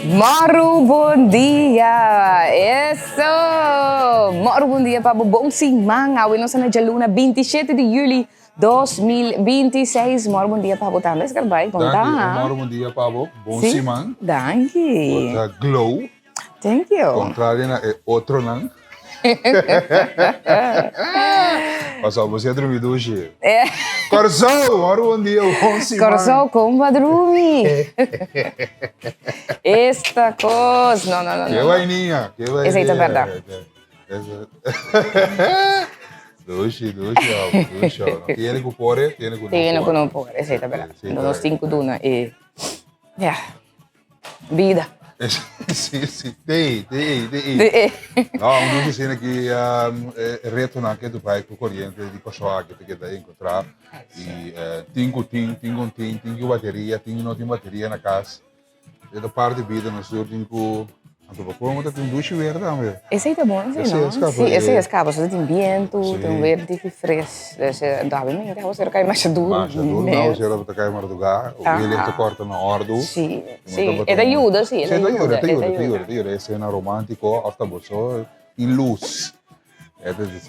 Mòru bon dia! Eso! Mòru bon dia pa bo bon siman. Awe nos ta na djaluna 27 di juli 2026. Mòru bon dia pa bo tambe, Scarbay. Kon ta? Danki. Mòru bon dia pa bo. Bon siman. Danki. Bo ta glow. Thank you. Contrario na e otronan. Pasobra bo si a drumi dushi. Kòrsou, mòru bon dia, bon siman. Kòrsou, kon bo a drumi? Esta kos, no, no, no. Ke wainia, ke wainia. Esei ta bèrdat. Dushi, dushi, dushi. Tiene ku por, tiene ku no por. Tiene ku no por, esei ta bèrdat. Nos tin ku duna e, ya. Bida. Sí, sí. Te, te, te. No, un dushi asina ki e retonan ke tu bai ku koriente di Kòrsou aki te keda enkontrá. I tin ku tin, tin ku tin, tin ku bateria, tin ku no tin bateria na kas. E ta parti bida nos tur tin ku Anto pa komo ta tin dushi weer tambe. Esei ta bon si no? Si, esei a skapa. So tin bientu, tin weer diki fres. Dus dabe mi ta awor kai masha duru. Masha duru, no awor ta kai mardugá. Wele ta korta na ordu. Si, si. E ta yuda si, e ta yuda. E ta yuda, e ta yuda, e ta yuda. Esena romantiko of ta bo so tin lus. E ta di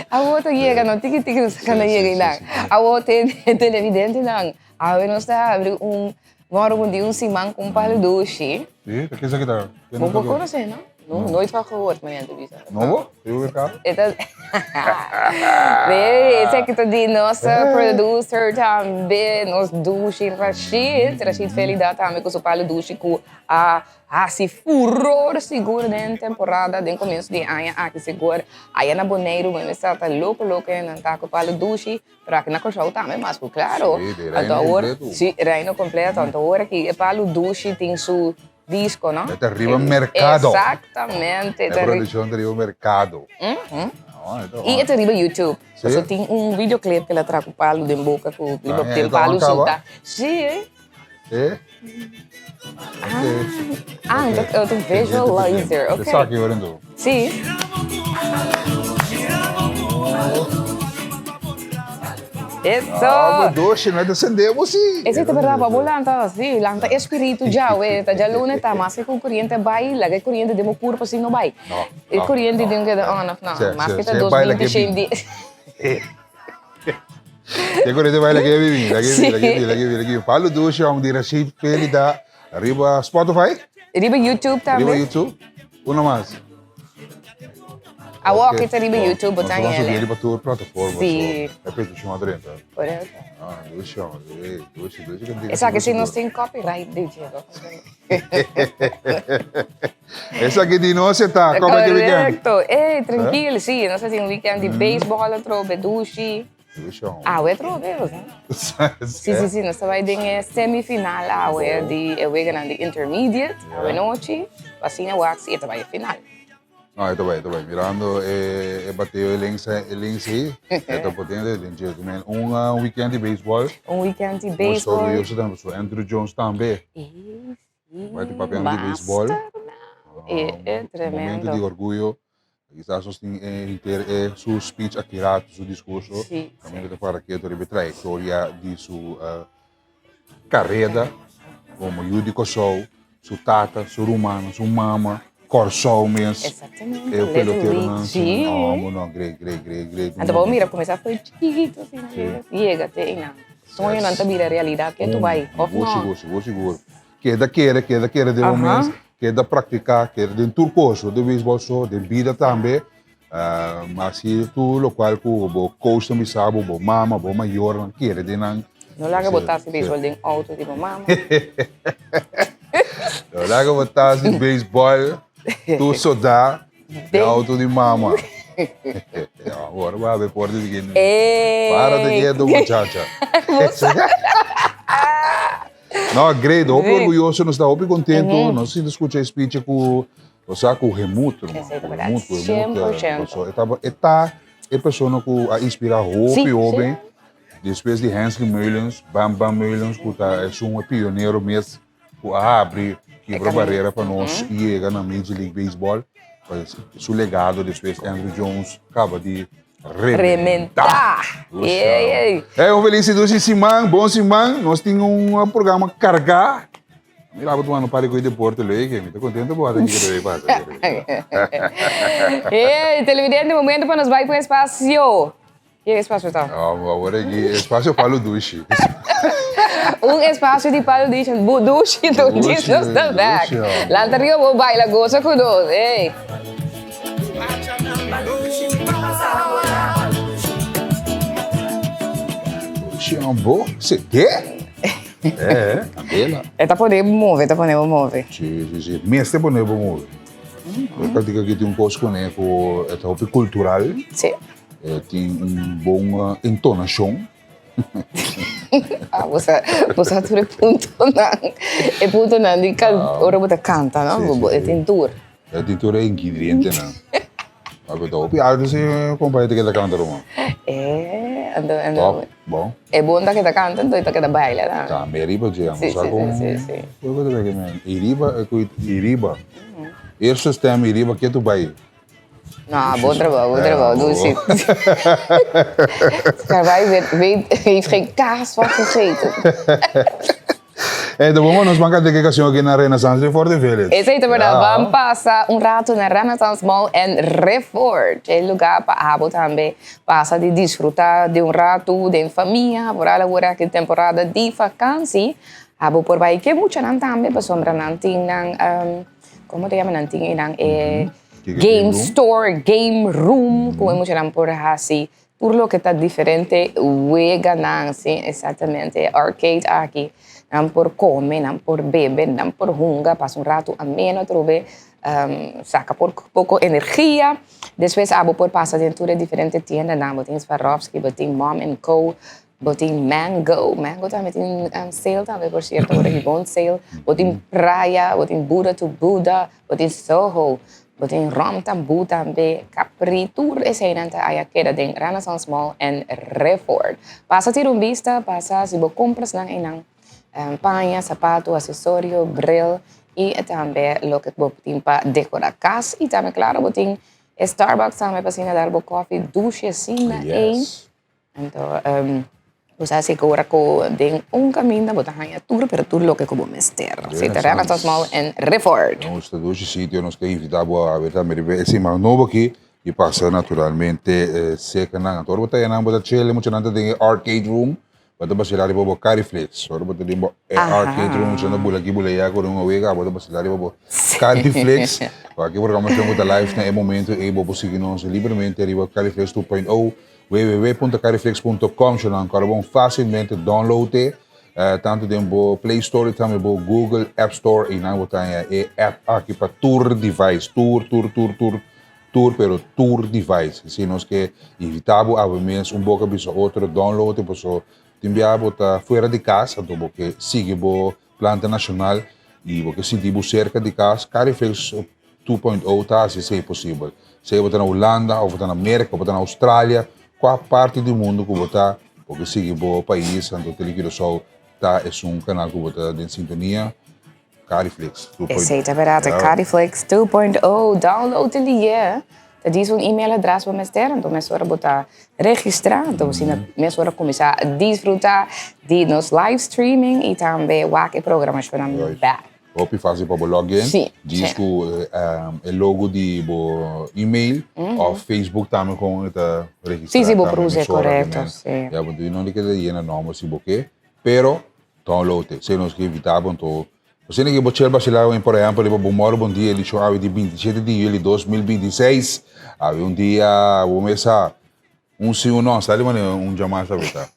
Awor ta yega no, tiki tiki nos ta kana yega einan. Awor te televidentenan, awe nos ta habri un moro un di un siman ku un palu dushi. Si, ta kisa kita? Bo por konosé no? No, nooit van gehoord, meneer ta bisa. Nobo? Riba merkado? E ta Nee, esaki ta di nos producer tambe, nos dushi Rashid, Rashid Felida tambe ku su palu dushi ku a Hasi furor sigur den temporada den komienso di e aña aki sigur. Aya na Boneiru bo mester ta loko loko e nan ta ku palu dushi, pero aki na Kòrsou tambe mas ku klaro. Sí, di Anto reino awor, kompleto. sí, reino kompleto. Anto awor aki e palu dushi tin su disko, no? E ta riba merkado. Exactamente. E produkshon ta riba merkado. I e ta riba YouTube. Sí. Pasobra tin un videoclip ku el a traha ku palu den boka ku riba Ah, den e ta palu on kaba? sinta. Sí. Eh? Ah, ah, un visualizer, ok. Esaki hoor en Sí. Eso. Ah, maar doosje, no te sendemos, sí. Ese ta verdad, pa bo lanta, sí, lanta espíritu ya, we, ta ya lunes ta mas que con corriente bai, laga e corriente de mo curpa si no bai. No. E corriente de un queda on of no, mas que ta 2026. Te corriente bai laga e bibi, laga e bibi, laga e bibi, laga e bibi, laga e bibi. Palo dushi om di Rashid Felida riba Spotify. Riba YouTube tambe. Riba YouTube. Uno mas. Awor okay. ta riba YouTube, botan ele. Nos riba tur plataforma. Sí. E petition adrenta. Correcto. Ah, dushi om, dushi, dushi. Esaki si nos tin copyright DJ. Esaki di nos e ta, come di weekend. Correcto. Ey, tranquil, sí. Nos tin un weekend di baseball atrobe, dushi. Awe atrobe, o sea. Sí, sí, sí. Nos ta bai den e semifinal awe di e weganan di intermediate, awe nochi. Asina wak si e ta bai e final. No, e ta bai, e ta bai. Mirando e, e bateo e links, e links ei, e ta potente den dje. Un uh, weekend di baseball. Un weekend di baseball. Nos orgulloso tambe, so Andrew Jones tambe. Sí. Bai te papiando di baseball. E, e tremendo. Momento di orgullo. Quizás nos tin e henter e su speech aki rato, su discurso. Sí, Caminda ta para keto riba e trayectoria di su uh, careda como yu di Kòrsou, su tata, su rumannan, su mama, Kòrsou mes. Exactamente. E peloteronan. Sí. No, no, great, great, great, great. Anto bo mira kuminsá foi chiquito asina, Sí. yega te einan. Soñonan ta bira realidad ke tu bai, of no? Sigur, sigur, sigur. Keda kere, keda kere den bo mes, keda praktiká, keda den tur kos, no den beisbòl so, den bida tambe. Hasi tur lokual ku bo coach ta bisa bo, bo mama, bo mayornan kere den nan. No laga bo tas di beisbòl den outo di bo mama. No laga bo tas di beisbòl tur sodá den outo di mama. Awor bo habri porta di kende. Para te keto muchacha. No, great. Hopi orguyoso nos ta, hopi contento. Nos sinti scucha e speech cu, o sea, cu hemut, ruman. Esei ta Cu verdad. hemut, cu hemut. 100%. Paso e ta, e ta e persona cu a inspira hopi Sí, hoben. Despues di Hensley Meulens, Bam Bam Meulens, cu ta esun e pionero mes cu a habri, kibra caminda. barera pa nos yega na Major League Baseball. Pues, su legado despues Andruw Jones caba di. Rementá! Ey, ey. Hey, un feliz y dushi siman, bon siman. Nos tin un programa cargá. Mira, abo tumando par di koe deporte leuk, eh. Mi ta contento bo hasta kiko ta pasa. Hey, televidente, momento pa nos bai pa un espacio. Ke espacio ta? No, awor aki espacio Palo Dushi. Un espacio di Palo Dushi, bu dushi, dushi, nos ta back. Lanta riba bo baila goza ku nos, ey. Bo se ke? Eh, candela. E ta pone bo move, e ta pone bo move. Si, si, si. Mester pone bo move. E kantika aki tin un kos kuné ku e ta hopi kultural. Si. E tin un bon entonashon. Ah, bo sa, bo sa tur e puntonan. E puntonan di kan, ora bo ta kanta, no? Si, si, E si. tin tur. E tin tur e ingredientenan. Ma bo ta hopi alto si kompa e ta keda kanta ruman. E, anto, anto. Top, bon. E bon ta keda kanta, anto e ta keda baila tambe. Tambe riba dje, amo Si, sa si, kon. si, si, si. Kue ku ta beke men? I riba, e ku i riba. Eerste stem i riba ke tu bai. No, bon trabou, bon trabou, dushi. Karwei weet, weet, heeft geen kaas van gegeten. Hey, de bon nos ban kanta ke canción aki na Renaissance Riffort Village. Esei ta berdad. Ja. Ban pasa un rato na Renaissance Mall en Riffort. E lugar pa abo tambe pasa di disfruta di un rato den famia. Vooral awor aki temporada di vakantie. Abo por bai ke muchanan tambe pasobra nan tin nan, um, como ta yama nan tin einan e game store, game room, ku e muchanan por hasi tur loke ta diferente weganan, si, exactamente, e arcade aki, nan por come, nan por bebe, nan por hunga, pasa un rato ameno atrobe, saca por poco energia, despues abo por pasa den tur e diferente tiendanan, bo tin Swarovski, bo tin Mom and Co, Bo tin Mango, Mango tambe tin sale tambe por cierto, ora ki bon sale. Bo tin Praia, bo tin Buddha to Buddha, bo tin Soho, bo tin Rom Tambu tambe, Capri, tur eseinan ta aya keda den Renaissance Mall en Riffort. Pasa tira un bista, pasa si bo comprasnan einan, paña, sapato, accesorio, bril y tambe loke bo tin pa decora cas y tambe claro bo tin e Starbucks tambe pa asina dar bo coffee dushi asina ei. Anto bo sa si ora ku den un kaminda bo ta haña tur pero tur loke ku bo mester. Si ta Renaissance Mall en Rifford. Nos ta dushi sitio, nos ta invita bo a beta mira e siman nobo aki y pasa naturalmente cerca nan. Anto ora bo ta yanan bo ta chele muchanan ta den e arcade room bo ta basila riba bo Cariflex. Ora bo ta den bo e arcade room muchanan ta bula aki bula aya ku un wega abo ta basila riba bo Cariflex. Aki programacion ku ta live na e momento ey bo por sigui nos libremente riba Cariflex 2.0. www.cariflex.com Shon ankor bon fácilmente download e tanto den bo Play Store y tambe bo Google App Store y nan bo ta haña e app aki pa tur device, tur, tur, tur, tur, tur, pero tur device. Si nos ke invita bo awe mes un boka bisa otro download e paso tin bia bo ta fuera di kas anto bo ke sigui bo planta nacional y bo ke sinti bo cerca di cas, Cariflex 2.0 ta haci esey posibel. Sea bo ta na Hulanda of bo ta na Merca of bo ta na Australia, cua parti di mundo cu bo ta, bo ke sigui bo pais, anto Tele Curaçao ta esun canal cu bo ta den sintonia, Cariflex 2.0. Esey ta berdad, Cariflex 2.0, download in di year. Ta djis un email adres bo mester, anto mesora bo ta registrá, anto asina mesora kuminsá disfrutá di nos live streaming i tambe wak e programashonnan bèk. Hopi fásil pa bo log in, Sí, djis sí. ku e logo di bo email òf Facebook tambe kon e ta registrá Sí, sí, bo tambe por usa, mesora korekto, kimen. sí. Ya bo no di keda yena nòmber si bo ke, pero download e. Esei nos ke invitá bo anto Asina ki bo chel bashila wen por ehempel riba Bon Moro Bon Dia edishon awe di 27 di juli 2026. Awe un dia bo mes sa un si un no sa di manera un djamas awe ta.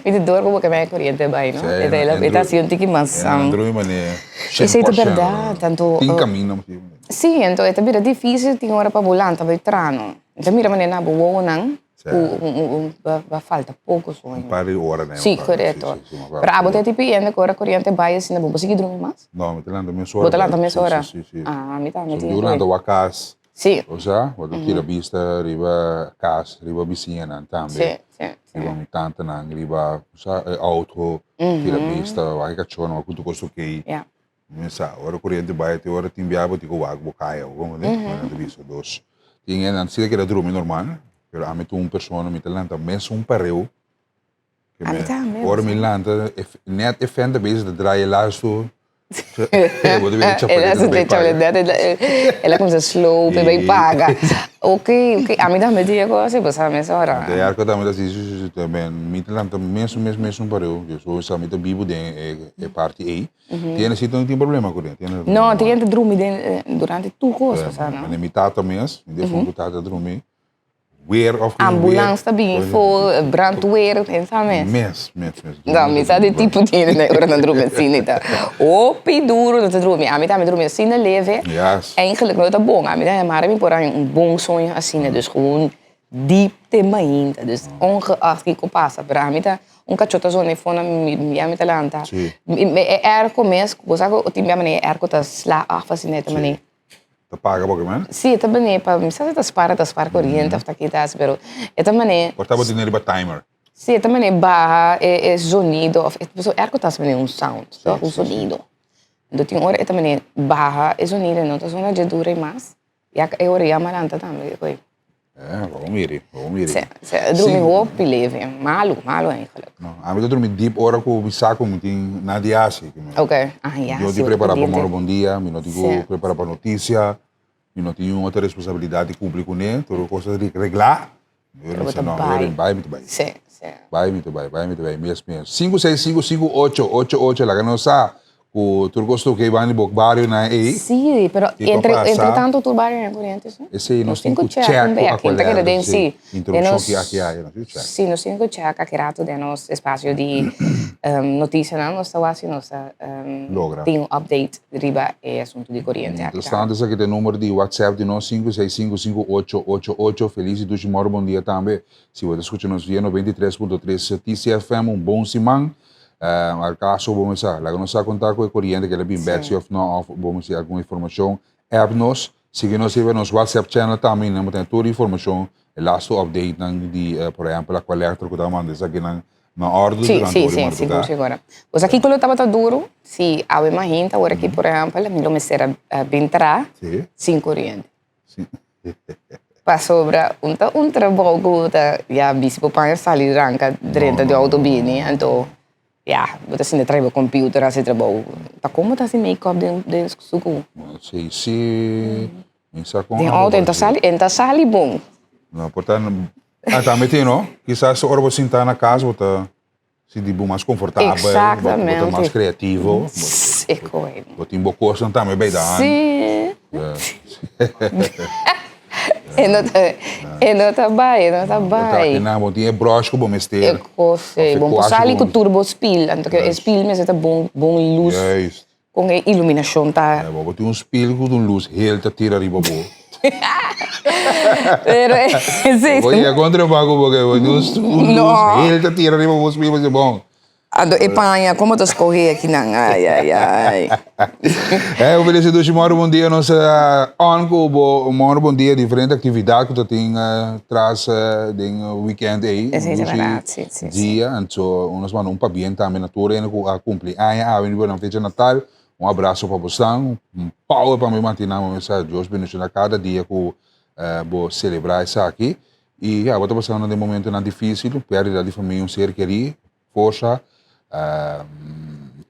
Mi ta dor ku bo ke mei koriente bai no. E ta e ta hasi un tiki mas. Andrui manera Esei ta berdad tanto. Tin camino. Si anto e ta bira dificil tin ora pa bo lanta bai trano. Mi ta mira manera na bo wowonan. Ku ba falta poko sueño. Un par di ora nè. Sí, korekto. Pero abo ta e tipo di hende ku ora koriente bai asina bo bo sigui drumi mas? No, mi ta lanta mes ora. Bo ta lanta mes ora? Sí, sí, sí. Ah, mi tambe tin. Mi ta lanta wak kas. Sí. Osea, bo ta tira bista riba kas, riba bisiñanan tambe. Sí, sí, sí. Riba mi tantanan, riba, osea, e auto, tira bista, wak e kachónan, wak ku tur kos okey. Ya. Mi sa, ora koriente bai te ora tin biaha bo tin ku wak bo kaya, bo comprende? Nan ta bisa dos. Tin hende nan si ta keda drumi normal. Pero ami ta un persona, mi ta lanta mesun pareu. Ami tambe. Ora mi lanta, net e fan ta bezig ta draai e laatste. Bo ta bira chapaleta ta bai paga. El a kuminsá slow pa e bai paga. Ok, ok. Ami tambe tin e kos ei, bo sa mesora. Anto e arko tambe ta si, si, si, mi ta lanta mesun, mes, mesun pareu. So mi ta bibu den e parti ei. Tiene si no tin problema ku den. No, tin hende drumi den durante tur kos, bo sa no. Mane mi tata mes, mi defuntu tata drumi. Weer of geen weer. Ambulans ta bini for, brandweer, ken sa mes. Mes, mes, mes. No, mi sa di tipo di hende ora nan drumi asina ta hopi duro nan ta drumi. Ami tambe drumi asina leve. Yes. Eigenlijk no ta bon. Ami ta mara mi por haña un bon soño asina. Dus gewoon diep te mainta. Dus ongeacht kiko pasa. Pero ami ta un kachó ta zona e fona mi ya mi ta lanta. Si. E airco mes, bo sa ku tin bia manera e airco ta sla af asina ta manera. Ta paga bo kimen? Sí, e ta bini pa, mi sa si ta spara, ta spara koriente of ta kita asi, pero e ta mane. Por ta bo tene riba timer? Sí, e ta mane baha e e zonido of, pasobra airco ta hasi mane un sound, toch? Un zonido. Enton tin ora e ta mane baha e zonido e no ta zona dje dura i mas, ya e ora ya malanta tambe, oye. Eh, bo miri, bo miri. Sí, sí, drumi hopi leve, malu, malu eigenlijk. No, ami ta drumi diep ora ku mi sa ku mi tin nada di hasi. Ok, ah ya. Mi no tin prepara pa moro bon dia, mi no tin ku prepara pa notisia, mi no tin otro responsabilidat di kumpli kuné, tur kos ta reglá. Mi ta bisa no, mi bai, mi ta bai. Sí, sí. Bai, mi ta bai, bai, mi ta bai, mes, mes. Sinku, seis, sinku, sinku, ocho, ocho, ocho, laga nos sa. Ku tur kos toke banda di bo barionan ei. Sí, pero Kiko entre, pasa? entre tanto tur barionan koriente sí. Esei nos Nos tin tin ku ku check check un ku bek, ken ta keda den sí. sí. Den Introduccion nos ki aki aya nos tin ku check. Sí, nos tin ku check aki rato den nos espacio di noticianan nos ta wak si nos ta Logra. tin un update riba e asunto di koriente aki Mientras tambe. tanto esaki ta e numero di WhatsApp di nos 5655888. Feliz y dushi moro bon dia tambe. Si bo ta scucha nos via 93.3 TCFM un bon siman. Al kaso bo mester laga nos sa konta ku e koriente keda bin bek si òf no òf bo mester algun informashon app nos sigui nos riba nos whatsapp channel tambe i nan bo tene tur informashon e lastu update nan di por ehèmpel Aqualectra ku ta manda esakinan na òrdu Sí, durante sí, ora di sí, marduga. sigur, sigur. Bo sa kiko lo tabata duru si awe mahinta ora ki por ehèmpel mi lo mester a bin traha sin koriente. Sí. Pasobra un ta un trabou ku ta ya bisti bo paña sali ranka drenta di outo bini anto ya bo ta sinta traha bo computer hasi trabou. Ta kon bo ta hasi make up den den suku? Sí sí mi sa kon Den outo en ta sali en ta sali bon. No por ta ah tambe tin no kisas ora bo sinta na kas bo ta Sinti bo mas konfortabel, bo ta mas kreativo. Bo tin bo kosnan tambe bij de hand. Sí. E no ta, e no ta bai, e no ta bai. Bo tin e brush ku bo mester. E kos, bo por sali ku tur bo spil, anto e spil mester ta bon, bon lus. Juist. Kon e iluminashon ta. Bo tin un spil ku un lus hel ta tira riba bo. Pero sí. Bo yega kontra e banko bo ke bo tin un lus hel ta tira riba bo spil bo si bon. Anto e paña komo ta skohe akinan ai ai ai. Hey hopi lesi dushi mòru bon dia nos ta on ku bo mòru bon dia diferente aktividat ku ta tin tras den weekend ei. Esei ta bèrdat si si si. Dia anto nos manda un pabien tambe na tur hende ku a kumpli aña awe riba nan fecha natal un abraso pa bosan un power pa mi mantinan bo mesa Dios bendiciona kada dia ku bo celebra esaki y ya bo ta pasando den momentonan dificil perdida di famia un ser keri forsa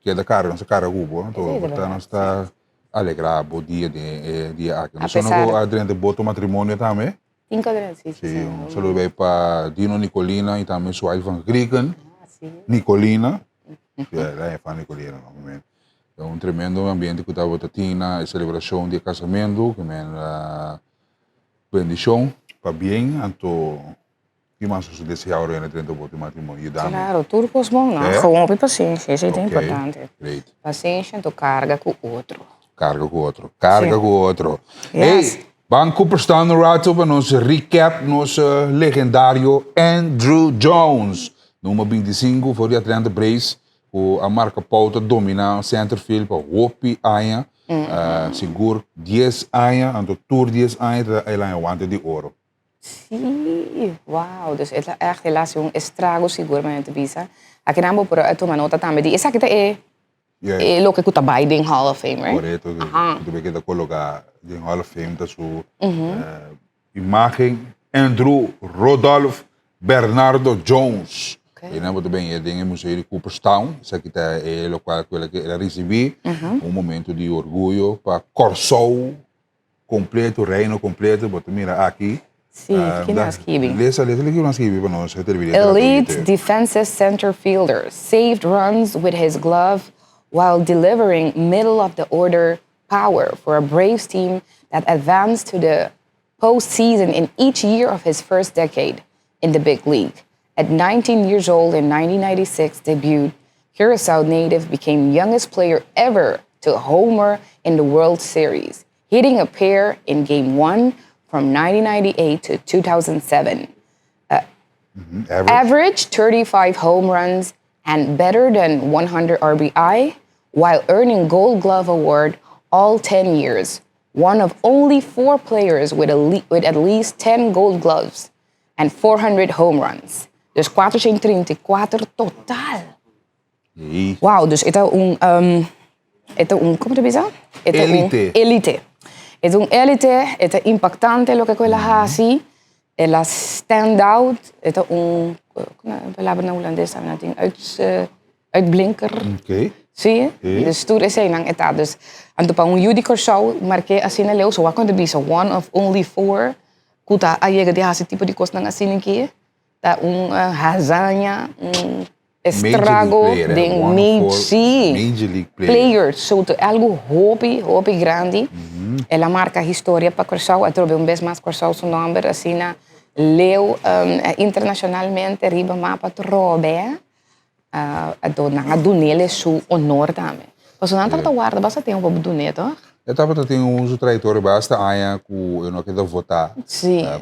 keda carga nos ta carga ku bo anto Esei ta por ta berdad nos ta alegra bo dia den e dia aki A nos a pesar drenta boto matrimonio tambe. Tin ku adresa, sí, Sí, un saludo bai pa Dino Nicolina y tambe Suai van Grieken. Ah, sí. Nicolina. Sí, la e fan Nicolina, no, men. E un tremendo ambiente ku tabata tin na e celebracion di e casamento, ke men uh, bendicion pa bien, anto ki mas nos desea ora yena drenta boto matrimonio, yudami. Claro, tur kos bon, no? Eh? Gewoon hopi pasensia, esei ta Ok, importante. great. Pasensia anto karga ku otro. Karga ku otro, karga Sí. ku otro. Yes. Hey, Ban Cooperstown un rato pa nos recap nos legendario Andruw Jones, number 25 for di Atlanta Braves, cu a marca pauta domina center field pa hopi aña, sigur 10 aña, anto tur 10 aña ta el aña guante di oro. Sí, wow, dus e ta echt el a haci un estrago sigur manera ta bisa. Akinan bo por a tuma nota tambe di esaki ta e Yeah. E loke ku ta bai den Hall of Fame, right? Korekto, ku ta bai keda koloká den Hall of Fame ta su imágen. Andrew Rodolph Bernardo Jones. E nan bo ta ben den e museo di Cooperstown. Esaki ta e lokual ku el a risibí. Un momento di orguyo pa Kòrsou kompleto, reino kompleto. Bo ta mira aki. Sí, kiko nan a skibi? Lesa, lesa kiko nan a skibi pa nos televidente. Elite defensive center fielder saved runs with his glove while delivering middle of the order power for a Braves team that advanced to the postseason in each year of his first decade in the big league. At 19 years old in 1996 debut, Curacao native became youngest player ever to homer in the World Series, hitting a pair in Game 1 from 1998 to 2007. Average. Average 35 home runs and better than 100 RBI while earning Gold Glove Award all 10 years. One of only four players with, a with at least 10 Gold Gloves and 400 home runs. Dus 434 total. E Wow, dus e ta un, e ta un, kon ta bisa? E ta un Elite. Elite. E ta un elite, e ta impactante loke ku el a hasi, el a stand out, e ta un, kon e palabra na hulandes ta tin uit, uitblinker. Oké. Sí, Sí. dus tur eseinan e ta. Dus, anto pa un yu di Kòrsou mark'é asina leu, so wak kon ta bisa one of only four ku ta a yega di hasi tipo di kosnan asina aki, ta un hazaña, un estrago den sí, Major League player. Player. So ta algo hopi, hopi grandi. El a marka historia pa Kòrsou, atrobe un bes mas Kòrsou su nòmber asina leu internashonalmente riba mapa atrobe. Anto nan a dun'el su honor tambe. Pasobra nan tabata warda basta tempo pa dun'é, toch? E tabata tin un su trayectoria basta aña cu e no keda vota.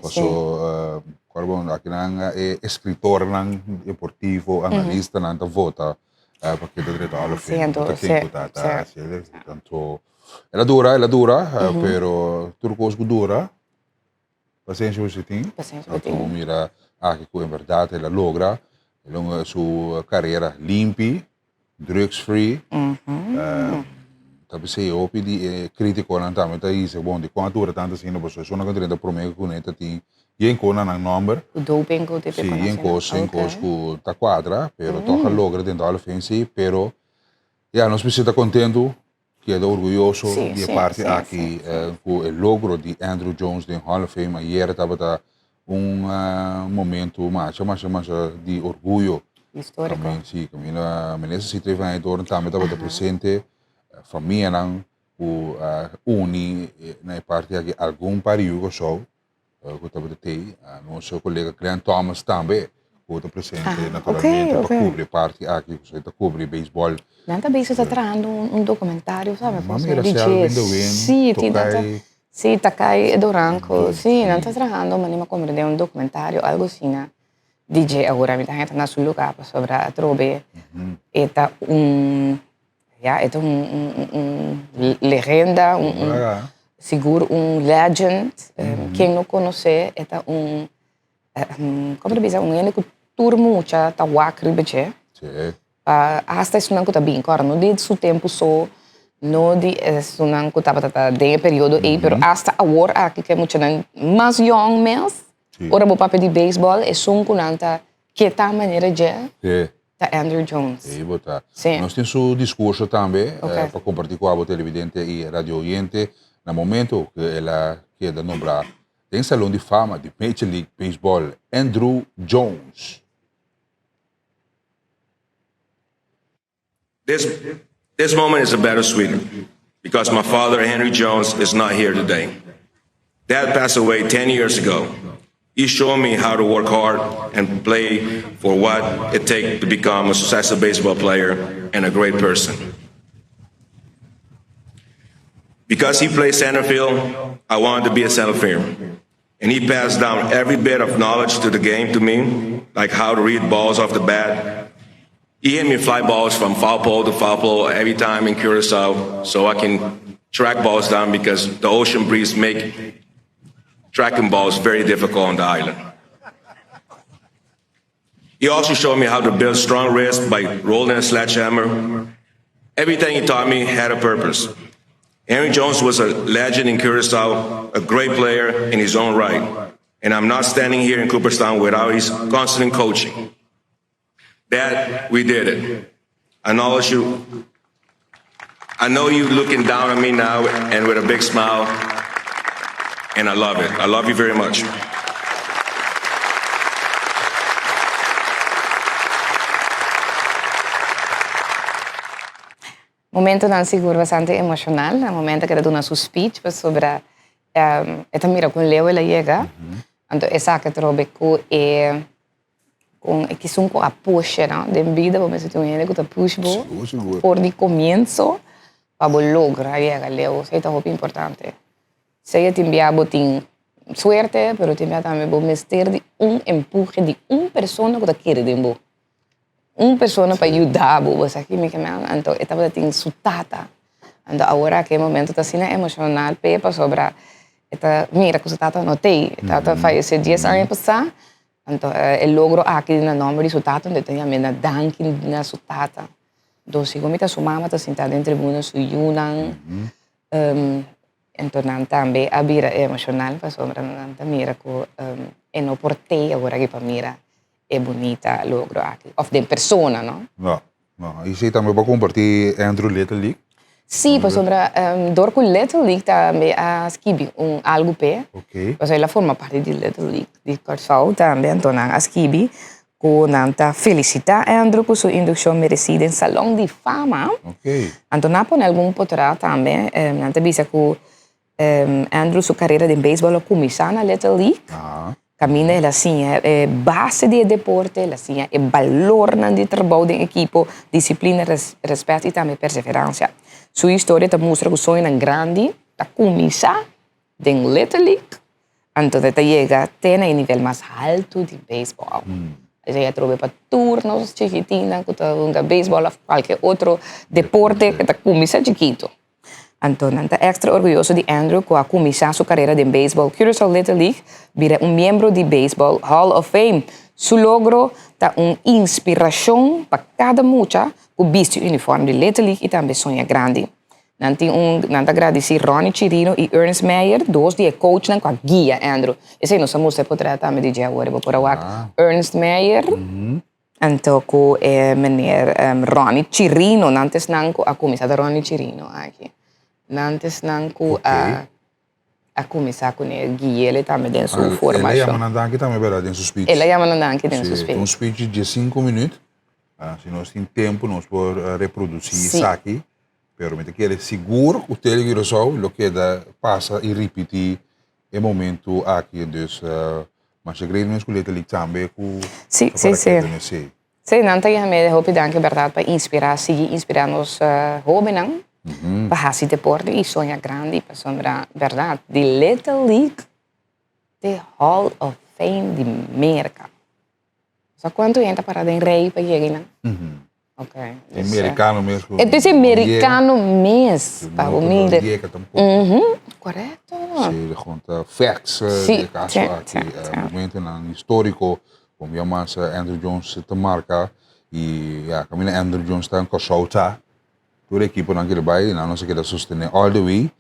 Paso cual bon akinan e escritornan deportivo, analistanan ta vota pa keda drenta Hall of Fame. No ta ken cu ta ta haci Anto el a dura, el a dura, pero tur cos cu dura Pasenshi bo si tin. Pasenshi bo tin. Anto bo mira aki ku en bèrdat el a logra su karera limpi, drugs free. Ta p'esei hopi di e kritikonan tambe ta bisa, bon, dikon a dura tantu asina? Pasobra esun ku a drenta promé kuné ta tin yen kos na nan nòmber. Ku doping ku Sí, yen kos, yen kos ku ta kuadra, pero tòg a logra drenta Hall of Fame sí, pero ya nos mester ta kontentu. Keda orguyoso di e parti aki ku e logro di Andruw Jones den Hall of Fame ayer tabata un momento masha masha masha di orguyo. Historico. Si, kaminda Minister Sithree van Heydoorn tambe tabata presente, famianan ku a uni na e parti aki algun par di yu Kòrsou ku tabata tei, nos kolega Glenn Thomas tambe ku ta presente naturalmente pa kubri e parti aki, ku ta kubri beisbòl. Nan ta bezig ta trahando un documentario sabe, M'a mira Selvin de Win, Sí, ti nan ta, Tokay. sí, Takay Doranko, sí, nan ta trahando manera mi a komprende un documentario algo asina di dje awor mi ta haña ta na su lugar pasobra atrobe e ta un Ya, e ta un, un, un legenda, un, un, sigur un legend. Ken no konosé, e ta un, komo ta bisa, un hende ku tur mucha ta wak riba dje. Sí. Pa hasta esunnan ku ta bin kòrda, no di su tempu so, no di esunnan ku tabata ta den e periodo ei, pero hasta awor aki ku e muchanan mas yòn mes, ora bo papia di beisbòl, esun ku nan ta ke ta manera dje. Sí. Ta Andruw Jones. Ei bo ta. Sí. Nos tin su discurso tambe Ok. pa comparti cu abo televidente y radio oyente na momento cu el a keda nombra den Salon di Fama di Major League Baseball, Andruw Jones. This, this moment is a bittersweet because my father, Henry Jones, is not here today. Dad passed away 10 years ago. He showed me how to work hard and play for what it takes to become a successful baseball player and a great person. Because he played center field, I wanted to be a center fielder. And he passed down every bit of knowledge to the game to me, like how to read balls off the bat. He hit me fly balls from foul pole to foul pole every time in Curacao so I can track balls down because the ocean breeze make tracking balls very difficult on the island. He also showed me how to build strong wrists by rolling a sledgehammer. Everything he taught me had a purpose. Henry Jones was a legend in Curacao, a great player in his own right. And I'm not standing here in Cooperstown without his constant coaching. Dad, we did it. I know you I know you looking down on me now and with a big smile, and I love it. I love you very much. Momentonan sigur bastante emocional, na momento cu e ta duna su speech pasobra e ta mira con leu el a yega, anto esaki atrobe cu e con e kisun cu a push no den bida bo mester tin un hende cu ta push bo for di comienzo pa bo logra yega leu, esey ta hopi importante. Sea tin bia bo tin suerte pero tin bia tambe bo mester di un empuhe di un persona cu ta kere den bo. Un persona pa yuda bo, bo sa ki mi ke men? Anto e tabata tin su tata. Anto awor aki e momento ta asina emocional p'e pasobra e ta mira ku su tata no t'ei. E tata fayesé dies aña pasá, anto e logro aki na nomber di su tata, anto e ta yam'é na danki na su tata. Anto segun mi ta su mama ta sinta den tribuna su yunan, anto nan tambe a bira emocional pasobra nan ta mira ku e no por t'ei awor aki pa mira e bunita logro aki. Of den persona, no? No, no. I si tambe bo a comparti Andrew Little League? Sí, pasobra dor cu Little League tambe a skibi un algu p'e. Ok. Pasobra el a forma parti di Little League di Kòrsou tambe, anto nan a skibi cu nan ta felicita Andrew cu su induccion mereci den Salon di Fama. Ok. Anto nan a pone algun potrá tambe, nan ta bisa cu Andrew su carera den baseball a cuminsa na Little League. Caminda el a siña e base di e deporte, el a siña e balornan di trabou den ekipo, disciplina, respet y tambe perseverancia. Su historia ta mustra cu soñonan grandi ta cuminsa den Little League, anto ta yega te na e nivel mas halto di baseball. Esei a trobe pa tur nos chikitinnan cu ta hunga baseball of cualke otro deporte cu ta cuminsa chikito. Anto nan ta extra orguyoso di Andrew cu a cuminsa su carera den baseball Curaçao Little League bira un miembro di Baseball Hall of Fame. Su logro ta un inspiracion pa cada mucha cu bisti uniform di Little League y tambe soña grandi. Nan tin un nan ta gradici Ronnie Chirino y Ernst Meyer, dos di e coachnan cu a guia Andrew. Esey nos a mustra e potret tambe di dje awor, bo por a wak Ernst Meyer. Anto ku e meneer Ronnie Chirino, nan ta esnan ku a kuminsá, ta Ronnie Chirino aki. Nan ta esnan ku a a kuminsá kuné gui'é tambe den su formashon. El a yama nan danki tambe bèrdat den su speech? El a yama nan danki den su speech. Un speech di diesinku minüt, si nos tin tempu nos por reprodusí esaki, pero mi ta kere sigur ku Tele Curaçao lo keda pasa i ripití e momento aki dus masha great mes ku Little League tambe ku Sí, sí, sí. Sí. Sí, nan ta yam'é hopi danki bèrdat pa inspirá, sigui inspirá nos hóbennan pa hasi deporte i soña grandi pasobra bèrdat di Little League te Hall of Fame di Merka. Sa kuantu hende ta para den rei pa yega einan? Ok. E merikano mes ku. E ta merikano mes pa bo mira. No yega tampoko. Korekto. Si, gewoon ta facts di e kaso aki. Momentonan historiko ku mi a mas Andrew Jones ta marka i ya kaminda Andrew Jones ta Kòrsou ta tur ekiponan kere bai nan nos a keda sostené all the way.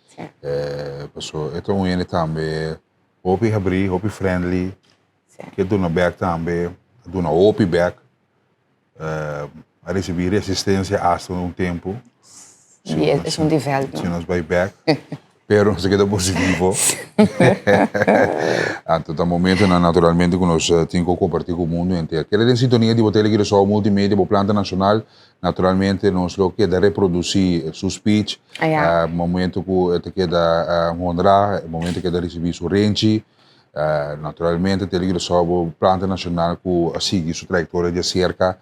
Paso e ta un hende tambe hopi habrí hopi friendly. Ke duna bek tambe, a duna hopi bek. A risibi resistensia asta un tempu. Si es un development. Si nos bai bek, pero nos a keda positivo. Anto ta momentonan naturalmente ku nos tin ku kompartí ku mundu henter. Keda den sintonia di bo Tele Curaçao Multimedia, bo planta nashonal. Naturalmente nos lo keda reprodusí su speech. Momento ku e ta keda honrá, momento ku e ta risibí su renchi. Naturalmente Tele Curaçao bo planta nacional cu a sigui su trayectoria di acerca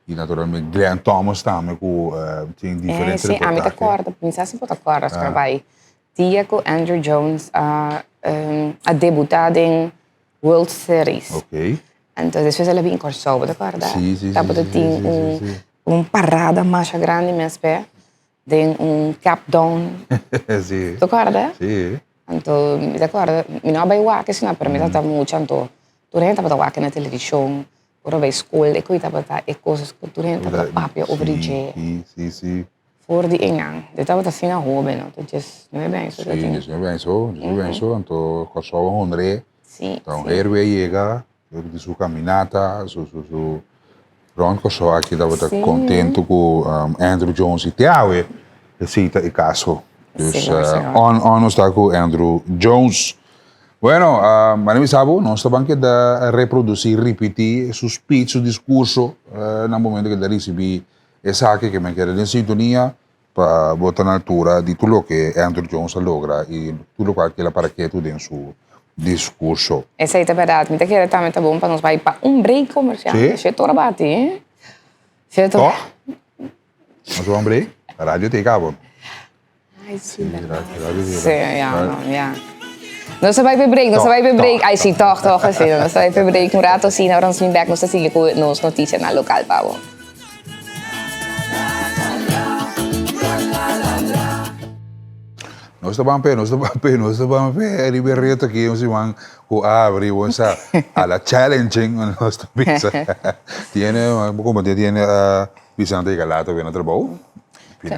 y naturalmente Glenn Thomas tambe cu tin diferente reportahe. Si, ami ta corda, mi sa si bo ta corda Oscar bay dia cu Andrew Jones a a debuta den World Series. Ok. Entonces despues el a bin Corsou, bo ta corda? Si, si, si. Tabata tin un parada masha grandi mes p'e den un cap down. Si. Ta corda? Si. Anto mi ta corda, mi no a bay wak esina, pero mi tabata mucha, anto tur hende tabata wak na television, ora bay school e koe tabata e cosas cu tur hende tabata papia over di dje. Si, si, si. For di enan, di tabata asina hoben, no, ta djes nuebe aña so. Si, djes nuebe aña so, djes nuebe aña so, anto Kòrsou a honr'é. Sí, Ta un sí. héroe a yega dor di su caminata, su su su rond Kòrsou aki tabata contento cu Andruw Jones y te awe esey ta e caso. Dus Señor, señor. on on nos ta cu Andruw Jones. Bueno, mane mi sa bo, nos ta ban keda reproduci, ripiti su speech, su discurso na momento cu el ta ricibi esaki ke men keda den sintonia Pa bo ta na altura di tur loke Andruw Jones a logra i tur lokual ku el a para ketu den su diskurso. Esei ta bèrdat. Mi ta kere tambe ta bon pa nos bai pa un break komersial. Sí. Shete ora bati, eh? Shete ora. Tòg? Nos bai un break? Radio ta e kaba. Ai, sí, Sí, bèrdat. radio ta e Sí, ya, no, ya. Nos a bai pa e break, nos a bai pa e break. Ai, sí, tòg, tòg, sí. Nos a bai pa e break un rato asina, ora nos bin bèk nos ta sigui ku nos notisianan lokal pa bo. Nos ta ban p'e, nos ta ban p'e, nos ta ban p'e riba e reto aki un siman ku abri bo sa a la challenging nos ta bisa. Tiene, bo komo te tiene bisa nan ta yega laat awe na trabou?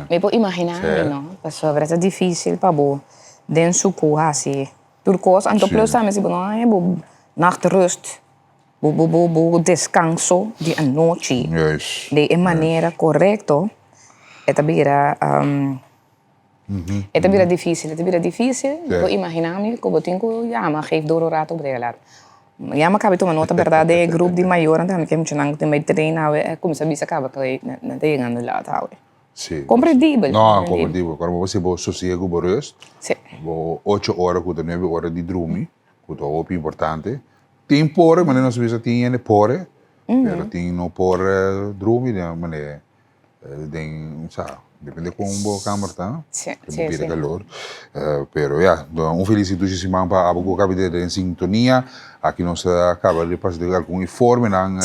Mi por imagina mi no, pasobra ta dificil pa bo den suku hasi tur kos, anto plus tambe si bo no haña bo nachtrust. Bo bo bo bo descanso di anochi di e manera corecto e ta bira e ta bira dificil e ta bira dificil bo por imagina mi cu bo tin cu yama geef door un rato brega laat yama cabe tuma nota berdad den e groep di mayornan tambe ke muchanan cu tin bay train awe a cuminsa bisa caba cu nan ta yegando laat awe comprendibel No comprendibel cuando bo haci bo sosiego bo rust bo ocho ora cu ta nuebe ora di drumi cu ta hopi importante Tin pore, manera nos bisa tin hende pore, pero tin no por drumi den manera den sa, depende kon bo kamer ta, ke bo pide kalor. Pero ya, un felis i dushi siman pa abo ku kaba di den sintonia. Aki nos a kaba di pasa den algun informenan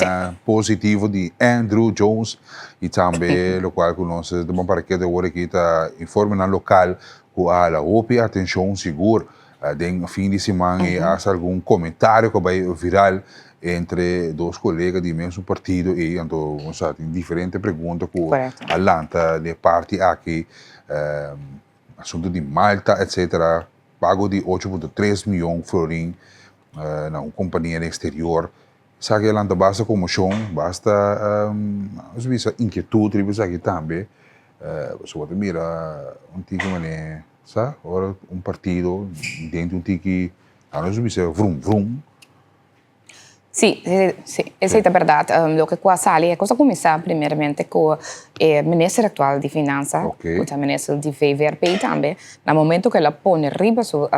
positivo di Andruw Jones i tambe lokual ku nos ta ban para keda awor aki ta informenan lokal ku a hala hopi atenshon sigur. Den fin di siman e hasta algun comentario cu a bay viral entre dos colega di mesun partido ey, anto nos a tin diferente pregunta cu a lanta den e parti aki, asunto di Malta etcetera, pago di ocho punto tres miyon florin na un compania den exterior, esaki a lanta basta conmocion, basta nos a bisa inquietud riba esaki tambe, pasobra bo ta mira un tiki manera. Sa, ora un partido den un tiki, a nos bisa vrum vrum. Sí, sí, esei ta berdad. Loke ku a sali, e kos a kuminsá primeramente ku e minister aktual di finansa, ku ta minister di VVRP tambe, na momento ku el a pone riba su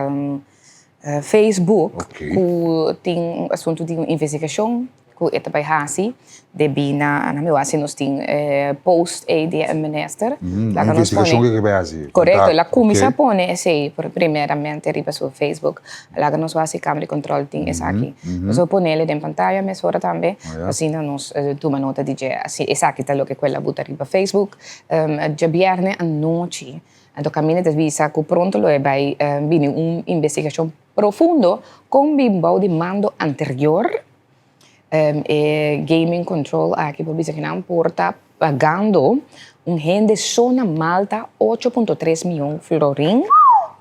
Facebook ku tin un asuntu di un investigashon ku e ta bai hasi debí na na mi wak si nos tin e post ei di e minister. Un investigashon ku e bai hasi. Korekto, el a kuminsá pone esei primeramente riba su Facebook. Laga nos wak si Kamer di Kontrol tin esaki. Nos a ponele den pantaya mesora tambe, asina nos tuma nota di dje. Esaki ta loke ku el a buta riba Facebook djabièrnè anochi. Anto kaminda ta bisa ku pronto lo e bai bini un investigashon profundo kon bin bou di mando anterior e gaming control aki por bisa kinan por ta pagando un hende so na Malta ocho punto tres miyon florin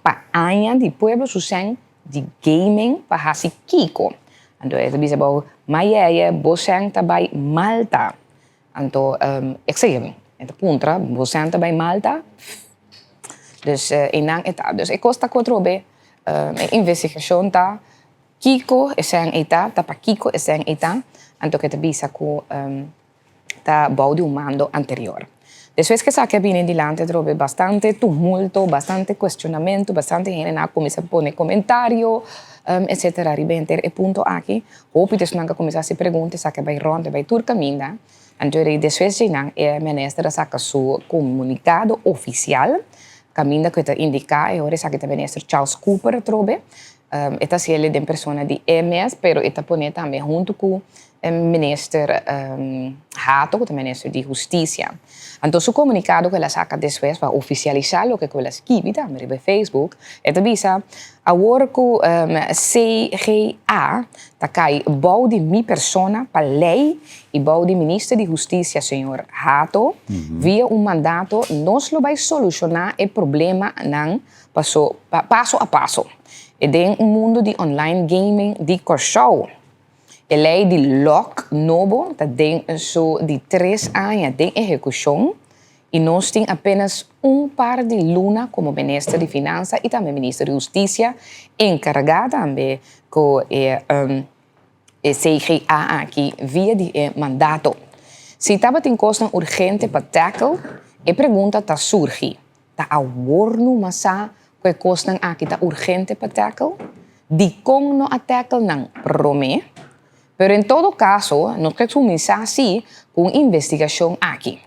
pa aña di pueblo su sèn di gaming pa hasi kiko. Anto e ta bisa bou mayeye bo sèn ta bai Malta. Anto ek sey e ta puntra, bo sèn ta bai Malta? Dus einan e ta. Dus e kos ta ku atrobe e investigashon ta kiko e sèn ei ta, ta pakiko e sèn ei ta, anto ke ta bisa ku ta bou di un mando anterior. Despues ku esaki a bini dilanti atrobe bastante tumulto, bastante kuestionamentu, bastante hende nan a kuminsá pone komentario etcetera riba henter e punto aki. Hopi di esnan ku a kuminsá hasi pregunta esaki a bai rònt, a bai tur kaminda. Anto di despues di nan e minister a saka su komunikado ofisial kaminda ku e ta indiká e ora esaki ta minister Charles Cooper atrobe. E ta hasiel den persona di e mes pero e ta pone tambe huntu ku minister Hato ku ta minister di hustisia. Anto su komunikado ku el a saka despues pa ofisialisá loke ku el a skibi tambe riba e Facebook e ta bisa, Awor ku CGA ta kai bou di mi persona pa lei i bou di minister di hustisia señor Hato via un mandato nos lo bai solushoná e problemanan paso paso a paso. E den un mundu di online gaming di Kòrsou. E lei di lòk nobo ta den su di tres aña den ehekushon i nos tin apenas un par di luna komo Minister di Finansa i tambe Minister di Hustisia enkargá tambe ku e e CGA aki via di e mandato. Si tabatin kosnan urgente pa tackle, e pregunta ta surgi, Ta awor numa sa ku e kosnan aki ta urgente pa tackle? Dikon no a tackle nan promé? Pero en todo kaso, nos ke kuminsá sí ku un investigashon aki.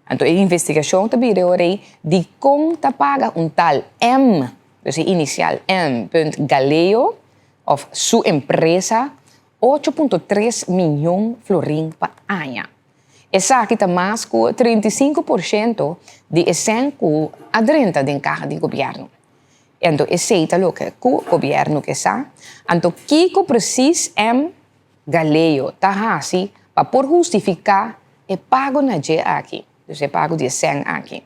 Anto e investigashon ta bira e ora ei dikon ta paga un tal M, dus e inisial M punt Galeo òf su empresa 8.3 miyon florin pa aña. Esaki ta mas ku 35% di e sèn ku a drenta den kaha di gobièrnu. Anto esei ta loke ku gobièrnu ke sa. Anto kiko presis M. Galeo ta hasi pa por hustifiká e pago na dje aki, dus e pago di e sèn aki?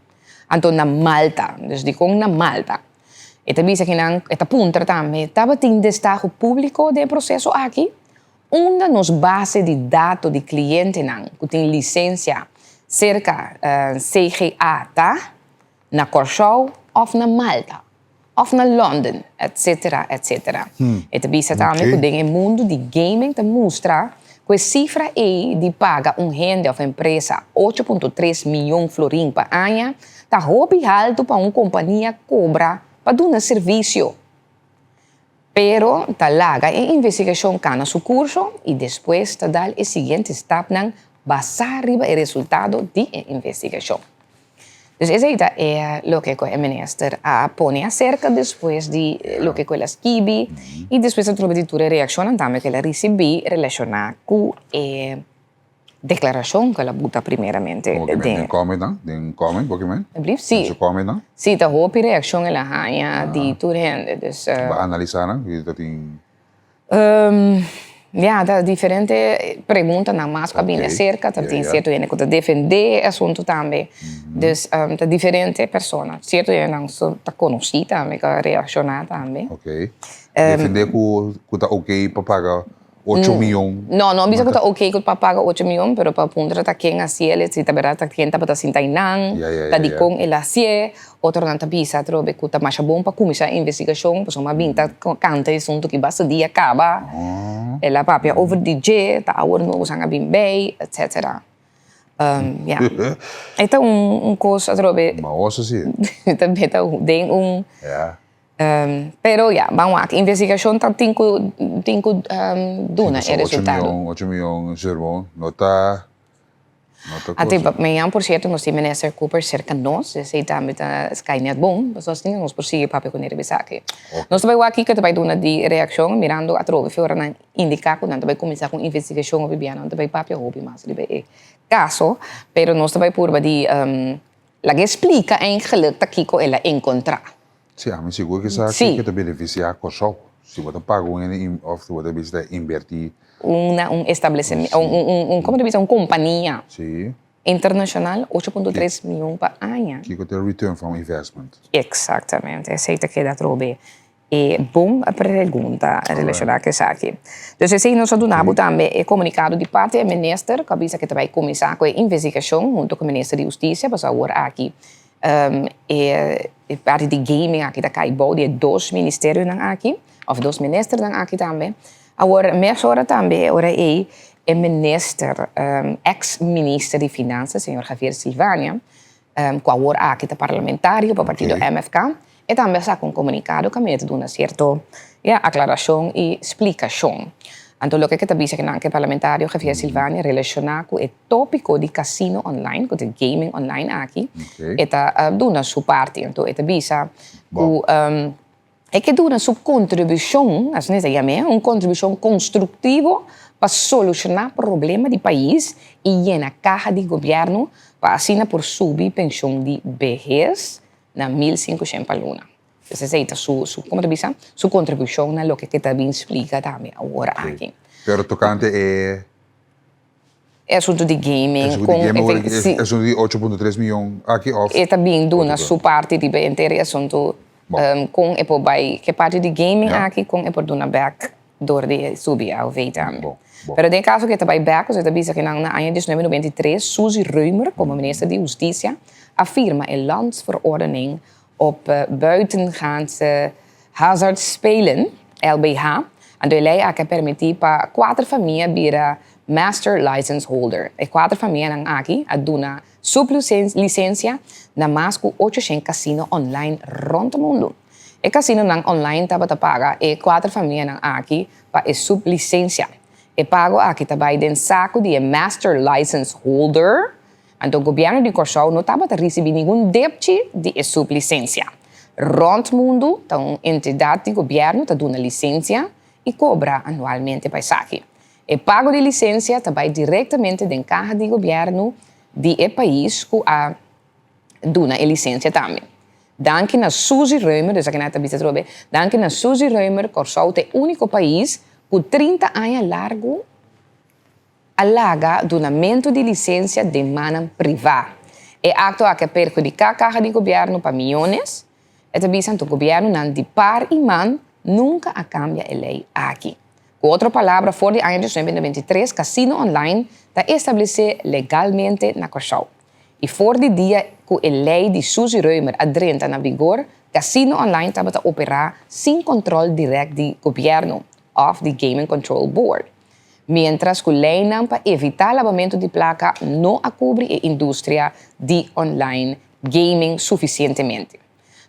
Anto na Malta, dus dikon na Malta? E ta bisa kinan, e ta puntra tambe, tabatin destaho públiko den e proseso aki? Unda nos base di dato di klientenan ku tin lisensia serka CGA ta? Na Kòrsou òf na Malta òf na London, etsetera, etsetera. E ta bisa tambe ku den e mundu di gaming ta mustra ku e sifra ei di paga un hende òf empresa 8.3 mion florin pa aña ta hopi haltu pa un kompania kobra pa duna servisio. Pero ta laga e investigashon kana su kurso i despues ta dal e siguiente stapnan basá riba e resultado di e investigashon. Dus esei ta e loke ku e minister a pone aserka despues di loke ku el a skibi i despues a trobe di tur e reakshonnan tambe ku el a risibí relashoná ku e Declaracion cu el a buta primeramente den. Den comment nan? Den comment bo kimen? Alblief? Si. Den su comment nan? Si, ta hopi reaccion el a haña di tur hende, dus. Bo a analisa nan? Ki ta tin. Ya, ta diferente preguntanan mas cu a bini acerca, ta tin cierto hende cu ta defende e asunto tambe, dus ta diferente persona, cierto hendenan ta conoci tambe cu a reacciona tambe. Ok. Defende cu ta ok pa paga Ocho mion. No, no a bisa ku ta oké ku pa paga ocho mion, pero pa puntra ta ken hasié el, si ta bèrdat ta ken tabata sinta einan, ta dikon el hasié. Otronan ta bisa atrobe ku ta masha bon pa kuminsá e investigashon, pasobra a bin ta kanta e asuntu ki basta dia kaba. El a papia over di dje, ta awor nobo san a bin bei, etcetera. Ya, e ta un kos atrobe. Mahoso si. Ta den un. Pero ya, ban wak. Investigashon ta tin ku tin ku duna e resultado. Ocho mion sermon no ta no ta cosa. Ate mañan por sierto nos tin Minister Cooper serka nos, esei tambe ta kai net bon, pasobra asina nos por sigui papia kuné riba esaki. Nos ta bai wak kiko ta bai duna di reakshon mirando atrobe fe ora nan indiká ku nan ta bai kuminsá ku un investigashon hopi bia nan ta bai papia hopi mas riba e kaso, pero nos ta bai purba di Laga e splika eigenlijk ta kiko el a enkontrá. Sí, ami sigur ke sa ke ta benefisiá Kòrsou. Si bo ta paga un hende òf si bo ta bisa ta inbertí. Un na un establecimiento, un, un, un, komo ta bisa, un kompania. Sí. Internashonal, 8.3 mion pa aña. Kiko ta e return van un investment? Eksaktamente, esei ta keda atrobe. E bon pregunta relaciona cu esaki. Dus esey nos a duna bo tambe e comunicado di parti e minister cu a bisa cu ta bay cuminsa cu e investigacion hunto cu minister di Husticia pasobra awor aki e parti di gaming aki ta cay bou di e dos ministerionan aki of dos ministernan aki tambe. Awor mesora tambe e ora ey e minister ex minister di Finansa señor Javier Silvania ku awor aki ta parlamentario pa partido MFK, e tambe a saka un komunikado kaminda ta duna sierto ya aklarashon i splikashon. Anto loke ke ta bisa kinan ku e parlamentario Javier Silvania relashoná ku e tópiko di kasino online, ku ta gaming online aki, e ta duna su parti. Anto e ta bisa ku E ke duna su kontribushon, asina e ta yam'é, un kontribushon konstruktivo pa solushoná problema di pais i yena kaha di gobièrnu pa asina por subi penshon di behes na 1500 pa luna. Pues esei ta su, su, komo ta bisa, su kontribushon na loke ke ta bin splika tambe awor aki. Pero tokante e E asuntu di gaming con e asuntu di 8.3 miyon aki of E ta bin duna su parti riba henter e asuntu. Kon e por bai ke parti di gaming aki kon e por duna bek dor di subi AOV tambe. Pero den kaso ku e ta bai bek e ta bisa ku nan na aña 1993 Suzy Römer komo minister di hustisia a firma e landsverordening op buitengaanse hazardspelen, LBH, anto e lei aki a permití pa kuater famia bira master license holder. E kuater famianan aki a duna sublisensia na mas ku 800 kasino online rònt mundu. E kasinonan online tabata paga e kuater famianan aki pa e sublisensia. E pago aki ta bai den saku di e master license holder, anto gobièrnu di Kòrsou no tabata risibí ningun depchi di e sublisensia. Rònt mundu ta un entidat di gobièrnu ta duna lisensia i kobra anualmente pa esaki. E pago di lisensia ta bai direktamente den kaha di gobièrnu di e pais ku a duna e lisensia tambe. Danki na Suzy Römer, dus aki nan ta bisa atrobe, danki na Suzy Römer, Kòrsou ta e úniko pais ku 30 aña largu a laga dunamentu di lisensia den mannan privá. E akto aki a perhudiká kaha di gobièrnu pa miónes. E ta bisa anto gobièrnunan di par i man nunka a kambia e lei aki. Ku otro palabra, for di aña 1993 kasino online ta establesé legalmente na Kòrsou. I for di dia ku e lei di Suzy Römer a drenta na vigor, kasino online tabata operá sin kòntròl dirèkt di gobièrnu òf di Gaming Control Board. Miéntras ku leinan pa evitá labamentu di plaka no a kubri e industria di online gaming sufisientemente.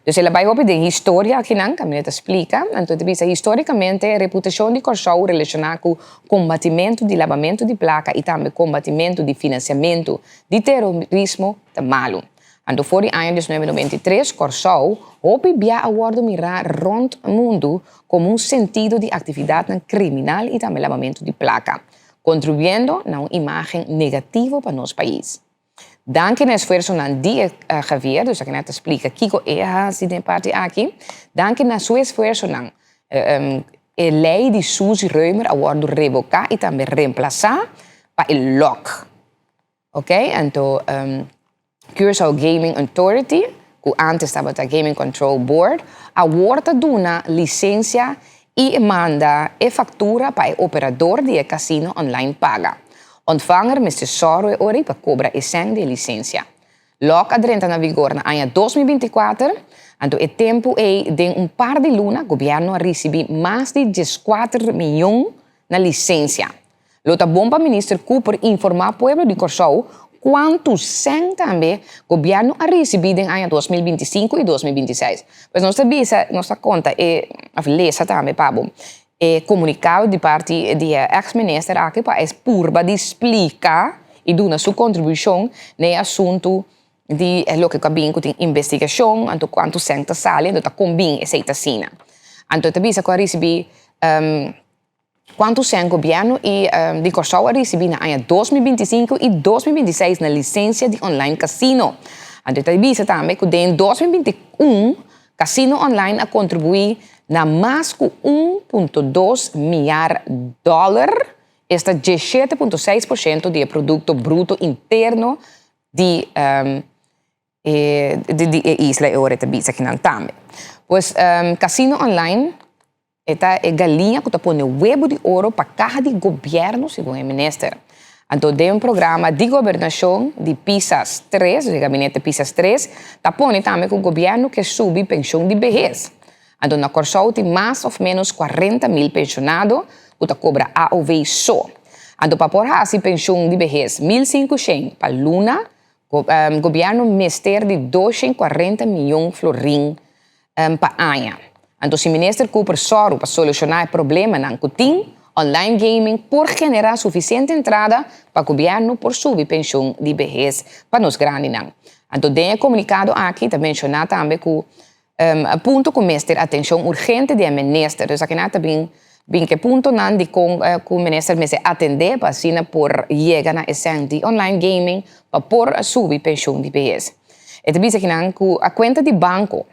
Dus el a bai hopi den historia akinan, kaminda ta splika, anto e ta bisa histórikamente reputashon di Kòrsou relashoná ku kombatimentu di labamentu di plaka i tambe kombatimentu di finansiamentu di terorismo ta malu. Anto for di aña 1993 Kòrsou hopi bia a wòrdu mirá rònt mundu komo un sentido di aktividatnan kriminal i tambe labamentu di plaka, kontribuyendo na un imágen negativo pa nos pais. Danki na esfuersonan di e Javier, dus aki nan ta splika kiko e a hasi den e parti aki, danki na su esfuersonan e lei di Suzy Römer a wòrdu revoká i tambe remplasá pa e lòk. Ok, anto Curaçao Gaming Authority, ku antes tabata Gaming Control Board, awor ta duna lisensia i manda e faktura pa e operador di e kasino online paga. Ontvanger mester sòru e ora ei pa kobra e sèn di e lisensia. Lòk a drenta na vigor na aña 2024, anto e tempu ei den un par di luna gobièrnu a risibí mas di 14 mion na lisensia. Lo ta bon pa Minister Cooper informá pueblo di Kòrsou kuantu sèn tambe gobièrnu a risibí den aña 2025 i 2026. Pues nos ta bisa, nos ta konta e, òf lesa tambe pa bo, e komunikado di parti di e eks minister aki pa e purba di splika i duna su kontribushon na e asuntu di e loke ku a bin ku tin investigashon, anto kuantu sèn ta sali, anto ta kon bin esei ta asina. Anto e ta bisa ku a risibí Kuantu sèn gobièrnu i di Kòrsou a risibí na aña 2025 i 2026 na lisensia di online kasino? Anto e ta bisa tambe ku den 2021 kasino online a kontribuí na mas ku 1.2 miar dòler, esta 17.6% di e produkto bruto interno di di e isla e ora e ta bisa kinan tambe. Pues kasino online E ta e galiña ku ta pone webu di oro pa kaha di gobièrnu, segun e minister. Anto den un programa di gobernashon di Pisas tres, di gabinete Pisas tres, ta pone tambe ku gobièrnu ke subi penshon di behes. Anto na Kòrsou tin mas òf ménos 40.000 penshonado ku ta kobra AOW so. Anto pa por hasi penshon di behes 1500 pa luna, gobièrnu mester di 240 mion florin pa aña. Anto si Minister Cooper sòru pa solushoná e problemanan ku tin, online gaming por generá sufisiente entrada pa gobièrnu por subi penshon di behes pa nos grandinan. Anto den e komunikado aki ta menshoná tambe ku punto ku mester atenshon urgente di e minister. Dus akinan ta bin bin ku e puntonan di kon ku minister mester atendé pa asina por yega na e sèn di online gaming pa por subi penshon di behes. E ta bisa kinan ku a kuenta di banko,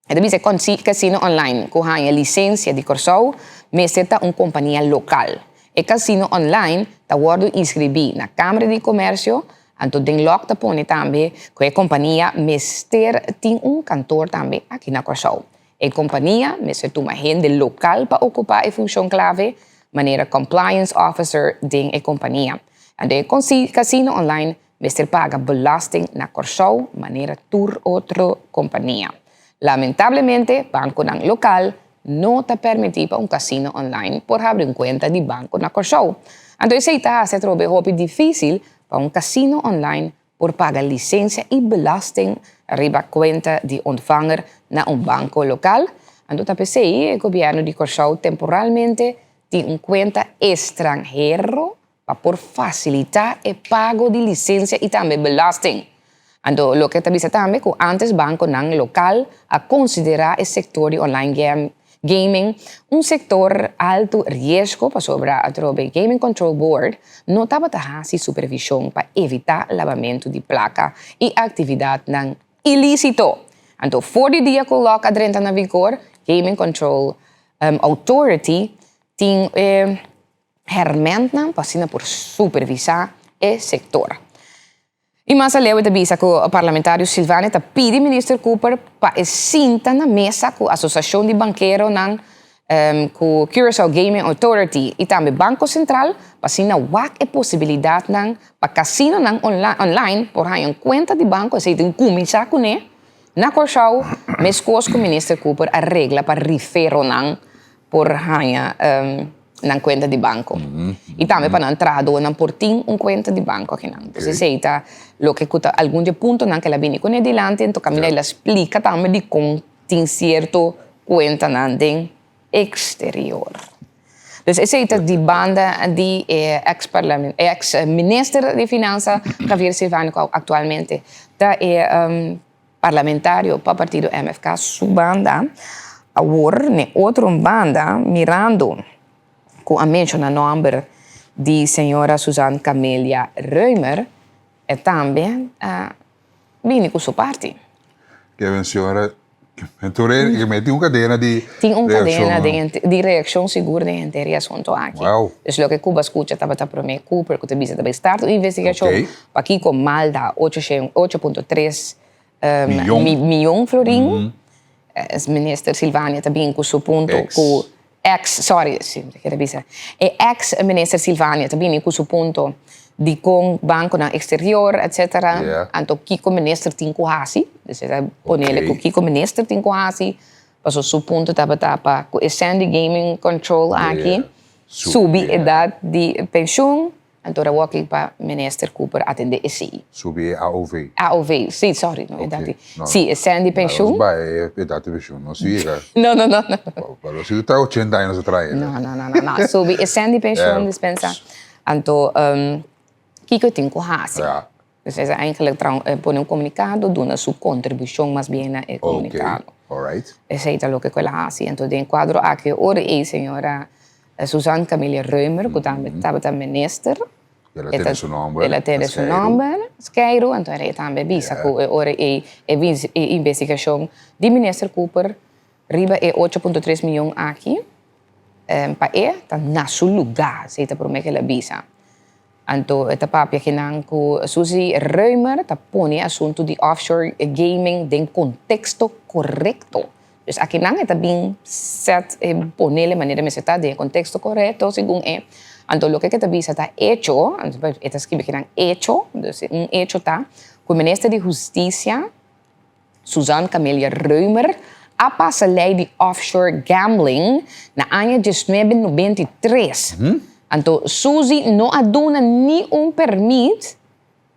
e ta bisa e kasino online ku haña lisensia di Kòrsou mester ta un kompania lokal. E kasino online ta wòrdu inskribí na Kamara di Komersio, Anto den lòk ta pone tambe ku e kompania mester tin un kantor tambe aki na Kòrsou. E kompania mester tuma hende lokal pa okupá e funshon klave manera compliance officer den e kompania. Anto e kasino online mester paga belasting na Kòrsou manera tur otro kompania. Lamentablemente bankonan lokal no ta permití pa un kasino online por habri un kuenta di banko na Kòrsou. Anto esei ta hasi atrobe hopi difísil pa un kasino online por paga lisensia i belasting riba kuenta di ontvanger na un banko lokal. Anto ta p'esei e gobièrnu di Kòrsou temporalmente tin un kuenta estranhero pa por fasilitá e pago di lisensia i tambe belasting. Anto loke ta bisa tambe ku ántes bankonan lokal a konsiderá e sektor di online gaming un sektor altu riesgo pasobra atrobe Gaming Control Board no tabata hasi supervishon pa evitá labamentu di plaka i aktividatnan ilísito. Anto for di dia ku lòk a drenta na vigor, Gaming Control Authority tin e hèrmèntnan pa asina por supervisá e sektor. I mas aleu e ta bisa ku parlamentario Silvania ta pidi minister Cooper pa e sinta na mesa ku Asosiashon di Bankeronan, ku Curaçao Gaming Authority i tambe Banko Sentral pa asina wak e posibilidatnan pa kasinonan online por haña un kuenta di banko, esei tin kuminsá kuné na Kòrsou meskos ku minister Cooper a regla pa riferonan por haña nan kuenta di banko. I tambe pa nan trahadónan por tin un kuenta di banko akinan. Entonces esei ta loke ku ta algun di e puntonan ku el a bini kuné dilanti, enton kaminda el a splika tambe dikon tin sierto kuentanan den eksterior. Dus esei ta di banda di e eks parlamen e eks minister di finansa Javier Silvano ku aktualmente ta e Parlamentario pa partido MFK su banda awor n'e otro banda mirando cu a menciona nomber di señora Suzanne Camelia Römer e tambe a bini cu su parti. Kevin señora tin un cadena di reaccion. Tin un cadena di reaccion sigur den henter e asunto aki. Dus loke cu bo a scucha tabata prome Cooper cu ta bisa ta bay start un investigacion. Pakiko Malda 8.3 miyon florin? Minister Silvania ta bin ku su punto ku ex, sorry, si mi ta kere bisa, e ex minister Silvania ta bini ku su punto di kon bankonan eksterior etcetera, anto kiko minister tin ku hasi, dus e ta ponele ku kiko minister tin ku hasi, pasobra su punto tabata pa ku e Sandy Gaming Control aki subi edat di penshun. Anto ora wak pa Minister Cooper atende esei. Subi e AOV. AOV, si, sorry, no edat di. Si, e sèn di penshun. Nos bai e edat di penshun, no si yega. No, no, no, no. Pero si ta ochenta aña nos a traha. No, no, no, no, no. Subi e sèn di penshun, dispensa. Anto, kiko e tin ku hasi? Dus e eigenlijk pone un komunikado, duna su kontribushon mas bien na e komunikado. Esei ta loke ku el a hasi. Anto den kuadro aki ora ei señora Suzanne Camelia Römer, ku tambe tabata minister, El a tene su nòmber. El a tene su nòmber, Skeiru. Anto e tambe a bisa ku e ora ei e investigashon di minister Cooper riba e 8.3 mion aki pa e ta na su lugá. Esei ta promé ku el a bisa. Anto e ta papia kinan ku Suzy Römer ta pone e asuntu di offshore gaming den konteksto korekto. Dus akinan e ta bin set e ponele manera mester ta den e konteksto korekto segun e. Anto loke ke ta bisa ta echo, e ta skibi kinan echo, dus un echo ta ku minister di hustisia, Suzanne Camelia Römer a pasa lei di offshore gambling na aña diesnuebe nobenta i tres. Anto Suzy no a duna ni un permit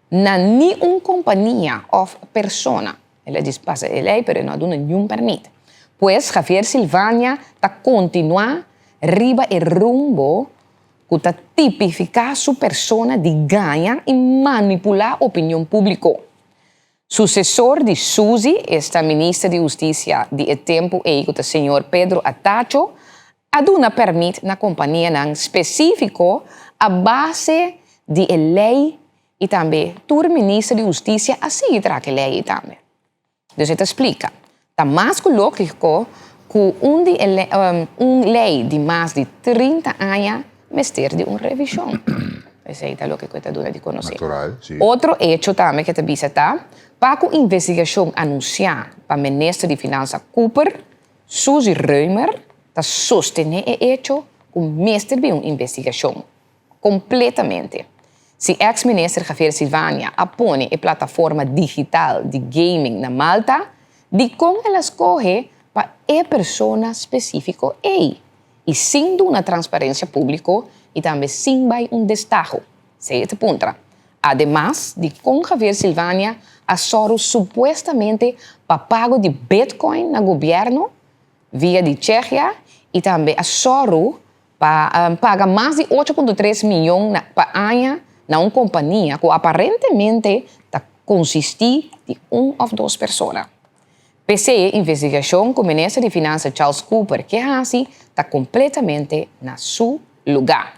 na ni un kompania òf persona. El a djis pasa e lei pero e no a duna niun permit. Pues Javier Silvania ta kontinuá riba e rumbo ku ta tipifiká su persona di gaña i manipulá opinion públiko. Susesor di Suzy, esta minister di Hustisia di e tempu ei ku ta señor Pedro Atacho, a duna pèrmit na kompanianan spesífiko a base di e lei i tambe tur minister di Hustisia a sigui traha ku e lei ei tambe. Dus e ta splika, Ta mas ku lógiko ku un di e un lei di mas di 30 aña mester di un revishon. Esei ta loke ku e ta duna di konosé. Natural, si. Otro echo tambe ku e ta bisa ta, pa ku investigashon anunsiá pa minister di Finansa Cooper, Suzy Römer ta sostené e echo ku mester bin un investigashon kompletamente. Si eks minister Javier Silvania a pone e plataforma digital di gaming na Malta, dikon el a skohe pa e persona spesífiko ei? I sin duna transparencia publico y tambe sin bay un destaho? Sey e ta puntra. Ademas, dicon Javier Silvania a sòru supuestamente pa pago di bitcoin na gobierno via di Tsjechia y tambe a sòru pa paga mas di 8.3 miyon pa aña na un compania cu aparentemente ta consisti di un of dos persona? P'esei e investigashon ku Minister di Finansa Charles Cooper ke hasi ta kompletamente na su lugá.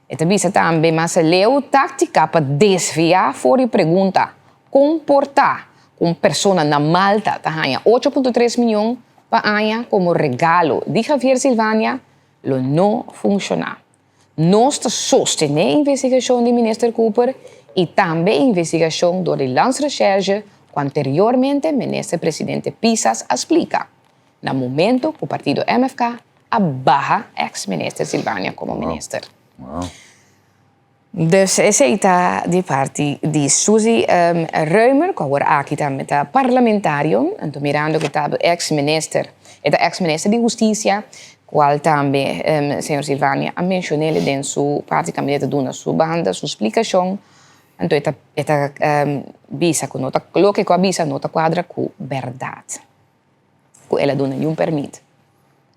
E ta bisa tambe mas aleu táktika pa desviá for di pregunta kon por ta ku un persona na Malta ta haña 8.3 mion pa aña komo regalo di Javier Silvania lo no funshoná. Nos ta sostené investigashon di Minister Cooper i tambe e investigashon dor di Landsrecherche ku anteriormente Minister Presidente Pisas a splika, na momento ku partido MFK a baha eks Minister Silvania komo minister. Dus esei ta di parti di Suzy Römer ku awor aki tambe ta parlamentario, anto mirando ku ta eks minister, e ta eks minister di hustisia, kual tambe señor Silvania a menshon'el den su parti kaminda e ta duna su banda, su splikashon, anto e ta e ta bisa ku no ta loke ku a bisa no ta kuadra ku bèrdat. Ku el a duna niun pèrmit.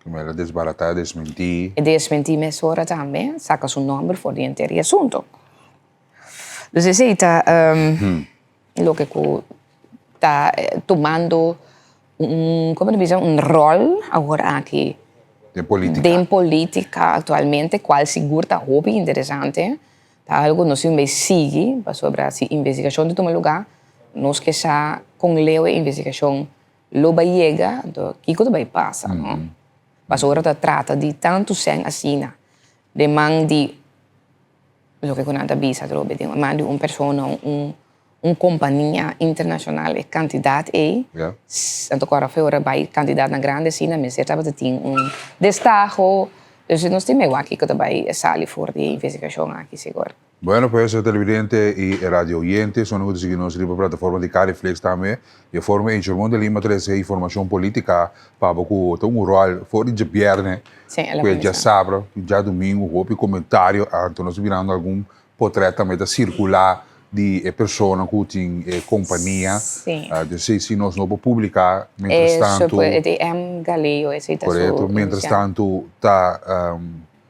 Como el a desbaratá, desmentí. E desmentí mesora tambe, saka su nòmber for di henter e asunto. Dus esei ta loke ku ta tumando un, komo ta bisa, un ròl awor aki. Den polítika. Den polítika aktualmente, kual sigur ta hopi interesante. Ta algu nos tin bay sigui pasobra si investigashon ta tuma lugá nos ke sa kon leu e investigashon lo bay yega anto kiko ta bay pasa no pasobra ta trata di tantu sèn asina den man di loke ku nan ta bisa atrobe den man di un persona un un kompania internashonal e kantidat ei anto kòrda fe ora bai kantidatnan grandi asina mester tabata tin un destaho dus nos tin mei wak kiko ta bai sali for di e investigashon aki sigur. Bueno pues televidente y radio oyente esnan cu ta sigui nos riba plataforma di Cariflex tambe di e forma ey Shermon de Lima trece informacion politica pa bo cu ta un rol for di djabierne cu e djasabra y djadomingo hopi comentario anto nos ta mirando algun Potret tambe ta circula di e persona cu tin e compania. Dus si si nos no por publica mientras tanto. E di M. Galeo esey ta su. Correcto, mientras tanto ta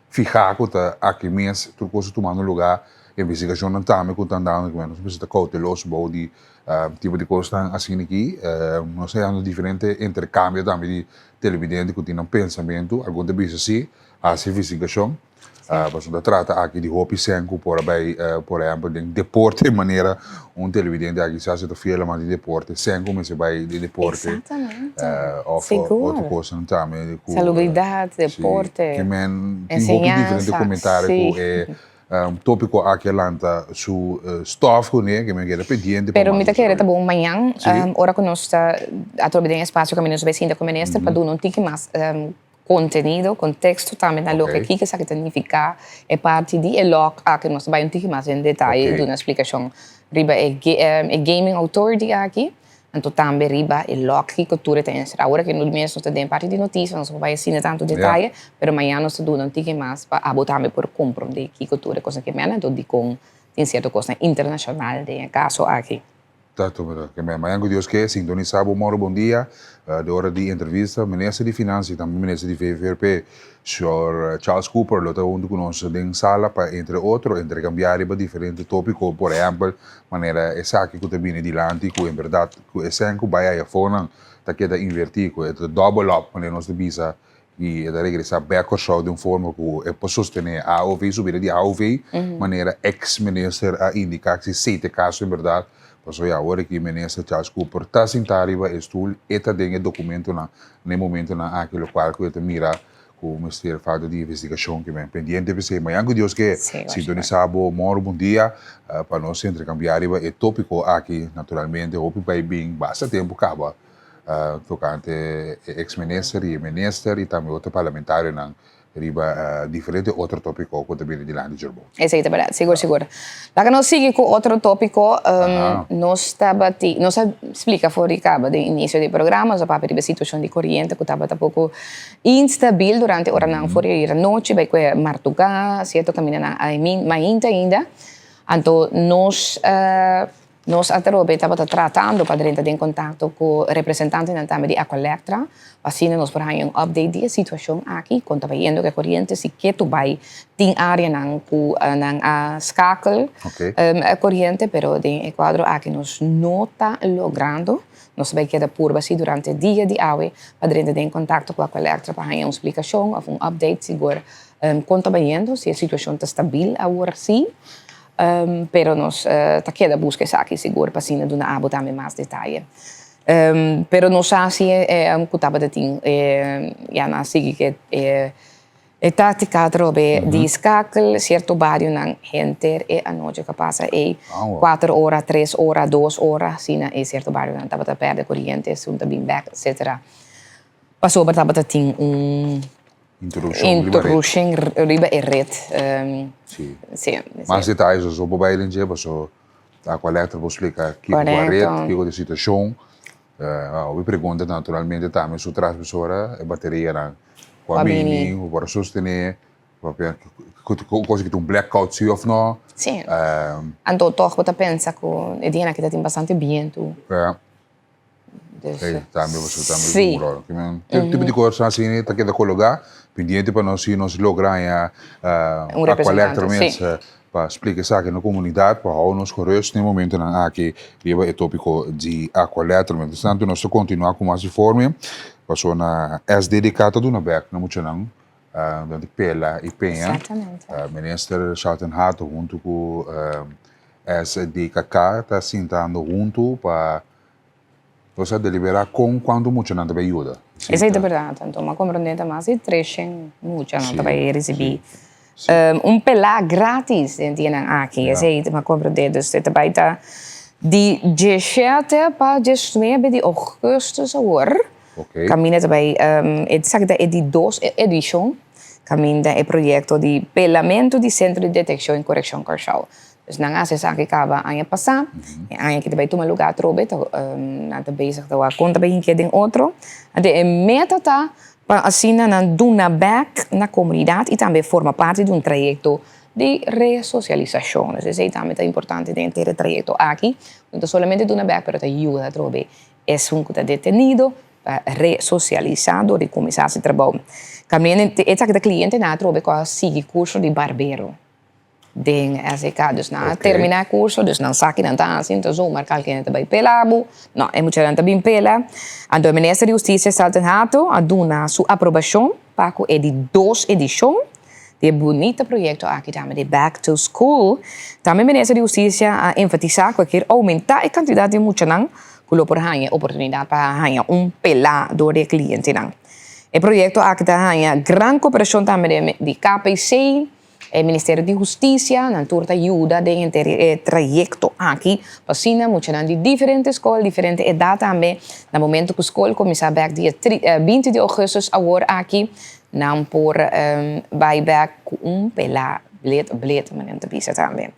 fiha cu ta aki mes tur cos ta tumando lugar, investigacionnan tambe cu ta andando, nos mester ta cauteloso bou di tipo di cosnan asina aki. Nos ta haya diferente intercambio tambe di televidente cu tin nan pensamento, algun ta bisa si, haci investigacion. Pasobra ta trata aki di hopi sèn ku por a bai, por ehèmpel den deporte manera un televidente aki sa si ta fiel aman di deporte, sèn ku mester bai den deporte. Exactamente. Òf otro kosnan tambe ku. Salubridat, deporte, Si, ke men tin hopi diferente komentario ku e tópiko aki a lanta su stòf kuné, ke men keda pendiente pa. Pero mi ta kere ta bon mañan ora ku nos ta atrobe den espasio kaminda nos bai sinta ku minister pa duna un tiki mas Contenido, contexto tambe na loke kiko esaki ta nifica, e parti di e log aki nos ta bay un tiki mas den detaye y duna splicacion riba e e gaming authority aki, anto tambe riba e log kiko tur e ta encera. Awor aki nos mes nos ta den parti di noticia nos no por bay asina tanto detaye, pero mañana nos ta duna un tiki mas pa abo tambe por comprende kiko tur e cosnan ke mena anto dicon tin cierto cosnan internacional den e caso aki. Ta tuma ta kem'e. Mañan ku Dios ke, sintonisá bo moro bon dia. De ora di entrevista, Minister di Finansa i tambe Minister di VVRP, señor Charles Cooper lo ta huntu ku nos den sala pa entre otro interkambiá riba diferente tópiko, por ehèmpel manera esaki ku ta bini dilanti ku en bèrdat ku e sèn ku bai ayafonan ta keda invertí, ku e ta double up manera nos ta bisa i e ta regresá bèk Kòrsou den un forma ku e por sostené aov, subida di aov, manera eks minister a indiká si esei ta e kaso en bèrdat. Pasobra ya awor aki minister Charles Cooper ta sintá riba e stul, e ta den e dokumentonan na e momentonan aki, lokual ku e ta mira Ku mester falta di investigashon ke men pendiente p'esei. Mañan ku Dios ke sintonisá bo mòru bon dia pa nos interkambiá riba e tópiko aki. Naturalmente hopi bai bin basta tempu kaba tokante e eks minister i e minister i tambe otro parlamentarionan riba diferente otro tópiko ku ta bini dilanti djorbo. Esei ta bèrdat, sigur sigur. Laga nos sigui ku otro tópiko. Nos tabatin, nos a splika for di kaba den inisio di e programa, nos a papia riba e situashon di koriente ku tabata poko instabil durante oranan for di anochi bai ku e martugá, sierto kamindanan a mainta ainda. Anto nos Nos atrobe tabata tratando pa drenta den kontakto ku representantenan tambe di Aqualectra, pa asina nos por haña un update di e situashon aki, kon ta bayendo ku e koriente, si ketu bai tin áreanan ku nan a skakel e koriente, pero den e kuadro aki nos no ta logrando. Nos ta bai keda purba si durante dia di awe pa drenta den kontakto ku Aqualectra pa haña un splikashon òf un update sigur kon ta bayendo, si e situashon ta stabil awor si. Pero nos ta keda buska esaki sigur pa asina duna abo tambe mas detaye. Pero nos sa si ku tabata tin ya nan a sigui ku e taktika atrobe di skakel sierto barionan henter e anochi ku a pasa ei kuater ora, tres ora, dos ora asina e sierto barionan tabata pèrdè koriente esun ta bin bèk etsetera pasobra tabata tin un Interrupcion riba e red. Si. Mas detalles nos no por bai den dje paso Aqualectra por splica kico cu a red, kico ta e situacion. Hopi pregunta naturalmente tambe su transmisora, e baterianan cu a bini, cu por a sostene, cosa cu ta un blackout si of no. Si. Anto toch bo ta pensa cu e dianan aki ta tin bastante bientu. Hey, tambe boso tambe sí. Un rol. Mm Tipo di cosas así ta queda cologá, pendiente pa nos si nos logra haña un representante, sí. Pa explica esaki na comunidad, pa hou nos gerust na e momentonan aki riba e topico di Aqualectra. Mientras tanto nos ta continua cu mas informe, paso na SDDK ta duna bek na muchanan durante Pela y Peña. Exactamente. Minister Charlton Hato hunto cu SDKK ta sintando hunto pa Nos a deliberá kon kuantu muchanan ta bai yuda. Esei ta bèrdat. Anto m'a komprondé ta mas di treshen muchanan ta bai risibí un pelá grátis den dianan aki. Esei m'a komprondé. Dus e ta bai ta di diesshete pa diesnuebe di ougùstùs awor. Kaminda ta bai, esaki ta e di dos edishon kaminda e proyekto di pelamentu di Sentro di Detekshon i Korekshon Kòrsou. Dus nan a hasi esaki kaba aña pasá, e aña aki ta bai tuma lugá atrobe, ta nan ta bezig ta wak kon ta bai hinkia den otro. Anto e meta ta pa asina nan duna bèk na komunidat i tambe forma parti di un trayekto di resosialisashon. Dus esei tambe ta importante den henter e trayekto aki, no ta solamente duna bèk pero ta yuda atrobe esun ku ta detenido pa resosialisá dor di kuminsá hasi trabou. Kaminda esaki ta klientenan atrobe ku a sigui kurso di barbero. Den SDK, dus nan a termina e curso, dus nan sa ki nan ta haci, no ta zomaar kalke ta bay pela bo, no, e muchanan ta bin pela. Anto e minister di Husticia Stelten Hato a duna su aprobacion pa cu e di dos edicion di e bunita proyecto aki tambe di Back to School. Tambe minister di Husticia a enfatisa cu e kier aumenta e cantidad di muchanan cu lo por haña e oportunidad pa haña un pela door di e clientenan. E proyecto aki ta haña gran cooperacion tambe di KPC, E Ministerio di Hustisia, nan tur ta yuda den henter e trayekto aki pa asina muchanan di diferente skol, diferente edat tambe, na momento ku skol kuminsá bèk dia 20 di ougùstùs awor aki, nan por bai bèk ku un pelá blet blet, manera nan ta bisa tambe.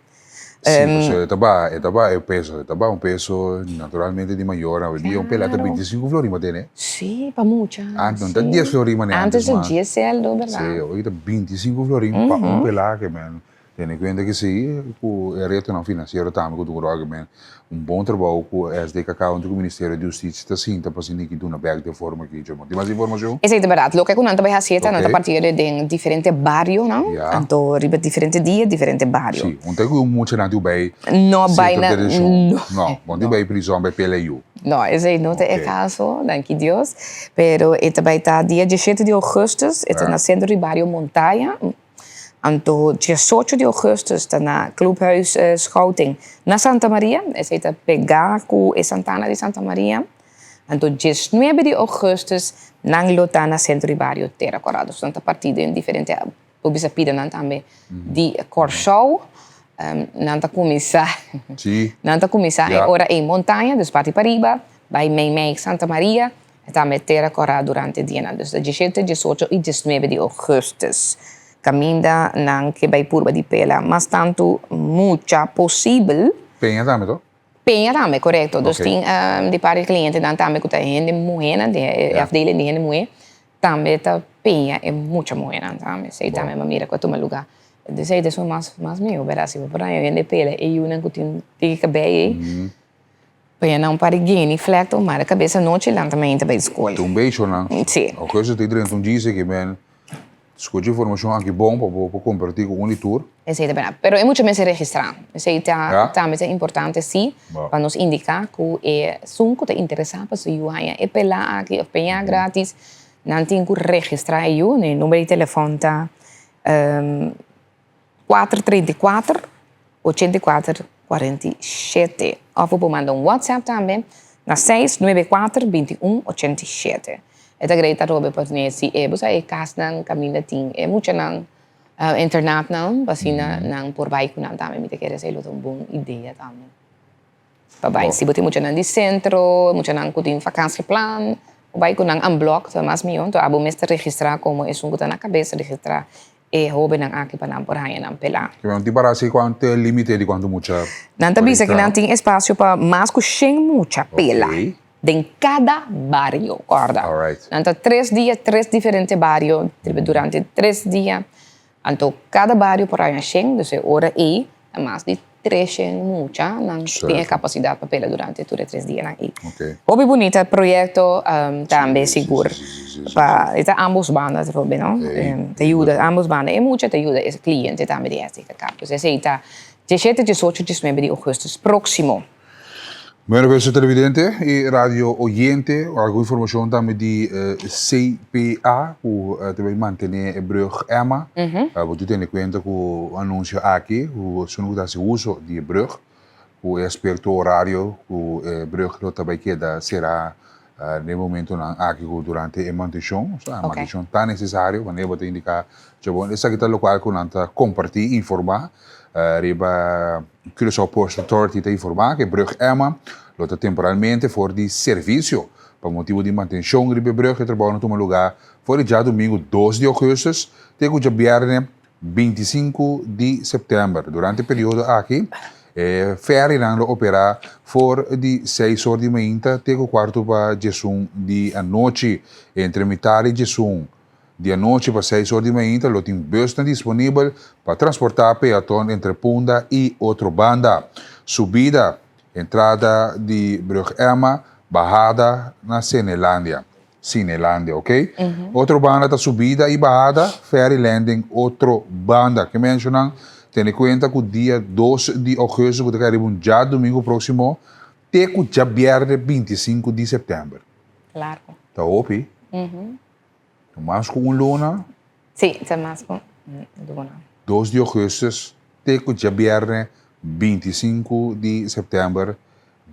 Sí, pasobra e ta baha, e ta baha e peso, e ta baha un peso naturalmente di mayor. Awe dia un pela ta 25 florin pa tene. Sí, pa mucha. Antes no ta 10 florin manera antes mas. Antes ta 10 sèldo, berdad. Sí, awe ta 25 florin pa un pela ke men. Tene kuenta ke sí, ku e retonan finansiero tambe ku tur ku men. Un bon trabou ku SDKK huntu ku Ministerio di Hustisia ta sinta pa asina ki duna bèk den forma ki dje. Tin mas informashon? Esei ta bèrdat. Loke ku nan ta bai hasi e ta nan ta parti den diferente barionan. Anto riba diferente dia, diferente bario. Si, un ta ku muchanan tin bai No bai na, no. No, bo no tin bai prizòn bai pela yu. No, esei no ta e kaso, danki Dios. Pero e ta bai ta dia diesshete di ougùstùs, e ta na Sentro di Bario Montaña. Anto diesocho di ougùstùs ta na Clubhuis Schouting na Santa Maria, esei ta pegá ku e Santana di Santa Maria. Anto 19 di ougùstùs nan lo ta na Sentro di Bario Tera Kòrá. Dus nan ta partí den diferente bo bisa pidanan tambe di Kòrsou. Nan ta kuminsá nan ta kuminsá e ora ei Montaña, dus parti pariba, bai Meimei, Santa Maria, e tambe Tera Kòrá durante dianan. Dus ta diesshete, diesocho i diesnuebe di ougùstùs. Kaminda nan ke bai purba di pela mas tantu mucha posibel. Peña tambe to? Peña tambe, korekto. Dus tin di parti klientenan tambe ku ta hende muhénan, di e afdeling di hende muhé, tambe ta peña e mucha muhénan tambe. Esei tambe mi a mira ku a tuma lugá. Dus ei ta esun mas mas mihó, bèrdat? Si bo por haña hende pela e yunan ku tin tiki kabei ei, peña nan un par di guinea vlek ta mara kabes anochi lanta mainta bai skol. Ta un beishonan. Si. Oke, so ta drenta un djis aki men. Scucha informacion aki bon pa bo por comparti cu un di tur. Esey ta berdad. Pero e mucha mester registra. Esey ta tambe ta importante si pa nos indica cu e esun cu ta interesa pa su yu haña e pela aki of peña gratis, nan tin cu registra e yu. E number di telefon ta 434 84 47 of bo por manda un WhatsApp tambe na 694 21 87. E ta great arobe pa ne si e bo sa e kasnan kaminda tin e muchanan internatnan pa asina nan por bai ku nan tambe mi ta kere esei lo ta un bon idea tambe pa bai si bo tin muchanan di sentro muchanan ku tin vakansieplan bo bai ku nan unblock ta mas mihó enton abo mester registra komo esun ku ta na kabes registra E hóbennan aki pa nan por haña nan pelá. Ke nan tin para hasi kuantu e límite di kuantu mucha Nan ta bisa ku nan tin espasio pa mas ku shen mucha pela den kada bario, kòrda. Nan ta tres dia, tres diferente bario durante tres dia. Anto kada bario por haña shen, dus e ora ei ta mas di Treshen mucha nan tin e kapasidat pa pela durante tur e tres dianan ei. Hopi bunita proyekto tambe sigur pa e ta ambos banda atrobe no ta yuda ambos banda e mucha ta yuda e kliente tambe di SDKK. Pues esei ta diesshete, diesocho, diesnuebe di ougùstùs próksimo. Bueno beste televidente y radio oyente, algun informacion tambe di CPA cu ta bay mantene e brug Emma. Bo tin tene cuenta cu anuncio aki cu esun cu ta haci uso di e brug cu e aspecto horario cu e brug lo ta bay keda cera den momentonan aki cu durante e mantencion. Osea mantencion ta necesario manera bo ta indica chabon. Esaki ta locual cu nan ta comparti, informa riba. Curaçao Ports Authority ta informá ku e brùg Emma lo ta temporalmente for di servisio. Pa motibu di mantenshon riba e brùg e trabou na tuma lugá for di djadumingu dos di ougùstùs te ku djabièrnè 25 di sèptèmber. Durante e periodo aki e fèrinan lo operá for di seis or di mainta te ku kuartu pa diesun di anochi. Entre mitar di diesun Di anochi pa seis or di mainta lo tin busnan disponibel pa transportá peaton entre Punda i Otrobanda. Subida, entrada di Brug Emma, bahada na Senelandia, Cinelandia, ok? Otrobanda ta subida i bahada, ferry landing Otrobanda. Ke menshonan tene kuenta ku dia dos di ougùstùs ku ta kai riba un djadumingu próksimo te ku djabièrnè 25 di sèptèmber. Largo. Ta hopi. Ta mas ku un luna. Sí, ta mas ku un luna. Dos di ougùstùs te ku djabièrnè 25 di sèptèmber,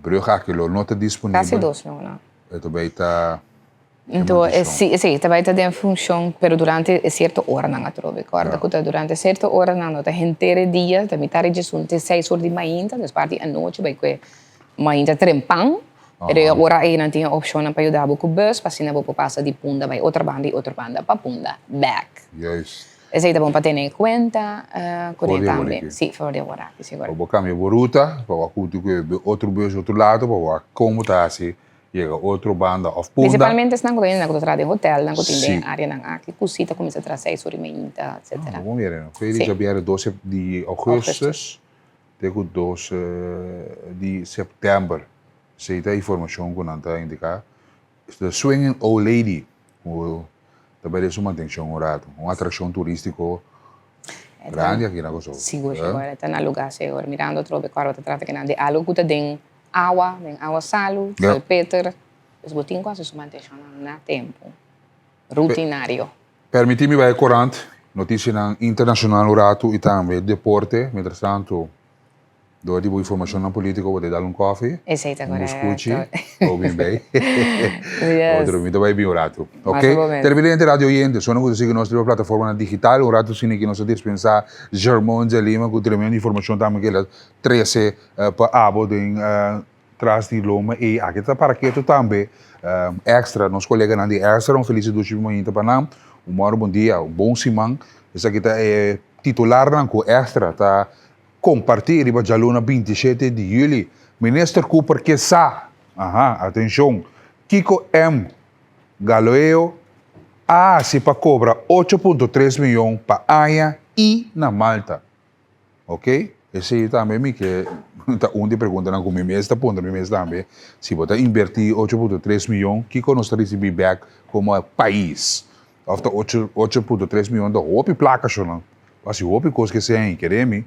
brùg aki lo no ta disponibel. Kasi dos luna. E ta bai ta den mantenshon. Sí, sí, ta bai ta den funshon, pero durante e sierto oranan atrobe. Kòrda ku ta durante sierto oranan, no ta henter e dia, ta mitar di djesun te seis or di mainta, dus parti anochi bai ku e Mainta trempan, pero e ora ei nan tin e opshonnan pa yuda bo ku bus pa asina bo por pasa di Punda bai otro banda i otro banda pa Punda bèk. Juist. Esei ta bon pa tene en kuenta kuné tambe. Sí, for di awor aki sigur. Pa bo kambia bo ruta, pa bo a kunti ku e otro bus otro lado, pa bo a kon bo ta hasi yega otro banda òf Punda. Prinsipalmente esnan ku ta yendo nan ku ta traha den hotelnan ku tin den areanan aki ku si ta kuminsá traha seis ora i mainta, etsetera. Ah, bo mira, no. Fe di djabièrnè 12 di ougùstùs. Te ku dos di sèptèmber. Esei ta informashon ku nan ta indiká. The Swinging Old Lady ku ta bai den su mantenshon un ratu. Un atrakshon turístiko grandi aki na Kòrsou. Sigur, sigur. E ta na lugá sigur. Mirando atrobe ku ta trata kinan di algu ku ta den awa, den awa salu, salpeter. Pues bo tin ku hasi su mantenshonnan na tempu. Rutinario. Permití mi bai e korant, notisianan internashonal un ratu i tambe deporte. Mientras tanto, Dor di bo informashonnan polítiko bo ta dal un kòfi, Esei ta un buskuchi, korekto. o bin bei. Yes. Otro mi ta bai bin un ratu. Mas Ok? un momento. Televidente, radio oyente, esnan ku ta sigui nos riba plataformanan digital, un ratu asina ki nos a dispensá Germon Jalima ku tremendo informashon tambe ku el a trese pa abo den tras di loma ei. Aki ta para ketu tambe Extra, nos koleganan di Extra, un felis i dushi mainta pa nan. Un mòru bon dia, un bon siman. Esaki ta e titularnan ku Extra ta Kompartí riba djaluna 27 di yüli, Minister Cooper ke sa, aha, atenshon, kiko M. Galoeo a hasi pa kobra 8.3 miyon pa aña i na Malta. Ok, esei tambe mi ke ta un di preguntanan ku mi mes ta puntra mi mes tambe, si bo ta inbertí 8.3 miyon, kiko nos ta risibí bèk komo pais? Òf ta 8.3 miyon ta hopi plaka shonnan. Hasi hopi kos ke esei kere mi.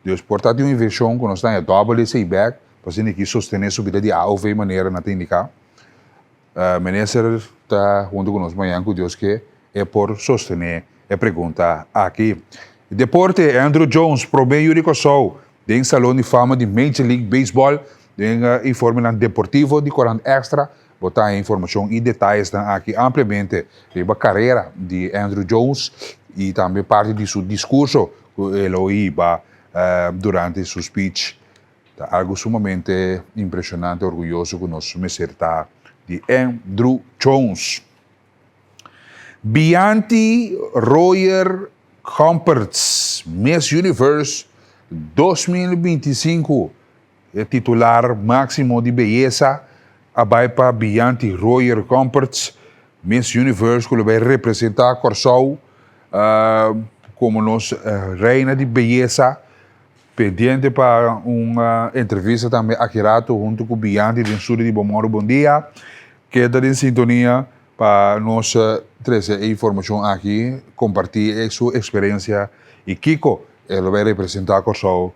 Dios por ta di un invershon ku nos ta haña dòbel esei bèk pa asina ki sostené subida di aov manera nan ta indiká. Minister ta huntu ku nos mañan ku Dios ke e por sostené e pregunta aki. Deporte, Andruw Jones promé yu di Kòrsou den Salon di Fama di Major League Baseball. Den informenan deportivo di Korant Extra Bo ta haña informashon i detayesnan aki ampliamente riba karera di Andruw Jones i tambe parti di su diskurso ku e lo hiba durante su speech. Ta algu sumamente impreshonante, orguyoso ku nos mester ta di Andruw Jones. Bianti Royer Gomperts, Miss Universe 2025 E titular máksimo di beyesa a bai pa Bianti Royer Gomperts, Miss Universe ku lo bai representá Kòrsou komo nos reina di beyesa. Pendiente pa un entrevista tambe aki rato huntu ku Bianti den studio di Bon Mòru Bon Dia. Keda den sintonia pa nos trese e informashon aki, kompartí su eksperensia i kiko e lo bai representá Kòrsou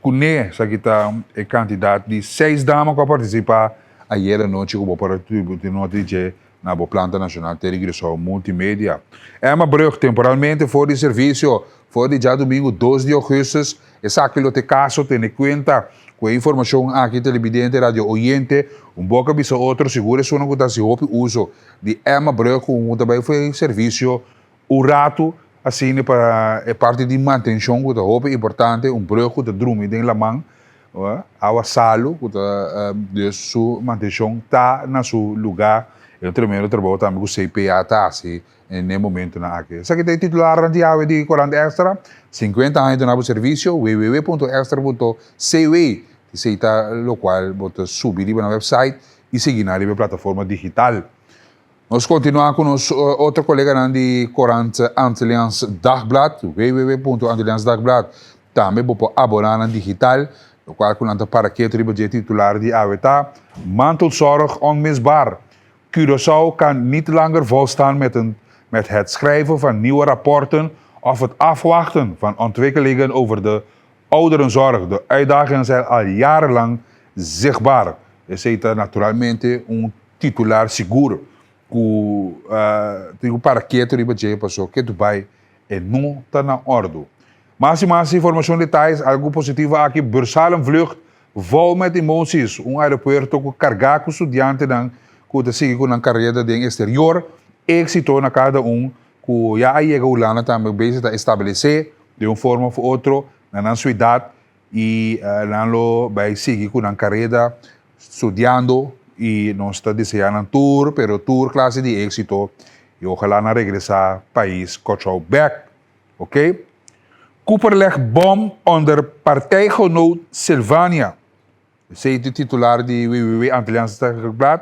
Kuné esaki ta e kantidat di seis dama ku a partisipá ayera nochi ku bo por a tin nota di dje na bo planta nashonal Terry Grisou Multimedia. Emma Brug temporalmente for di servisio for di djadumingu 2 di ougùstus. Esaki lo ta e kaso tene kuenta ku e informashon aki telebidente radio oyente un boka bisa otro sigur esunnan ku ta hasi hopi uso di Emma Brug ku ta bai for e servisio Un ratu asina pa e parti di mantenshon ku ta hopi importante, un brug ku ta drumi den laman, awa salu ku ta dus su mantenshon ta na su lugá. E un tremendo trabou tambe ku CPA ta hasi n'e momentunan aki. Esaki ta e titularnan di awe di Korant Extra, 50 aña duna bo servisio, www.extra.cw. Esei ta lokual bo ta subi riba nan website i sigui nan riba e plataforma digital. Nos kontinuá ku nos otro koleganan di korant Antilliaans Dagblad, www.antilliaansdagblad. Tambe bo por aboná nan digital, lokual ku nan ta para ketu riba dje titular di awe ta, Mantelzorg onmisbaar, Curaçao kan niet langer volstaan met een met het schrijven van nieuwe rapporten of het afwachten van ontwikkelingen over de ouderenzorg. De uitdagingen zijn al jarenlang zichtbaar. Esei ta naturalmente un Titular sigur ku tin ku para ketu riba dje paso ketu bai e no ta na ordu. Mas i mas informashon detayes algu positivo aki Bursalem vlucht vol met emoties un aeropuerto ku kargá ku studiantenan ku ta sigui ku nan kareda den eksterior éksito na kada un ku ya a yega Hulanda tambe bezig ta establesé den un forma òf otro na nan suidat I nan lo bai sigui ku nan kareda studiando i nos ta deseá nan tur pero tur klase di éksito i ojalá nan regresá pais Kòrsou bèk. Ok. Cooper legt bom onder partijgenoot Silvania. Esei ta e titular di www.antilliaansdagblad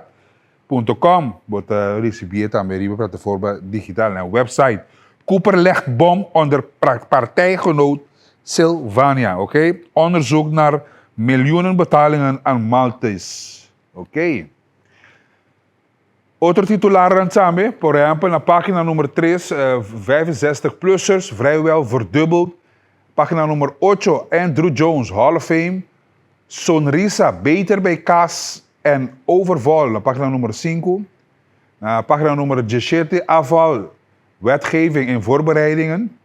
punto com. Bo ta risibié tambe riba plataforma digital na website. Cooper legt bom onder partijgenoot Silvania. Ok. Onderzoek naar miljoenen betalingen aan Maltese. Ok. Otro titularnan tambe, por ehempel na pagina nummer 3, 65-plussers vrijwel verdubbeld. Pagina nummer 8, Andruw Jones, Hall of Fame. Sonrisa beter bij kas en overvol na pagina nummer 5. Na pagina nummer 17, afval, wetgeving en voorbereidingen.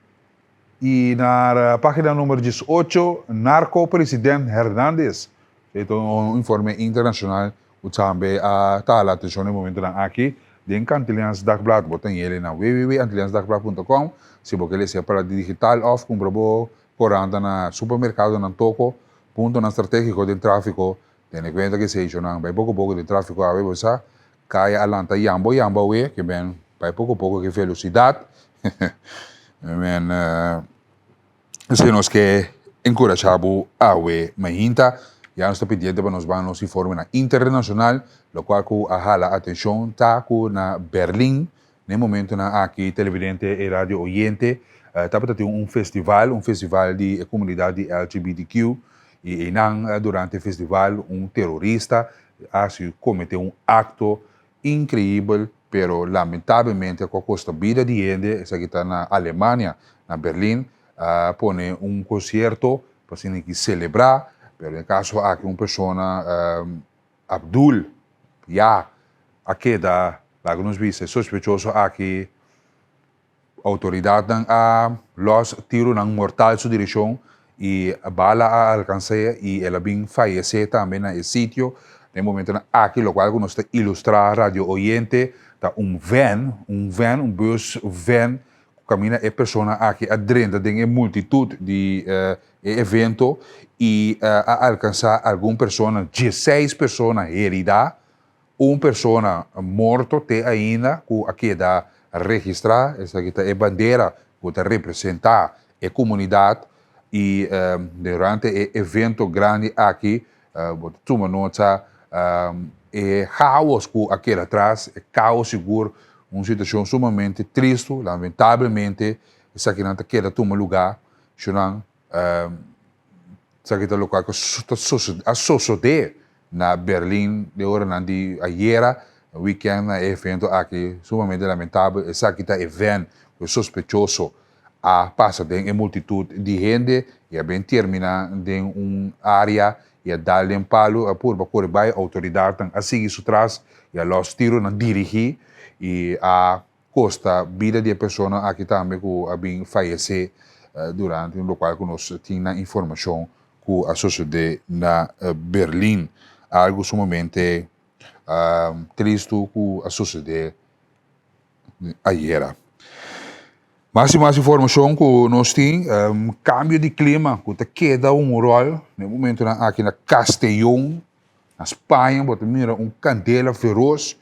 I na página number 18, Narco President Hernandez. E ta un informe internashonal ku tambe a ta hala atenshon na e momentunan aki. Den Antilliaans Dagblad bo ta yele na www.antilliaansdagblad.com si bo ke lesa e para digital òf kumpra bo koranta na supermerkadonan toko puntonan stratégiko den tráfiko. Tene kuenta ku esei shonnan bai poko poko den tráfiko awe bo sa kaya a lanta yambo yambo awe ke men bai poko poko ke velosidat. Men esei nos ke enkurashá bo awe mainta. Ya nos ta pendiente pa nos ban nos informenan internashonal lokual ku a hala atenshon ta ku na Berlin Na e momentonan aki televidente i radio oyente tabata tin un festival, un festival di e komunidat di LGBTQ i einan durante e festival un terorista a hasi komete un akto inkreibel pero lamentabelmente ku a kosta bida di hende, esaki ta na Alemania, na Berlin, a pone un konsierto pa asina ki selebrá, pero den e kaso aki un persona Abdul ya a keda, laga nos bisa, e sospechoso aki. Outoridatnan a lòs tironan mortal su direkshon i bala a alkans'é i el a bin fayesé tambe na e sitio. Na e momentonan aki lokual ku nos ta ilustrá radio oyente ta un vèn, un vèn, un bùs vèn ku kaminda e persona aki a drenta den e multitut di e evento i a alkansá algun persona, dieseis persona heridá, un persona morto te ainda ku a keda registrá. Esaki ta e bandera ku ta representá e komunidat i durante e evento grandi aki bo ta tuma nota e chaos ku a keda atras, e kaos sigur, un situashon sumamente tristu, lamentablemente esakinan ta keda tuma lugá, shunan esaki ta lokual ku ta a sosodé na Berlin den oranan di ayera, weekend na e evento aki sumamente lamentabel, esaki ta e vèn ku e sospechoso a pasa den e multitut di hende i a bin terminá den un área i a dal den palu, a purba kore bai, outoridatnan a sigui su tras i a lòs tironan dirigí i a kosta bida di e persona aki tambe ku a bin fayesé durante un lokual ku nos tin na informashon ku a sosodé na Berlin. Algu sumamente tristu ku a sosodé ayera. Mas i mas informashon ku nos tin, kambio di klima ku ta keda un ròl na e momentunan aki na Castellón, Na Spaña bo ta mira un kandela feros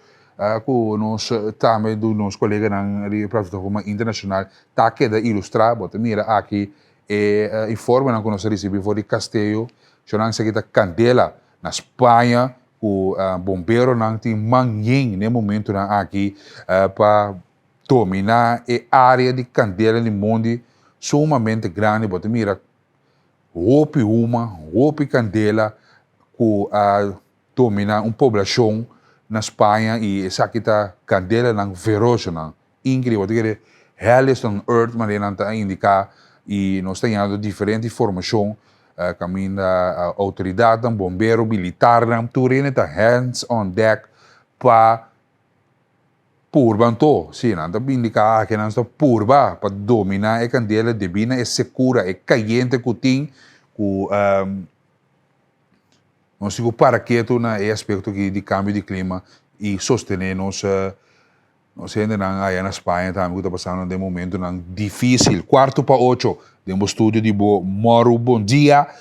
ku nos tambe di nos koleganan di plataforma internashonal ta keda ilustrá. Bo ta mira aki e informenan ku nos a risibí for di Castello. Shonnan esaki ta kandela na Spaña ku bomberonan tin man yen na e momentunan aki pa dominá e área di kandela di mondi sumamente grandi. Bo ta mira Hopi huma, hopi kandela ku a dominá un poblashon na Spaña i esaki ta kandelanan ferosnan, inkreibel. Bo ta kere hell is on earth manera nan ta indiká i nos ta hañando diferente informashon kaminda outoridatnan, bombero, militarnan, tur hende ta hands on deck pa Purba anto, sí, nan ta indiká aki nan sta purba pa dominá e kandela debí na e sekura, e kayente ku tin, ku nos tin ku para ketu na e aspekto aki di kambio di klima i sostené nos nos hendenan aya na Spaña tambe ku ta pasando den momentunan difísil. Kuarto pa ocho den bo studio di bo Mòru Bon Dia.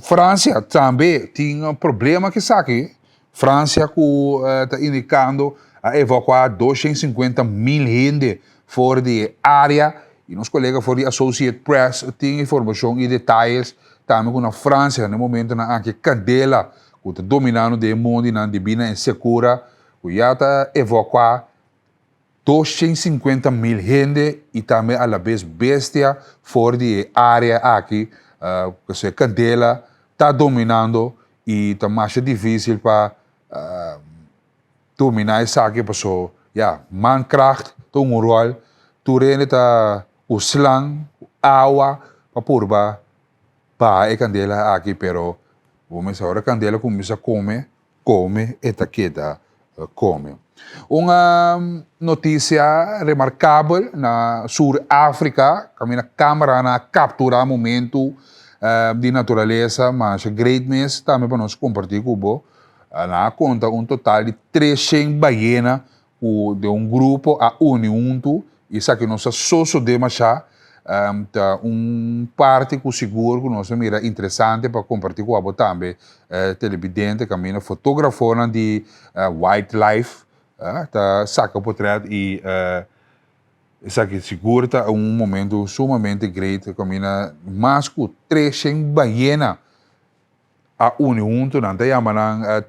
Fransia tambe tin problema ku esaki. Francia cu ta indicando a evacua 250 mil hende for di e area y nos colega for di Associate Press tin informacion y detayes tambe cu na Francia na e momentonan aki candela cu ta dominando den e mondinan debi na e secura cu ya ta evacua 250 mil hende y tambe alabes bestia for di e area aki pasobra e candela ta dominando y ta masha dificil pa domina esaki paso ya mankracht ta un rol tur hende ta cu slang cu awa pa purba baha e candela aki pero bo mester ora candela cuminsa come come e ta keda. Come. Un noticia remarcabel na Sur Africa, caminda cameranan a captura momento di naturalesa masha great mes tambe pa nos comparti cu bo. Nan a conta un total di treshen bayena cu den un grupo a uni hunto y esaki no sa sosode masha. Ta un parti cu sigur cu nos a mira interesante pa comparti cu abo tambe televidente caminda fotografonan di wildlife ta saca potret y esaki sigur ta un momento sumamente great caminda mas cu treshen bayena a uni hunto nan ta yama nan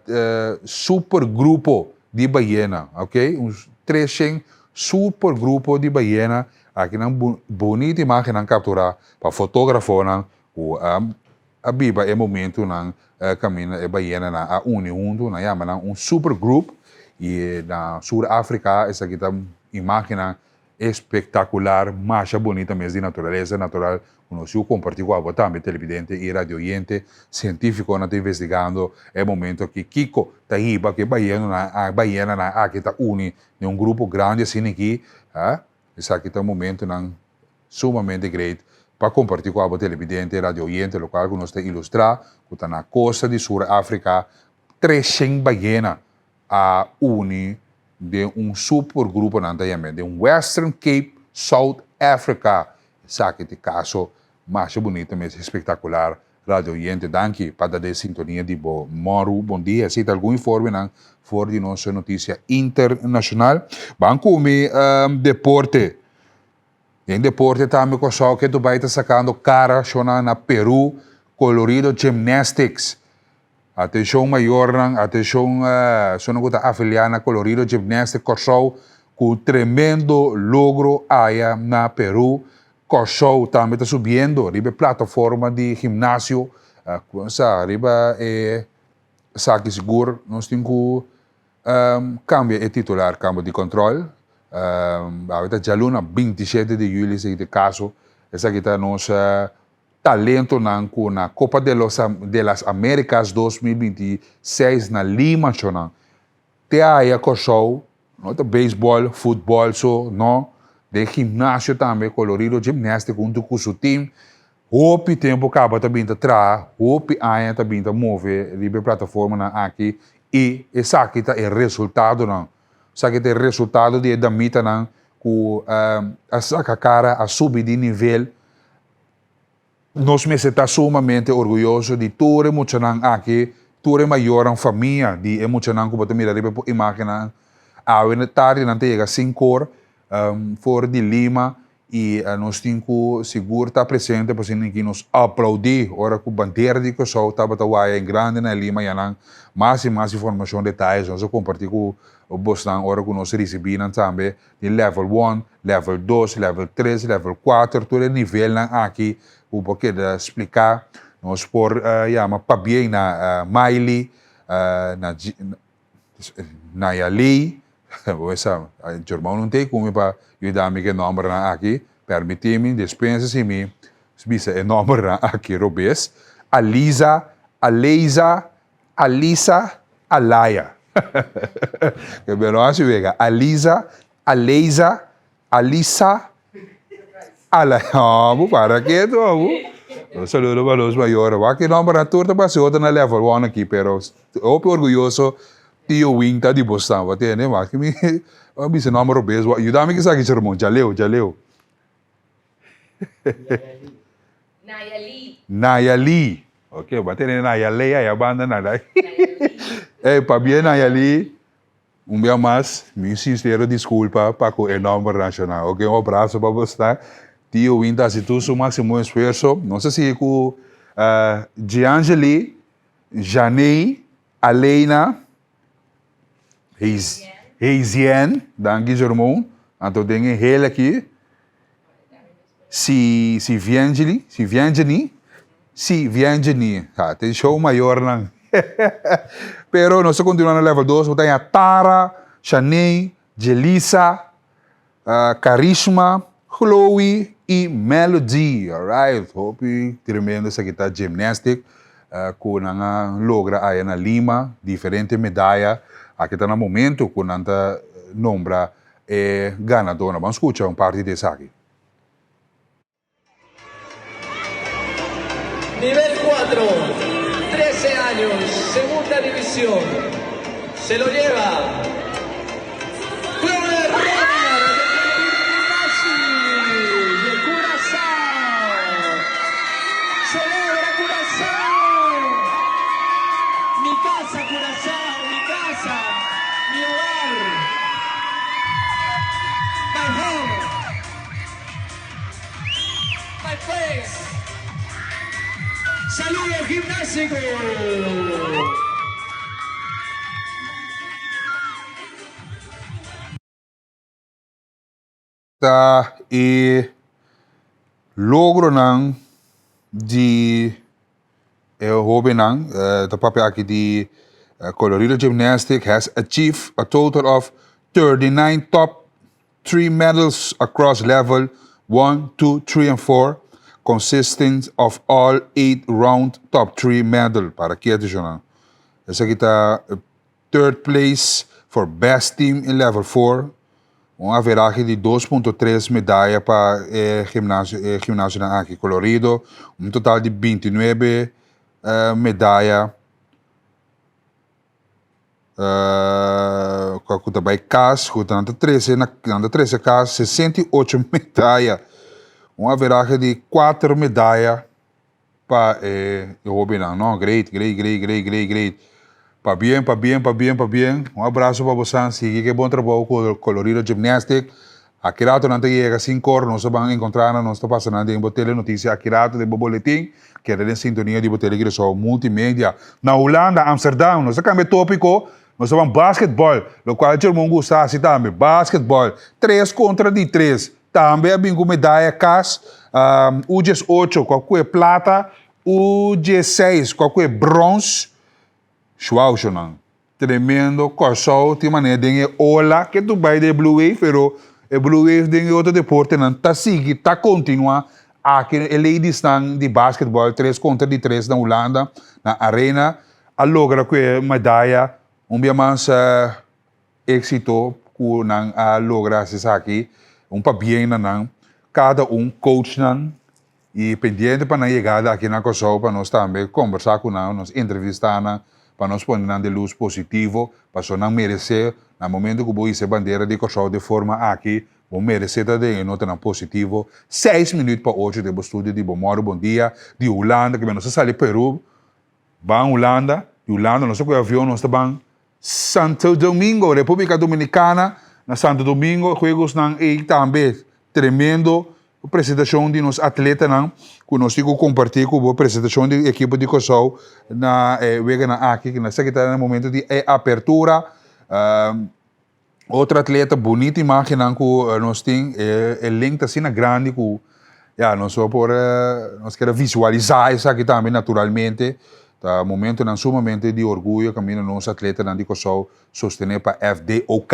super grupo di bayena ok un 300 super grupo di bayena aki nan bunita imagennan captura pa fotografonan cu a biba e momentonan caminda e bayenanan a uni hunto nan yama nan un super group y na Sur Africa esaki ta imagennan Espectacular, masha bonita mes di naturaleza natural cu nos yu comparti cu abo tambe televidente y radio oyente. Cientificonan ta investigando e momento aki kico ta hiba cu e bayenonan a bayenanan aki ta uni den un grupo grandi asina aki. Ha? Esaki ta momentonan sumamente great pa comparti cu abo televidente y radio oyente locual cu nos ta ilustra cu ta na costa di Sur Africa 300 bayena a uni den un supergrupo nan ta yam'é den Western Cape, South Africa. Esaki ta e kaso masha bunita mes, espektakular. Radio oyente danki pa ta den sintonia di bo Mòru. Bon dia. Esei ta algun informenan for di nos notisia internashonal. Ban kumi deporte. Den deporte tambe Kòrsou ke Dubai ta sakando kara shonnan na Peru, Colorido Gymnastics. Atenshon mayornan, atenshon esunnan ku ta afiliá na Colorido Gymnastics Kòrsou ku tremendo logro aya na Peru. Kòrsou tambe ta subiendo riba e plataforma di gimnasio. Kuminsá riba e esaki sigur nos tin ku kambia e titular kamber di kòntròl. Awe ta djaluna 27 di yüli esaki ta e kaso. Esaki ta nos Talentonan ku na Copa de los de las Americas 2026 na Lima chonan te aya Kòrsou no ta beisbòl, futbòl so no, den gimnasio tambe Colorido Gymnastic huntu ku su team hopi tempu kaba ta bin ta traha, hopi aña ta bin ta move riba e plataformanan aki i esaki ta e resultadonan, esaki ta e resultado di e damitanan ku a saka kara a subi di nivel. Nos mester ta sumamente orguyoso di tur e muchanan aki, tur e mayornan, famia di e muchanan ku bo ta mira riba e imagennan. Awe na tardi nan ta yega sinkor for di Lima i nos tin ku sigur ta presente pasobra aki nos aplaudí ora ku bandera di Kòrsou tabata waya en grande na Lima ya nan mas i mas informashon detayes nos a kompartí ku bosnan ora ku nos risibí nan tambe. Di level one, level dos, level tres, level kuater, tur e nivelnan aki ku bo keda spliká. Nos por yama pabien na Miley, na Nayaley, bo sa, Jermon no ta ku mi pa yuda mi ku e nòmbernan aki, pèrmití mi, despensa si mi bisa e nòmbernan aki robes, Aliza, Aleiza, Alisa, Alaya. Ke belo hasi wega. Alisa, Aleiza, Alisa, Alaya. Oh, bo para ketu, bo. Un saludo pa los mayornan. Wak e nombernan tur ta pasa otro na level one aki, pero hopi orguyoso Tio Wing ta di bo stan. Bo tende? Wak mi a bisa nomber robes. Yuda mi kisaki, Jermon. Djaleu, djaleu. Nayali. Nayali. Ok, ba tene Nayalei aya banda nada. Ey, pabia Nayali, un bia mas, mi sincero disculpa pa cu e nomber nacional. Ok, un abrazo pa bosta. Tio Win ta haci tur su maximo esfuerzo. Nos a sigui cu uh, Giangeli, Janey, Aleina, Heizien, danki Jermon. Anto den e hel aki, si si Viangeli, si Viangeni, si Viangeni. Ha, ten show mayornan. Pero nos ta continua na level dos, bo ta haña Tara, Shaney, Jelisa, Karishma, Chloe y Melody. Alright, hopi tremendo esaki ta gymnastic ku nan a logra aya na Lima, diferente medaya. Aki ta na momento ku nan ta nombra e ganadónan. Ban skucha un parti di esaki. Nivel 4, 13 años, segunda división. Se lo lleva Chloe Rominger de Gimnasi de Curazao. Celebra Curazao. Mi casa, Curazao, mi casa, mi hogar. My home. My place. Saludos Gimnástico. Ta e logronan di e hobennan, ta papia aki di Colorido Gymnastic has achieved a total of 39 top 3 medals across level 1, 2, 3 and 4, consisting of all 8 round top 3 medal. Para kieto shonan. Esaki ta third place for best team in level 4, un averahe di 2.3 medaya pa e gimnasio e gimnasionan aki Colorido, un total di 29 medaya. Ku ta bai kas, ku nan ta trese na nan ta trese kas 68 medaya. Un averahe di kuater medaya pa e hobennan. No, great, great, great, great, great, great. Pabien, pabien, pabien, pabien. Un abraso pa bosan. Sigui ku e bon trabou ku Colorido Gymnastic. Aki rato nan ta yega sin kor, nos ta ban enkontrá nan, nos ta pasa nan den bo telenoticia aki rato den bo boletin. Keda den sintonia di bo Tele Curaçao Multimedia. Na Hulanda, Amsterdam, nos ta kambia topiko, nos ta ban basketball, lokual Jermon gusta hasi tambe, basketball, tres kontra di tres, tambe a bin ku medaya kas, U diesocho ku a kue plata, U diesseis ku a kue brons, shuaushonan. Tremendo Kòrsou tin manera den e ola ke tu bai den e blue wave pero e blue wave den e otro deportenan ta sigui ta kontinuá aki e ladiesnan di basketball tres kontra di tres na Hulanda na arena a logra ku e medaya un bia mas éksito ku nan a logra hasi esaki un pabien na nan kada un coachnan I pendiente pa nan yegada aki na Kòrsou pa nos tambe kombersá ku nan, nos entrevistá nan, pa nos pone nan den lus positivo, pasobra nan meresé, na momento ku bo hisa e bandera di Kòrsou den forma aki, bo meresé ta den e notanan positivo. Seis minüt pa ocho den bo studio di Bo Mòru Bon Dia di Hulanda, kiba nos a sali Peru, ban Hulanda, di Hulanda nos a kohe avion nos ta ban Santo Domingo, República Dominicana, na Santo Domingo, juegosnan ei tambe tremendo presentacion di nos atletanan cu nos tin cu comparti cu bo presentacion di ekipo di Kòrsou na e weganan aki, cu esaki ta na momento di e apertura. Otro atleta, bunita imagennan cu nos tin, e link ta asina grandi cu ya nos no por, nos kier a visualisa esaki tambe naturalmente. Ta momentonan sumamente di orguyo caminda nos atletanan di Kòrsou sostene pa FDOK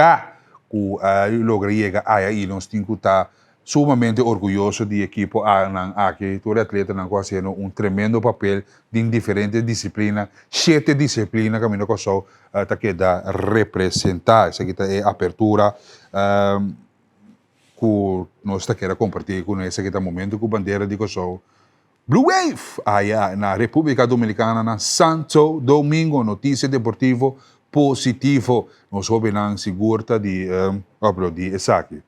cu a logra yega aya y nos tin cu ta Sumamente orguyoso di ekipo nan aki, tur e atletanan ku hasiendo un tremendo papel den diferente disiplina, shete disiplina kaminda Kòrsou ta keda representá. Esaki ta e apertura ku nos ta kere kompartí ku nos. Esaki ta momento ku bandera di Kòrsou Blue Wave aya na República Dominicana na Santo Domingo. Noticia deportivo positivo. Nos hobennan sigur ta di aplaudí esaki.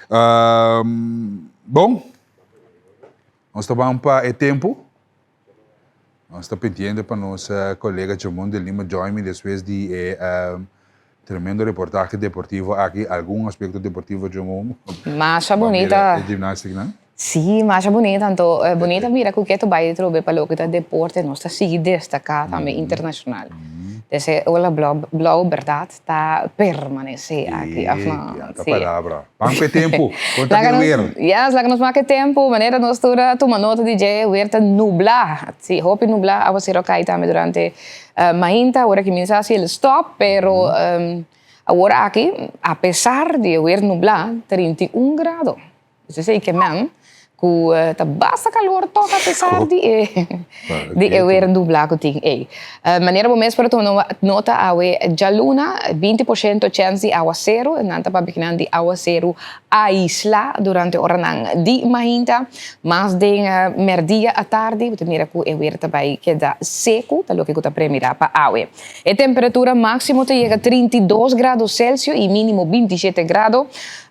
Bon, nos ta ban pa e tempu. Nos ta pendiente pa nos colega Jamon de Lima join mi despues di e tremendo reportahe deportivo aki. Algun aspecto deportivo, Jamon? Masha bunita. E gymnastic nan? Sí, masha bunita. Anto bunita mira ku ke ta bai atrobe pa loke ta deporte nos ta sigui destaká tambe internashonal. Des e ola blou blou bèrdat ta permanesé aki òf no? Sí, ta palabra. Ban ku e tempu, kon ta den wer? Yes, laga nos wak e tempu. Manera nos tur a tuma nota di dje, wer ta nublá. Sí, hopi nublá. Awasero a kai tambe durante mainta, ora ki minsa hasi el stòp, pero awor aki, apesar di e wer nublá, 31 grado. Esei ke men Ku ta basta kalor tòg apesar di e di e wer nublá ku tin ei. Manera bo mes por a tuma nota awe djaluna 20% chèns di awaseru, nan ta papia kinan di awaseru aislá durante oranan di mainta, mas den mèrdia atardi bo ta mira ku e wer ta bai keda seku, ta loke ku ta premirá pa awe. E temperatura máksimo ta yega 32 grado selsio i mínimo 27 grado.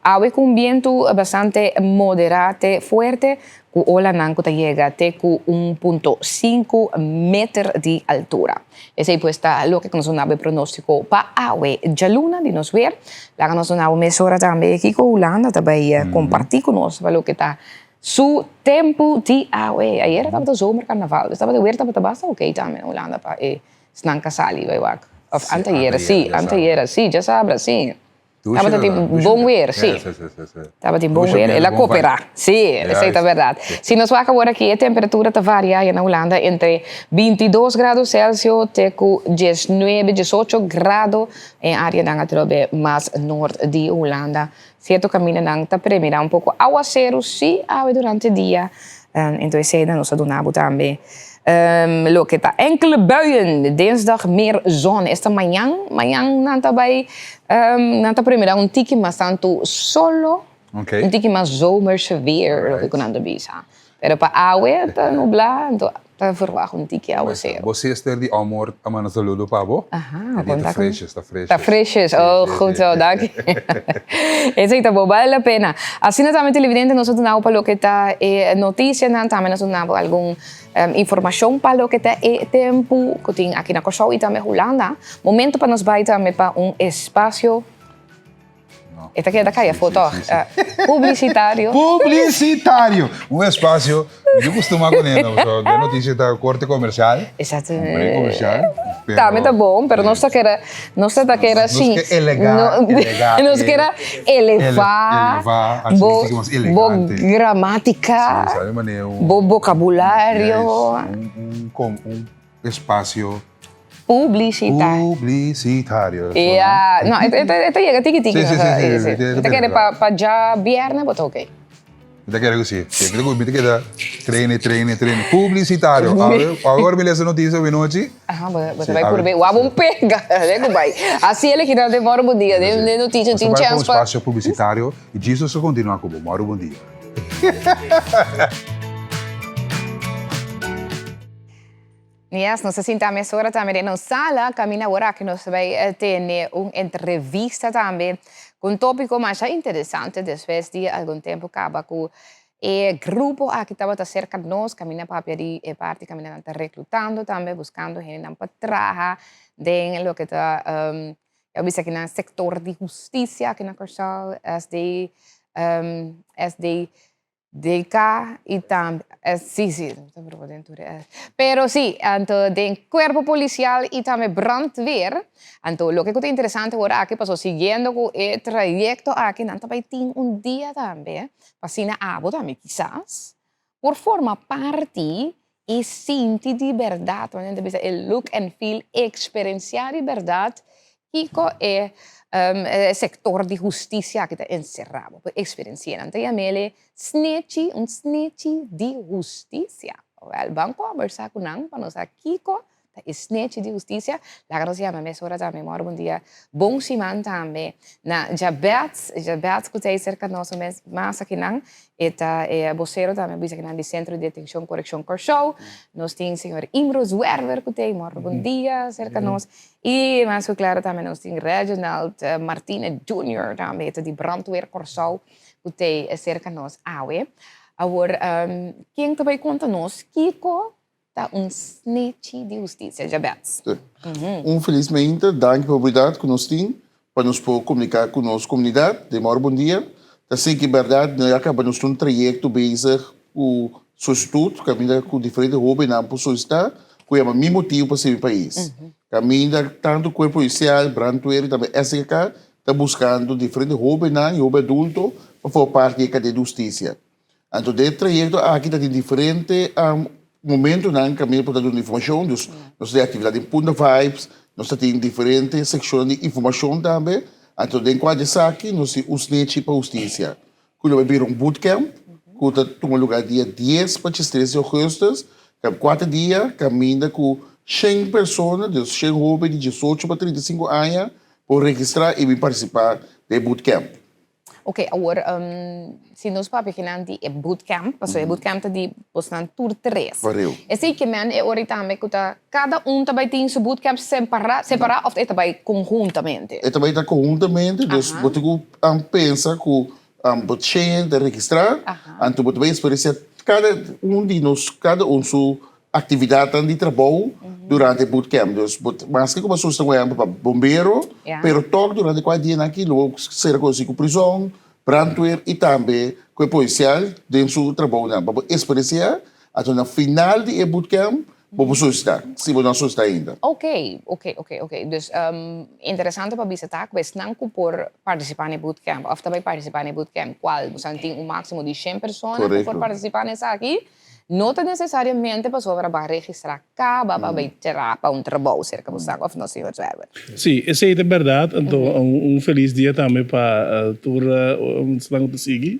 Awe ku un bientu bastante moderá te fuerte ku olanan ku ta yega te ku 1.5 meter di altura. Esei pues ta loke ku nos duna bo e pronóstiko pa awe djaluna di nos weer. Laga nos duna bo mesora tambe kiko Hulanda ta bai kompartí ku nos pa loke ta su tempu di awe. Ayera tabata zomerkarnaval, dus tabata weer tabata basta oké tambe na Hulanda pa e esnan ka sali bai wak. Òf antayera, sí, antayera, sí, djasabra, sí. Tabata tin bon weer, sí. Tabata tin bon weer, el a cooperá. Sí, esei ta berdad. Si nos wak awor aki, e temperatura ta varia ya na Hulanda entre 22 grado Celsius te ku 19, 18 grado en areanan atrobe mas nort di Hulanda. Cierto camindanan ta premira un poco awaceru, sí, awe durante dia. Enton eseinan nos a duna bo tambe. Loke ta enkele buien, dinsdag meer zon. Esta mañan, mañan nan ta bai, nan ta primera un tiki mas tantu solo, un tiki mas zomerse weer, loke ku nan ta bisa. Pero pa awe ta nubla, anto ta verwagt un tiki awaseru. Bo sister di Omor a manda saludo pa bo. Aha, E di ta freshes, ta freshes. Ta freshes, oh goed zo, danki. Esei ta bo, bale la pena. Asina tambe televidente nos a duna bo pa loke ta e noticianan, tambe nos a duna bo algun Informashon pa loke ta e tempu ku tin aki na Kòrsou i tambe Hulanda. Momento pa nos bai tambe pa un espasio. E ta keda kaya afó tòg. Publisitario. Publisitario! Un espasio, mi ta kustumá kuné no, pasobra den notisia ta korte komersial. Exacto. Un break komersial. Tambe ta bon, pero nos ta kere, nos ta kere así. Nos ke elegá, elegá. Nos kere elevá. Elevá, así bo, mas elegante. Bo gramática. Sí, sabe manera un. Bo vocabulario. Yes, un, un, un espacio. Publicitario. Publicitario. Ja, no, e, e, e ta yega tiki tiki. Sí, sí, sí, sí, sí. E ta kere pa, pa djabièrnè bo ta oké. Mi ta kere ku si. Mi ta ku mi ta keda traine, traine, traine. Publicitario. Awe, awor mi lesa noticia awe nochi. Aha, bo bo ta bai purbe. Wak bon pega. Lei ku bai. Asi el kina den mòru bon dia. Den den noticia tin Nos ta bai pa chèns un pa. espacio publicitario i Jesus a kontinua ku bo. Mòru bon dia. Yes, nos ta sinta mesora tambe den nos sala, caminda awor aki nos ta bay tene un entrevista tambe cu un topico masha interesante despues di algun tempo caba cu e grupo aki tabata cerca nos, caminda papia di e parti caminda nan ta reclutando tambe, buscando hendenan pa traha den loke ta ya bisa aki nan sector di husticia aki na Corsou, SD, SD. DK y tambe si si ta proba den tur e pero si anto den cuerpo policial y tambe brandweer anto loke cu ta interesante awor aki paso siguiendo cu e trayecto aki nan ta bay tin un dia tambe pa asina abo tambe kisas por forma parti y sinti di berdad nan ta bisa e look and feel experiencia di berdad kico e sector di husticia aki ta encera bo por experiencia nan ta yamele snechi un snechi di husticia wel ban combersa cu nan pa nos sa kico Ta e snechi di hustisia. Laga nos yama mesora tambe. Mòrdu bon dia. Bon siman tambe na Jabet. Jabet ku ta ei serka nos un bes mas akinan. E ta e bosero tambe bisa akinan di Sentro di Detenshon Korekshon Kòrsou. Nos tin señor Imro Zwerver ku ta ei. Mòrdu bon dia serka nos. I mas ku klaro tambe nos tin Reginald Martine Junior tambe. E ta di Brandweer Kòrsou ku ta ei serka nos awe. Awor ken ta bai konta nos kiko Ta un snechi di hustisia, Jabez. Un felis meinta, danki pa oportunidat ku nos tin pa nos por komuniká ku nos komunidat. Den mòrgen bon dia. Ta sigui bèrdat, no ya kaba nos tin un trayekto bezig ku solisitut kaminda ku diferente hóbennan por solisitá ku yama Mi Motivo pa Sirbi Pais. Kaminda tantu Kuerpo Polisial, Brandweer i tambe SGK ta buskando diferente hóbennan i hóben adulto pa forma parti di e kadena di hustisia. Anto den e trayekto aki ta tin diferente momentonan kaminda por ta duna informashon. Dus nos ta tin aktividat den Punda Vibes, nos ta tin diferente sekshonnan di informashon tambe. Anto den kua di esaki nos tin un snechi pa hustisia ku lo bai bira un bootcamp. ku ta tuma lugá dia dies pa diestres di ougùstùs, kuater dia kaminda ku shen persona, dus shen hóben di diesocho pa 35 aña por registrá i bin partisipá den e bootcamp. Ok, awor si nos papia kinan di e bootcamp, pasobra e bootcamp ta di bosnan tur tres. Bareu. Esei ke men e ora tambe ku ta kada un ta bai tin su bootcamp separá, separá òf e ta bai konhuntamente? E ta bai ta konhuntamente, dus bo tin ku pensa ku bo shen ta registrá, anto bo ta bai eksperensiá kada un di nos, kada un su Actividadnan di trabou durante e bootcamp. Dus bo maske cu bo a solicita un ehempel pa bombero, pero toch durante cua dianan aki lo bo ser conoci cu prison, brandweer y tambe cu e policial den su trabounan. Pa bo experiencia, anto na final di e bootcamp bo por solicita, si bo no a solicita ainda. Ok, ok, ok, ok. Dus interesante pa bisa ta cu esnan cu por participa na e bootcamp of ta bay participa na e bootcamp, cual bo sa tin un maximo di shen persona cu por participa na esaki, No ta nesesariamente pasobra bo a registrá kaba pa bai traha pa un trabou serka bo sa òf no, señor Zwerwer? Sí, esei ta bèrdat. Anto un felis dia tambe pa tur esnan ku ta sigui.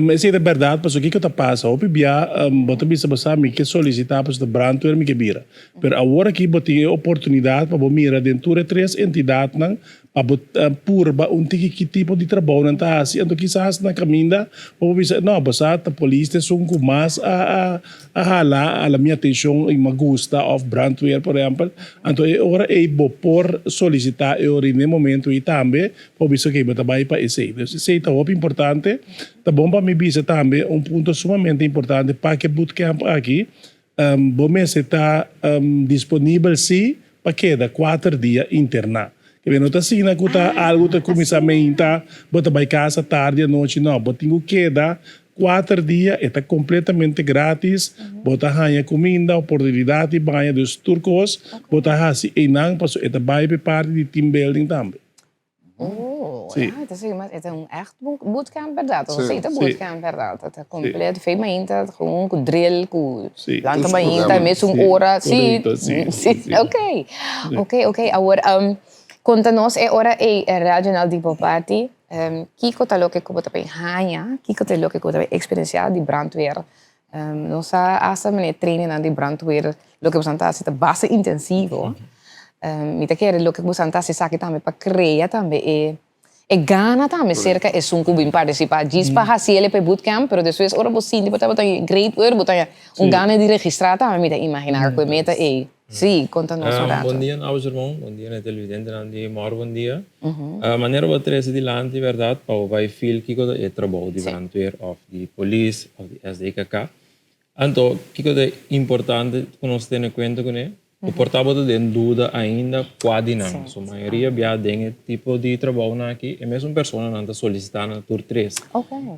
Esei ta bèrdat pasobra kiko ta pasa? Hopi bia bo ta bisa bo sa mi ke solisitá pasobra ta brandweer mi ke bira. Pero awor aki bo tin e oportunidat pa bo mira den tur e tres entidatnan Pa bo purba un tiki ki tipo di trabou nan ta hasi, anto kisas na kaminda bo por bisa, no, bo sa ta polis ta esun ku mas a a hala hala mi atenshon i mi a gusta òf brandweer por ehèmpel. Anto e ora ei bo por solisitá e ora ei na e momento ei tambe pa bo bisa okey bo ta bai pa esei. Dus esei ta hopi importante. Ta bon pa mi bisa tambe un punto sumamente importante pa ke bootcamp aki, Bo mester ta disponibel si pa keda kuater dia interná. Kebe no ta asina ku ta algu ta kuminsá meinta, bo ta bai kasa tardi anochi, no. Bo tin ku keda kuater dia, e ta kompletamente grátis, bo ta haña kuminda, oportunidat di baña, dus tur kos bo ta hasi einan pasobra e ta bai pa e parti di team building tambe. Oh, sí. Ja, het is, het is een echt bootcamp, verdad? Sí, sí, bootcamp, verdad? Het is completo. Fe mainta, gewoon ku drill, ku sí. Lanta mainta, mes un ora. Sí, sí, sí. Oké, oké, oké. Awor, konta nos e ora ei, Reginald di Bopati, kiko ta loke ku bo ta bay haña, kiko ta loke ku bo ta bay eksperensiá di brandweer? Nos a hasta mane trainingnan di brandweer, loke boso ta hasi ta basta intensivo. Mi ta kere loke boso ta hasi esaki tambe pa krea tambe e e gana tambe serka esun ku bin partisipá. Djis pa hasi el pa e bootcamp, pero despues ora bo sinti bo tabata great ora bo ta un gana di registrá tambe mi ta imaginá ku e meta ei. Sí, konta nos un rato. Bon dia Naus hermon, bon dia na e televidentenan di Mòr Bon Dia. Manera bo a trese dilanti bèrdat pa bo bai feel kiko ta e trabou di brandweer òf di polis òf di SDKK. Anto kiko ta importante ku nos tene kuenta kuné? Bo por ta bo ta den duda ainda kua di nan. So mayoria bia den e tipo di trabounan aki e mesun personanan ta solisitá na tur tres.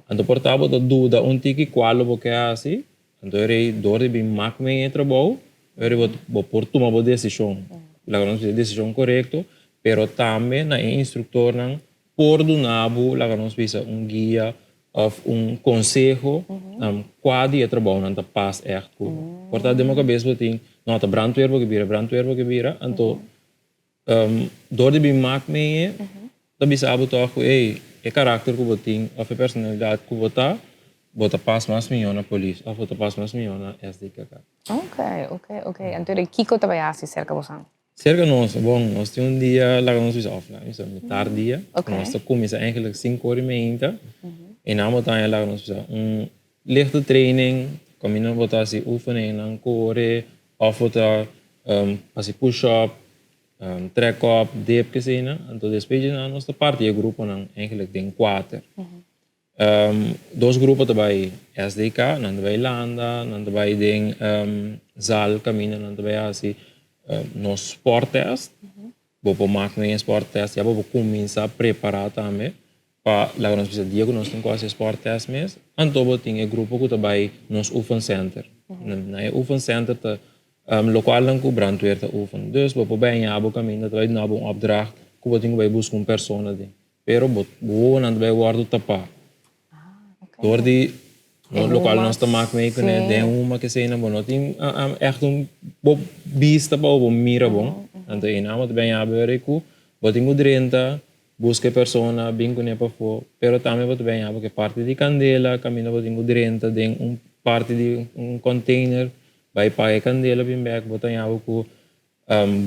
Anto por ta bo ta duda un tiki kua lo bo ke hasi. Anto e rei dor di bin mak men e trabou, e rei bo por tuma bo desishon. Laga nos bisa e desishon korekto, pero tambe na e instruktornan por duna bo, laga nos bisa, un guia òf un konseho kua di e trabounan ta pas ègt ku bo. Por ta den bo kabes bo tin, no, ta brandweer bo ke bira, brandweer bo ke bira, anto Dor di bin mak mee ta bisa bo tòg ku ey e karakter ku bo tin òf e personalidat ku bo ta, bo ta pas mas mihó na polis òf bo ta pas mas mihó na SDKK. Ok, ok, ok. Anto di kiko ta bai hasi serka bosan? Serka nos, bon, nos tin un dia laga nos bisa òf laga nos bisa mitar dia. Nos ta kuminsá eigenlijk sinku ora i meinta i nan bo ta haña laga nos bisa un lichte training kaminda bo ta hasi oefeningnan kore òf bo ta Hasi push up, trek up, dip keseinan. Anto despues di nan nos ta parti e gruponan eigenlijk den kuater. Dos grupo ta bai SDK, nan ta bai landa, nan ta bai den zaal kaminda nan ta bai hasi nos sporttest. Bo por mak nan e sporttest ya bo por kuminsá prepará tambe. Pa laga nos bisa dia ku nos tin ku hasi e sport test mes, anto bo tin e grupo ku ta bai nos oefencenter. Na e oefencenter ta lokualnan ku brandweer ta oefen. Dus bo por bai ña bo kaminda ta bai duna bo un opdracht ku bo tin ku bai buska un persona den. Pero bo wowonan ta bai wòrdu tapá dor di lokual nos ta mak mei kuné den huma keseinan bo no tin ègt un bo bista pa bo mira bon. Anto einan bo ta bai ña bo ku bo tin ku drenta. Buska e persona, bin kuné pafó. Pero tambe bo ta bin haña bo ku e parti di kandela, kaminda bo tin ku drenta den un parti di un container, bai paga e kandela bin bèk, bo ta haña bo ku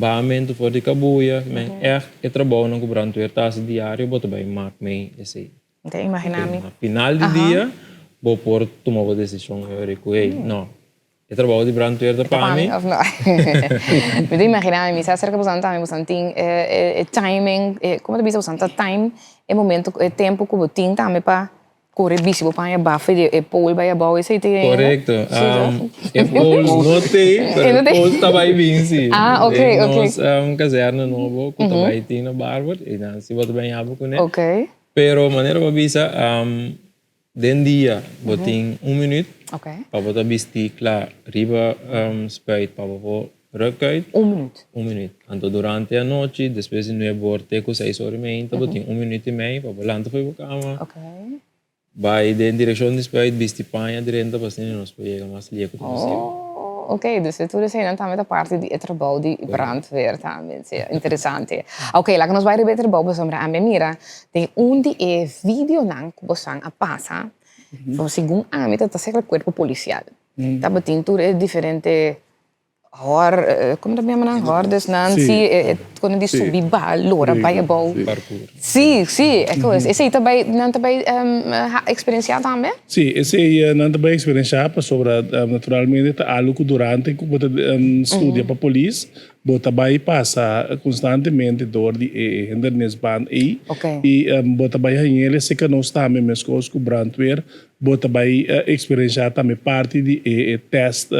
bahamentu for di kabuya. Men ègt e trabounan ku brandweer ta hasi diario bo ta bai mak mei esei. Mi ta imaginá mi. Na final di dia bo por tuma bo desishon yori ku hey, no, E trabou di brandweer ta pa mi. Of no. Mi ta imagina mi, mi sa cerca bosan tambe, bosan tin e timing, como ta bisa bosan ta time e momento, e tempo cu bo tin tambe pa core bici bo paña bafa di e pole bay abao, esey tin ainda? Correcto. E poles no tin, pero e poles ta bay bin si. Ah, ok, ok. Den nos kazerne nobo cu ta bay tin na Barber, y nan si bo ta bay habo cune. Ok. Pero manera bo a bisa, Den dia bo tin un minuut pa bo ta bisti kla riba spuit pa bo por ruk uit. Un minuut. Un minuut. Anto durante anochi despues di nuebe or te ku seis or i meinta bo tin un minuut i mei pa bo lanta for bo kama bai den direkshon di spuit bisti paña drenta pa asina nos por yega mas lie ku ta posibel. Oh ok, dus e tur eseinan tambe ta parti di e trabou di brandweer tambe. Si, interesante. Ok, laga nos bai riba e trabou pasobra ami a mira Den un di e videonan ku bosan a pasa, segun ami ta ta serka kuerpo polisial. Tabatin tur e diferente hòr, komo ta yama nan? Hòrdesnan, si, e kos di subi baha, lora bai abou. Si, si, e kos. Esei ta bai, nan ta bai eksperensiá tambe? Si, esei nan ta bai eksperensiá pasobra naturalmente ta algu ku durante ku bo ta studia pa polis, Bo ta bai pasa konstantemente dor di e hindernisbaan ei i bo ta bai hañ'el esei nos tambe meskos ku brandweer bo ta bai eksperenshá tambe parti di e tèst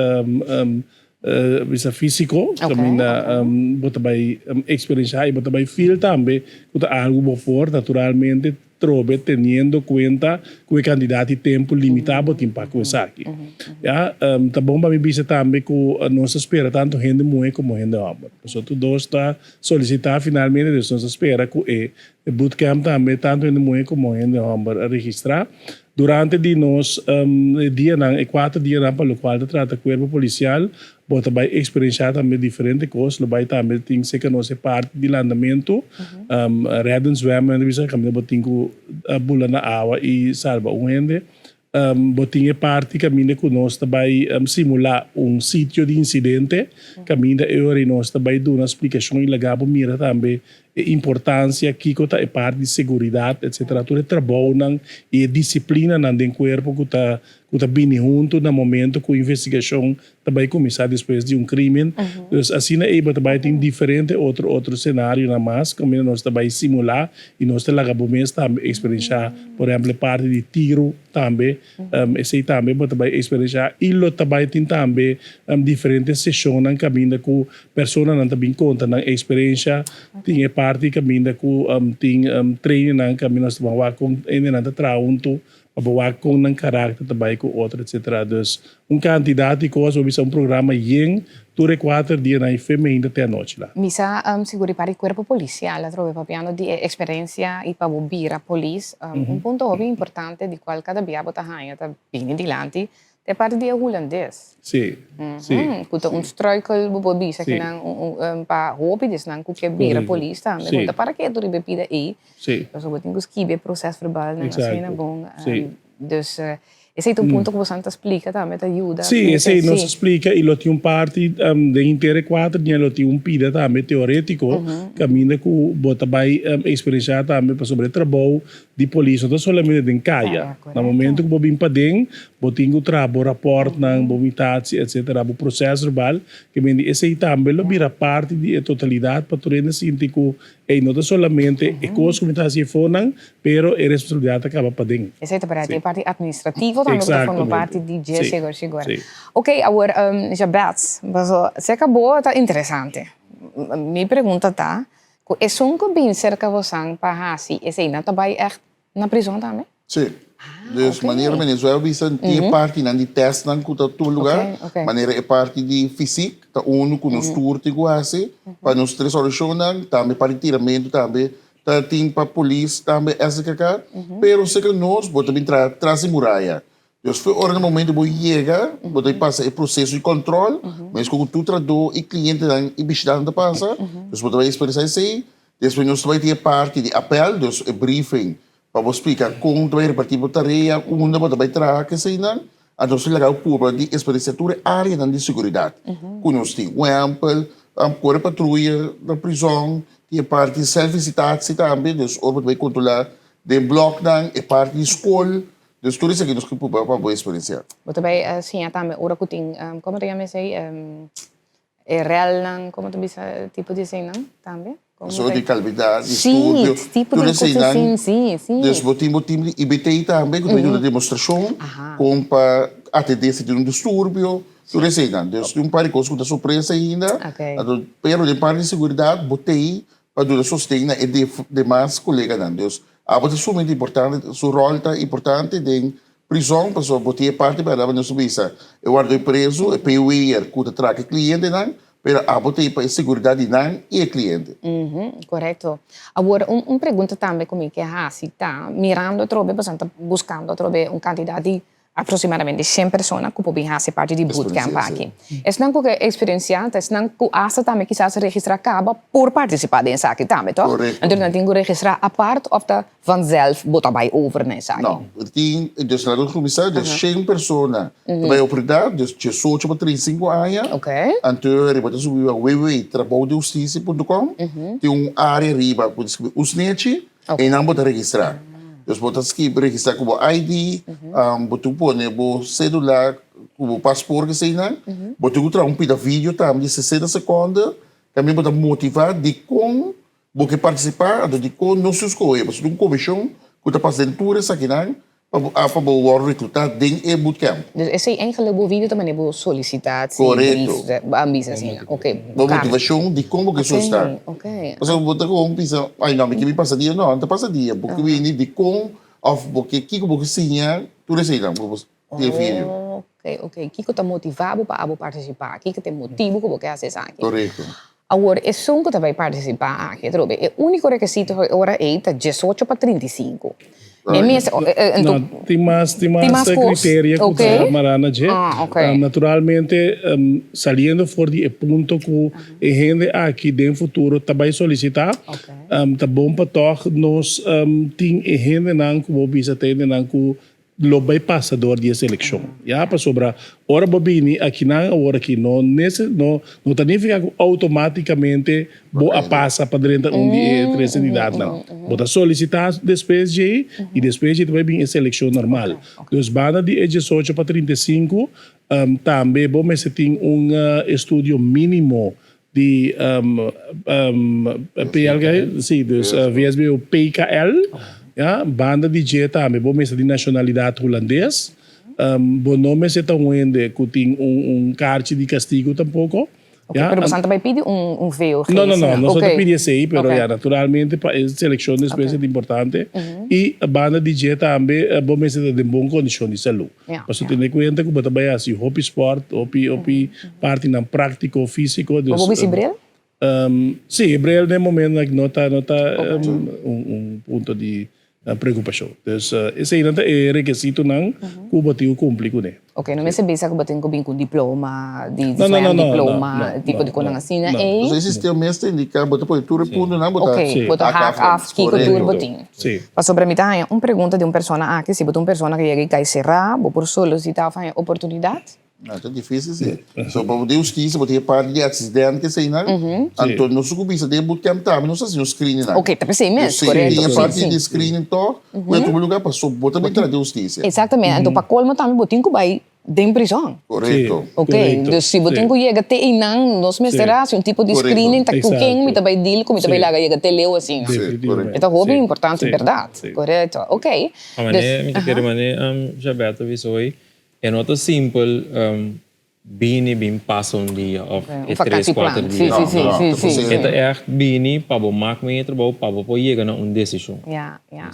bisa físiko kaminda bo ta bai eksperenshá i bo ta bai feel tambe ku ta algu bo for naturalmente. Trobe teniendo cuenta cu e cantidad di tempo limita bo tin pa cu esaki. Ya, ta bon pa mi bisa tambe cu nos ta spera tanto hende muhe como hende homber. Pasobra tur dos ta solicita finalmente, dus nos ta spera cu e bootcamp tambe tanto hende muhe como hende homber a registra. Durante di nos dianan, e cuater dianan pa locual ta trata cuerpo policial, Bo ta bai eksperenshá tambe diferente kos. Lo bai tambe tin serka nos e parti di landamentu. Reddingszwemmen ta bisa kaminda bo tin ku bula na awa i salba un hende. Bo tin e parti kaminda ku nos ta bai simulá un sitio di insidente. Kaminda e ora ei nos ta bai duna splikashon i laga bo mira tambe e importansia, kiko ta e parti di seguridat, etsetera. Tur e trabounan i e disiplinanan den kuerpo ku ta ku ta bini huntu na momento ku investigashon ta bai kuminsá despues di un krímen. Dus asina ei bo ta bai tin diferente otro otro senarionan mas kaminda nos ta bai simulá i nos ta laga bo mes tambe eksperenshá. Por ehèmpel e parti di tiru tambe, esei tambe bo ta bai eksperenshá i lo ta bai tin tambe diferente seshonnan kaminda ku personanan ta bin konta nan eksperensha. Tin e parti kaminda ku tin trainingnan kaminda nos ta ban wak kon hendenan ta traha huntu Pa bo wak kon nan karakter ta bai ku otro etcetera. Dus un kantidat di kos, bo bisa un programa yen tur e kuater dianan i fe meinta te anochi la. Mi sa sigur di parti kuerpo polisial atrobe papiando di e eksperensia i pa bo bira polis. Un punto hopi importante di kual kada bia bo ta haña ta bini dilanti ta e parti di e hulandes. Sí, sí. Ku ta un struikel bo por bisa kinan pa hopi di esnan ku ke bira polis tambe. Ku ta para ketu riba e pida ei. Sí. Pasobra bo tin ku skibi e prosesverbalnan asina Exacto. bon. Sí. Dus esei ta un punto ku bosan ta splika tambe ta yuda. Sí, esei nos ta splika i lo tin un parti den henter e kuater dia lo tin un pida tambe teorétiko kaminda ku bo ta bai eksperensiá tambe pasobra e trabou di polis no ta solamente den kaya. Na momento ku bo bin paden bo tin ku traha bo rapòrtnan, bo mitatsi etsetera, bo prosesverbal ke mende esei tambe lo bira parti di e totalidat pa tur hende sinti ku Ey, no ta solamente e kos ku mi ta hasi efonan, pero e responsabilidat ta kaba paden. Esei ta parti, e parti administrativo tambe ku ta forma parti di dje sigur sigur. Ok, awor Jabez, paso serka bo ta interesante. Mi pregunta ta, ku esun ku bin serka bosan pa hasi esei nan ta bai ègt Na prizon tambe? Sí. Dus manera Venezuela bisa tin e partinan di testnan ku ta tuma lugar, manera e parti di fysiek ta unu ku nos tur tin ku hasi pa nos tres orashonnan, tambe parti di tiramentu tambe ta tin pa polis tambe SKK, pero serka nos bo ta bin traha tras di muraya. Dus for ora na momento bo yega bo ta pasa e proseso di kòntròl, meskos ku tur trahadó i klientenan i bishitantenan ta pasa, dus bo ta bai eksperensiá esei. Despues nos ta bai tin e parti di apel, dus e briefing pa bo splika kon ta bai reparti bo tarea, unda bo ta bai traha, keseinan. Anto nos ta laga bo purba di eksperensia tur e areanan di seguridat ku nos tin. Un ehèmpel, kore patruya na prizòn, tin e parti di sèlfvisitatie tambe, dus ora bo ta bai kontrolá den blòknan, e parti di skol, dus tur esaki nos ke purba pa bo eksperensiá. Bo ta bai siña tambe ora ku tin, komo ta yama esei? E relnan, como ta bisa tipo di eseinan tambe? Como di calidad, di estudio, sí, tipo di cos asin, sí, sí. Dus bo tin bo team di IBT tambe cu ta yuda demostracion con pa atende si tin un disturbio, tur eseinan. Dus tin un par di cos cu ta sorpresa ainda, anto pero den parti di seguridad bo tei pa duna sosten na e demas coleganan. Dus abo ta sumamente importante, su rol ta importante den Prizon, pasobra bo tin e parti berdad pa nos a bisa, e ward'é prezu, e PW'er ku ta traka e klientenan, pero abo ta ei pa e seguridat di nan i e kliente. Korekto. Awor, un un pregunta tambe ku mi ke hasi ta, mirando atrobe, pasobra nan ta buskando atrobe un kantidat di aproksimadamente shen persona ku por bin hasi parti di bootcamp aki. Esnan ku ke eksperensiá ta esnan ku asta tambe kisas registrá kaba por partisipá den esaki tambe, tòg? Korekto. Anto nan tin ku registrá apart òf ta Vanzelf bo ta bai over na esaki. No, tin, dus laga nos kuminsá, dus shen persona ta bai oportunidat, dus diesocho pa trinta i sinku aña. Anto riba ta subi riba www.traboudehustisia punto com, tin un área riba ku ta skibi Usnechi, einan bo ta registrá. Dus bo ta skibi registrá ku bo ID, bo tin ku pone bo sedula ku bo pasport eseinan, bo tin ku traha un pida video tambe di sesenta sekonde, tambe bo ta motivá dikon Bo ke partisipá anto dikon no su skohe? Pasobra tin un komishon ku ta pasa den tur esakinan pa bo pa bo wòrdu reklutá den e bootcamp. Dus esei eigenlijk bo video ta manera bo solisitá si Korekto. brief bo a bisa asina. Oké. Bo motivashon dikon bo ke solisitá. Oké, oké. Pasobra bo ta kon bisa, ay no, mi ke bin pasa dia. No, no ta pasa dia. Bo ke bini dikon òf bo ke kiko bo ke siña tur eseinan bo den video. Oké, oké. Kiko ta motivá bo pa abo partisipá? Kiko ta e motibu ku bo ke hasi esaki? Korekto. Awor, esun ku ta bai partisipá aki atrobe, e úniko rekisito e ora ei ta diesocho pa 35. E mes, No, tin mas, tin mas kriteria ku ta mará na dje. Naturalmente, saliendo for di e punto ku e hende aki den futuro ta bai solisitá, ta bon pa tòg nos tin e hendenan ku bo bisa ta hendenan ku lo bai pasa dor di e selekshon. Ya, pasobra ora bo bini akinan awor aki no nese no no ta nifiká ku outomátikamente bo a pasa pa drenta un di e tres entidatnan. Bo ta solisitá despues djei i despues djei ta bai bin e selekshon normal. Dus banda di e diesocho pa 35 tambe bo mester tin un estudio mínimo di PLK, si, dus VSBO PKL, ya, banda di dje tambe bo mester di nashonalidat hulandes, bo no mester ta un hende ku tin un karchi di kastigu tampoko, ya. Pero boso ta bai pidi un VOG? No, no, no, nos no ta pidi esei, pero ya, naturalmente pa e selekshon despues e ta importante, i banda di dje tambe bo mester ta den bon kondishon di salú. Pasobra tene kuenta ku bo ta bai hasi hopi spòrt, hopi hopi partinan práktiko, físiko. Bo por bisti bril? Sí, e bril den momentonan aki no ta no ta un punto di preokupashon. Dus eseinan ta e rekesitonan ku bo tin ku kumpli kuné. Oke, no mester bisa ku bo tin ku bin ku un diploma, di zwem diploma, tipo di konan asina ei. Pasobra e sistema mes ta indiká, bo ta pone tur e puntonan, bo ta Oke, bo ta haak af kiko tur bo tin. Sí. Pasobra mi ta haña un pregunta di un persona aki, si bo ta un persona ku yega i kai será, bo por solisitá òf haña oportunidat? No, ta difísil sí. So pa bo den hustisia bo tin e parti di aksident ke eseinan, anto nos ku bisa den bootcamp tambe nos ta hasi un screening nan. Oke, ta p'esei mes, korekto. Tin e parti di screening tòg ku e tuma lugá pasobra bo ta bin traha den hustisia. Eksaktamente, anto pa kolmo tambe bo tin ku bai Den prison. Korekto. Ok, dus si bo tin ku yega te einan, nos mester hasi un tipo di screening ta ku ken mi ta bai deal ku mi ta bai laga yega te leu asina. E ta hopi importante bèrdat. Korekto. Ok. A mane mi ta kere mane Jabet a bisa hoy, e no ta simpel bini bin pasa un dia of e tres kuater dia. E ta ègt bini pa bo mak men e trabou pa bo por yega na un desishon.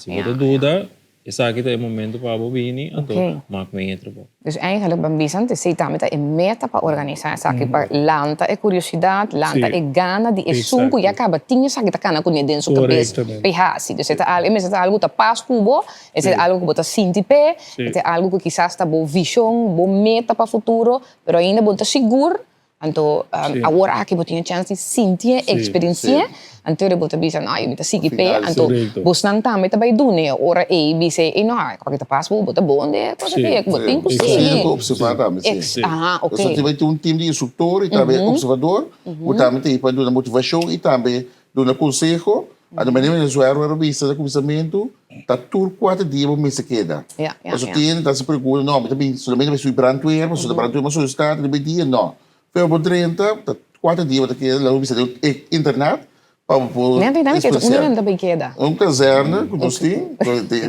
Si bo ta duda, Esaki ta e momento pa bo bini, anto mak men e trabou. Dus eigenlijk ban bisa antes esei tambe ta e meta pa organisa esaki, pa lanta e curiosidad, lanta e gana di esun cu ya caba tin esaki ta cana cune den su cabes pa e haci. Dus e ta algo, e mester ta algo cu ta pas cu bo, esei ta algo cu bo ta sinti p'e, e ta algo cu kisas ta bo vision, bo meta pa futuro, pero ainda bo no ta sigur. Anto awor aki bo tin e chèns di sinti e eksperensi'é, anto bo ta bisa, no, mi ta sigui p'e, anto bosnan tambe ta bai duna e ora ei bisa ei, no, kòke ta pas bo, bo ta bon den e kos aki, bo tin ku sigui. Bo tin ku opservá tambe, si. Aha, ok. Pasobra tin bai tin un tim di instruktor i tambe opservador ku tambe ta ei pa duna motivashon i tambe duna konseho. Anto manera mi Venezuela a bisa na kuminsamentu, ta tur kuater dia bo mester keda. Pasobra tin hende ta hasi pregunta, no, mi ta bin solamente pa sui brandweer, pasobra brandweer mas solisitá riba e dia, no. Pero bo drenta, ta kuater dia bo ta keda, laga bo bisa den e internat pa bo por eksperensiá. Unda bo keda? Un kazerne ku nos tin,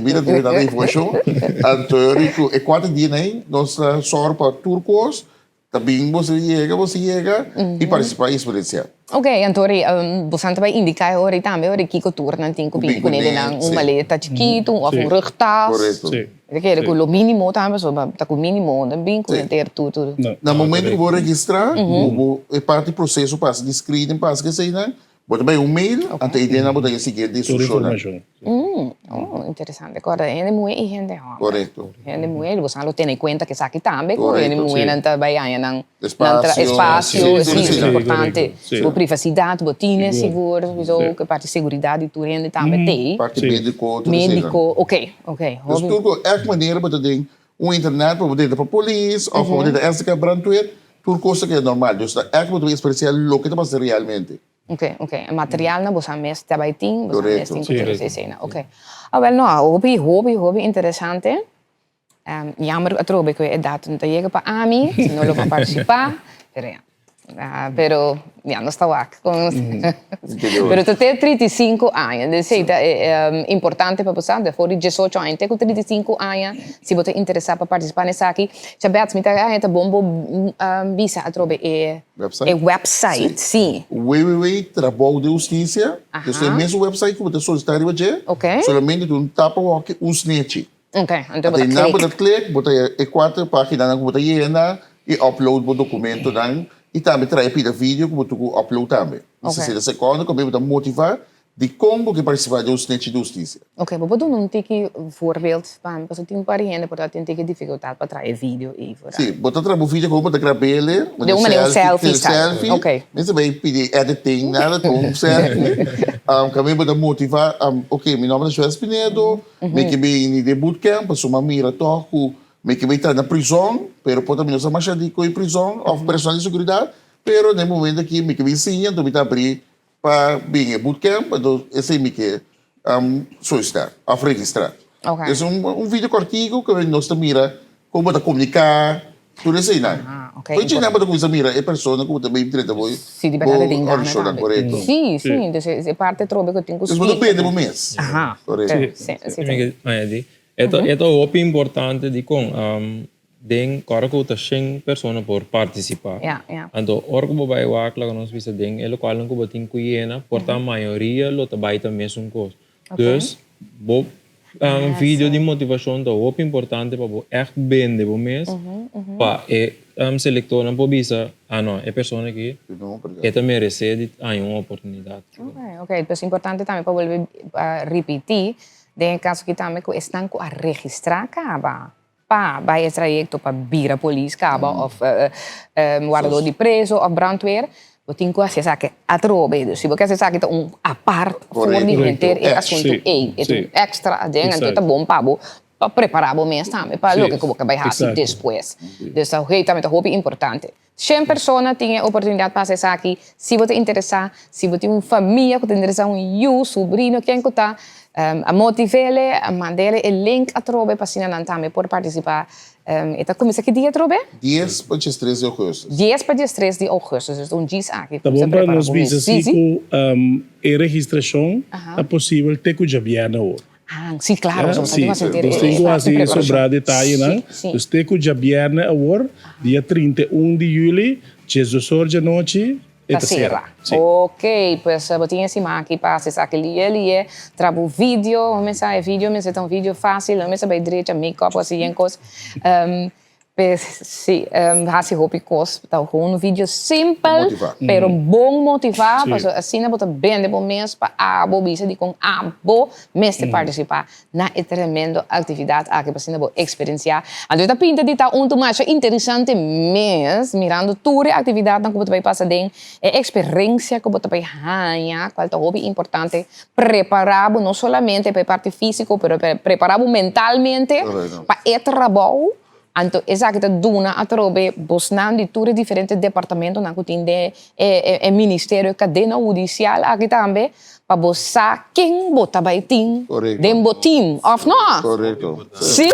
mi ta tin tanta informashon, anto ku e kuater dianan ei nos ta sòru pa tur kos Ta bin boso yega, boso yega y participa y experiencia. Ok, anto ori bosan ta bay indica e ori tambe ori kico tur nan tin cu bini cune den nan un maleta chikito of un rugtas. Correcto. Si. Mi ta kere cu lo minimo tambe pasobra ta cu minimo nan bin cu henter tur tur. Na momento cu bo registra, bo e parti proceso pasa di screening pasa eseynan, Bo ta bai un mail, anto e den bo ta e siguiente Tur instrukshonnan. informashon. Oh, interesante. Kòrda hende muhé i hende hòmber. Korekto. Hende muhé, bo sa lo tene kuenta ku esaki tambe, ku hende Korekto. muhénan ta bai haña nan nan tra Espasio. espasio, Sí, sí, sí, es sí. importante. Korekto, sí. Bo privasidat bo tine Sigur. sigur, so Sí. ku e parti seguridat di tur hende tambe t'ei. Parti Sí. médiko, tur eseinan. Médiko, ok, ok. Dus Hopi. tur ku èk manera bo ta den un internet pa bo drenta pa polis òf pa bo drenta SDK brandweer, tur kos ta keda normal. Dus ta èk bo ta bai eksperensiá loke ta pasa realmente. Ok, ok. E materialnan boso a mes ta bai tin, boso a mes tin Correcto. cu tur esei eseinan. Ok. Awel no, hopi, hopi, hopi interesante. Jammer atrobe cu e edad no ta yega pa ami, si no lo por participa, pero ya. Pero ya, nos ta wak. Pero ta te 35 aña, dus esei ta importante pa bo sa, for di diesocho aña te cu 35 aña, si bo ta interesa pa participa na esaki. Chabeth, mi ta haña ta bon bo bisa atrobe e. Website? E website, sí. Www Trabou den Hustisia. Esei e mesun website ku bo ta solisitá riba dje. Ok. Solamente tin un tapa wòki un snechi. Ok, anto bo ta Anto einan bo klik. ta klik, bo ta e kuater páginanan ku bo ta yena i upload bo dokumentonan i tambe trae pida video ku bo tin ku upload tambe. Ok. Sesenta sekondo ku bo ta motivá Dikon bo ke partisipá den un snechi di hustisia? Ok, bo por duna un tiki voorbeeld pa mi? Pasobra tin un par di hende por ta tin tiki difikultat pa traha e video ei for. Sí, bo ta traha bo video komo bo ta grab'el, De un manera un selfie style. Selfie. Ok. Mester bai pidi editing, nada, kon un selfie. Kaminda bo ta motivá, ok, mi nòmber ta Joel Spinedo, mi ke bini den bootcamp pasobra mi a mira tòg ku mi ke bai traha na prizòn, pero por ta mi no sa masha di koe prizòn òf personal di seguridat, pero na e momento aki mi ke bin siña, anto mi ta abrí Pa bin e bootcamp, anto esei mi ke solisitá òf registrá. Ok. Es un video kòrtiku ku nos ta mira kon bo ta komuniká, tur eseinan. Ah, ok. Por dje nan bo ta kuminsá mira e persona ku bo ta bin trata bo Si di bèrdat e tin gana tambe. Korekto. Sí, sí. Entonces e parte trobe ku tin ku Entonces bo ta splika. bende bo mes. Aha. Korekto. Sí, sí. Mi ke añadí, e ta hopi importante dikon Den ora ku ta shen persona por partisipá. Ja, ja. Anto ora ku bo bai wak laga nos bisa den e lokalnan ku bo tin ku yena por ta mayoria lo ta bai ta mesun kos. Dus bo video di motivashon ta hopi importante pa bo ègt bende bo mes pa e selektornan por bisa ah no e persona aki e ta meresé di haña un oportunidat. Ok, ok. Pues importante tambe pa bolbe ripití den e kaso aki tambe ku esnan ku a registrá kaba. Pa bai e trayecto pa bira polis caba of wardador di preso of brandweer, bo tin cu haci esaki atrobe. Dus si bo ke haci esaki ta un apart for di henter e asunto ey. E ta un extra aden, anto ta bon pa bo pa prepara bo mes tambe pa loke cu bo ke bai haci despues. Dus ta tambe ta hopi importante. Shen persona tin e oportunidad pa haci esaki. Si bo ta interesa, si bo tin un famia cu ta interesa, un yu, subrino, ken cu ta, a motivele, a mandele e link atrobe pa asina nan tambe por participa. E ta cuminsa ki dia atrobe? Dies pa diestres di augustus. Dies pa diestres di augustus, dus un djis aki. Ta bon pa nos bisa si cu e registracion ta posibel te cu djabièrnè awor. Ah, sí, claro, Ya, nos sí, tin ku nos tin ku hasi sobrá detayenan. Sí, sí. Dus te ku djabièrnè awor, dia 31 di yüli, diesdos or djanochi, e Ta ta sera. sera. Sí. Ok, pues bo tin e siman aki pa hasi esaki lié lié, traha bo video, bo mester e video mester ta un video fácil, no mester bai drecha make-up o hasi yen kos. Pues si, hasi hopi kos, ta un video simpel, Motivá. pero bon motivá, pasobra asina bo ta bende bo mes pa abo bisa dikon abo mester partisipá na e tremendo aktividat aki pa asina bo eksperensiá. Anto e ta pinta di ta un tumasha interesante mes, mirando tur e aktividatnan ku bo ta bai pasa den, e eksperensia ku bo ta bai haña, kual ta hopi importante, prepará bo no solamente pa e parti físiko, pero prepará bo mentalmente pa e trabou. Anto esaki ta duna atrobe bosnan di tur e diferente departamentonan ku tin den e ministerio, e kadena hudisial aki tambe, pa bo sa ken bo ta bai tin den bo team, òf no? Korekto. Sí.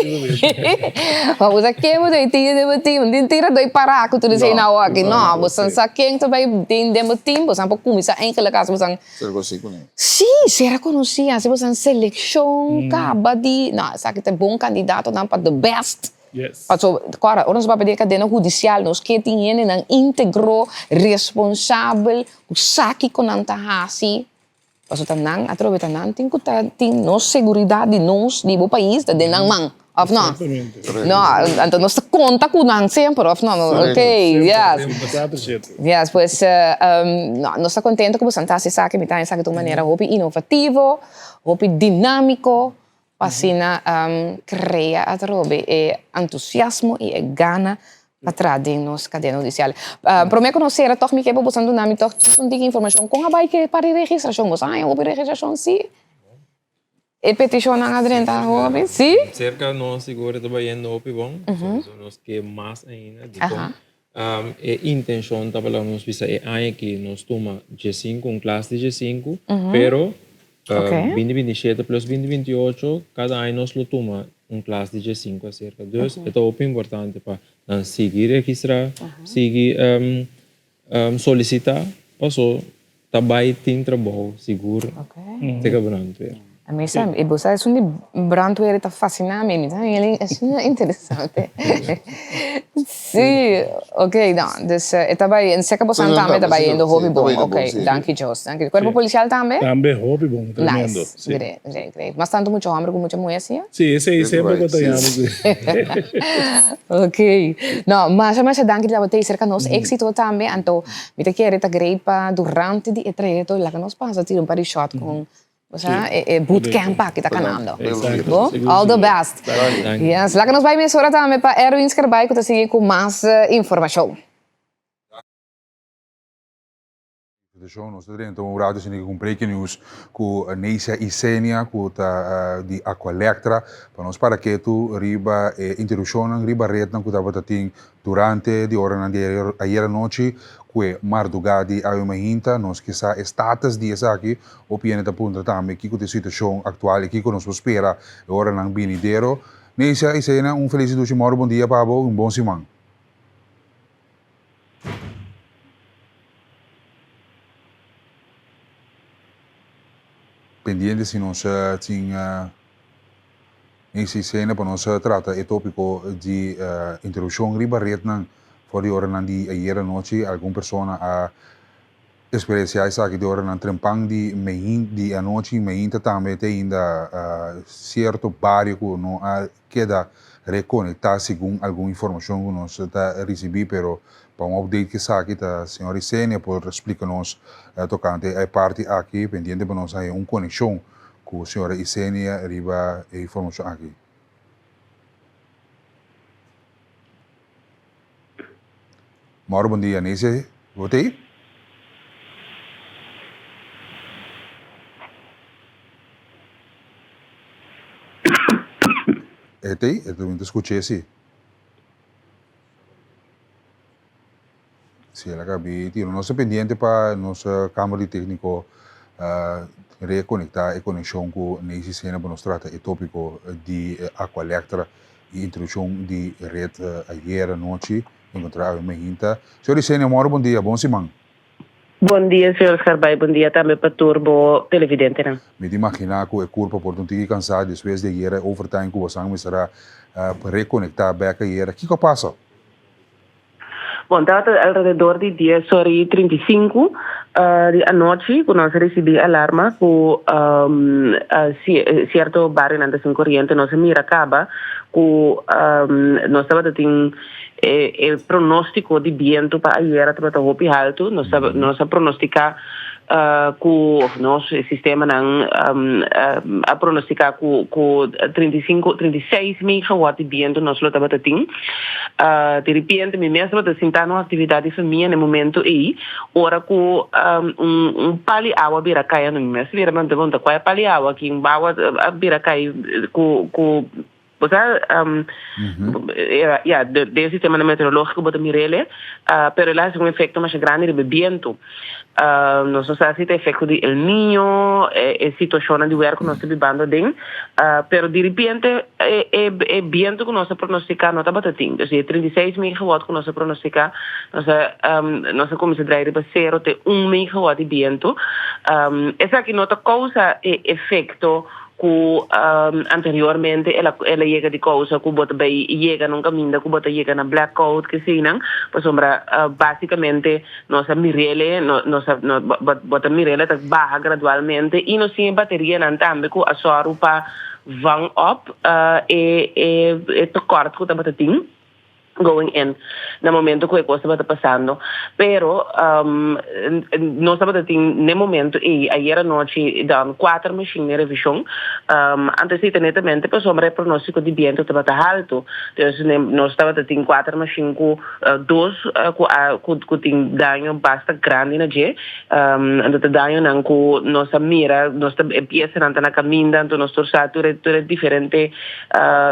Pa bo sa ken bo ta bai tin den bo team. Tin tira doi pará ku tur esei na awor aki. No, bo san sa ken ta bai tin den bo team, bo san por kuminsá enkele kas bo san. Ser konosí kuné. Sí, ser konosí, hasi boso nan selekshon kaba di, no, esaki ta e bon kandidatonan pa the best. Yes. Paso, kòrda, ora nos papia di e kadena hudisial, nos ke tin hendenan íntegro, responsabel, ku sa kiko nan ta hasi. Paso ta nan, atrobe ta nan tin ku ta tin nos seguridat di nos, di bo pais, ta den nan man. Of no? Exactamente. No, anto nos ta konta ku nan semper, of no? Correcto. Ok, yes. Semper, cuatro siete. Yes, pues no, nos ta kontento ku boso ta hasi esaki, mi ta haña esaki ta un manera hopi inovativo, hopi dinámiko, pa asina krea atrobe e entusiasmo i e gana pa traha den nos kadena hudisial. Promé ku nos sera tòg mi ke pa boso duna mi tòg un tiki informashon kon a bai ke pa di registrashon, boso a haña hopi registrashon si? E petishonnan a drenta hopi, si? Serka nos sigur e ta bayendo hopi bon. So nos ke mas ainda. Dikon? E intenshon ta pa laga nos bisa e aña aki nos tuma diesinku, un klas di diesinku, pero 2027 plus 2028 kada aña nos lo tuma un klas di diesinku aserka. Dus e ta hopi importante pa nan sigui registrá, sigui Solicita paso ta bay tin trabou sigur te ka brandweer. A mi sa, e bo sa esun di brandweer ta fascina mi, mi ta haña el asina interesante. Si, ok, no, dus e ta bay, seka bosan tambe ta bay yendo hopi bon, ok, danki Dios, danki. Cuerpo policial tambe? Tambe hopi bon, tremendo. Nice, great, great, great. Mas tanto mucha homber cu mucha muher si? Si, esey semper bo ta yama si. Ok. No, masha masha danki di tabata ei serka nos. Éxito tambe. Anto mi ta kere ta great pa durante di e trayekto laga nos pasa tira un par di shot kon osea e e bootcamp aki ta kanando. Bo? All the best. Yes. Laga nos bai mesora tambe pa Erwin Scherbaai ku ta sigui ku mas informashon. Atenshon, nos ta drenta un rato asina ku breaking news ku Neisha Isenia ku ta di Aqualectra pa nos para ketu riba e interupshonnan riba retnan ku tabata tin durante di oranan di ayer anochi ku e mardugá di awe mainta. Nos ke sa e status di esaki. Hopi hende ta puntra tambe kiko ta e situashon aktual i kiko nos por spera e oranan binidero. Neisha Isenia, un felis i dushi mòru bon dia pa bo i un bon siman. Pendiente si nos tin escena pa nos trata e topico di interrupcion riba rednan for di oranan di ayer anochi. Algun persona a experiencia esaki di oranan trempan di di anochi, meinta tambe te ainda cierto bario cu no a keda rekonektá segun algun informashon ku nos ta risibí, pero pa un update ku esaki ta señor Isenia por splika nos tokante e parti aki, pendiente pa nos haña un konekshon ku señora Isenia riba e informashon aki. Mauro bon dia, Necia bo ta ei? E ta ei? E ta skuch'é si. Si el a kabi tiro. Nos ta pendiente pa nos Kamer di Tékniko rekonektá e konekshon ku Neisy Sena pa nos trata e tópiko di Aqualectra i introdukshon di ret ayer anochi enkontrá awe mainta. Señor Isenia, mòru bon dia, bon siman. Bon dia, señor Scarbay, bon dia tambe pa tur bo televidentenan. Mi ta imaginá ku e kurpa por ta un tiki kansá despues di ayera e overtime ku bosan mester a rekonektá bèk ayera. Kiko a pasa? Bon, tabata alrededor di dies ora i 35. di anochi ku nos a risibí alarma ku sierto barionan ta sin koriente. Nos a mira kaba ku nos tabata tin e pronóstiko di bientu pa ayera tabata hopi haltu. Nos nos a pronostiká ku nos e sistemanan a pronostiká ku ku 35, 36 megawatt di bientu nos lo tabata tin. Di ripiente mi mes tabata sinta na un aktividat di famia na e momento ei ora ku un un pal di awa bira kai anto mi mes bira manda pregunta kua e pal di awa aki un awa a bira kai ku ku Bo sa, ya, den e sistemanan meteorológiko bo ta mir'el, pero el a hasi un efekto masha grandi riba e bientu. Nos no sa si ta efekto di El Niño, e situashonnan di wer ku nos ta bibando aden, pero diripiente e bientu ku nos a pronostiká no tabata tin. Dus di e 36 megawatt ku nos a pronostiká, nos a nos a kuminsá drai riba sero te un megawatt di bientu. Esaki no ta kousa e efekto ku anteriormente el a el a yega di kousa ku bo ta bai yega na un kaminda ku bo ta yega na blackout keseinan pasobra basikamente nos a mir'el nos a bo ta mir'el e ta baha gradualmente i nos tin e baterianan tambe ku a sòru pa vang op e e tekort ku tabata tin. Going in na momento cu e cos tabata pasando pero nos tabata tin n'e momento ey ayer anochi dan cuater machine den revision antes di ta netamente pasobra e pronostico di biento tabata halto dus nos tabata tin cuater machine cu dos cu a cu tin daño basta grandi na dje anto ta dañonan cu nos a mira nos ta e piesanan ta na caminda anto nos tur sa tur e diferente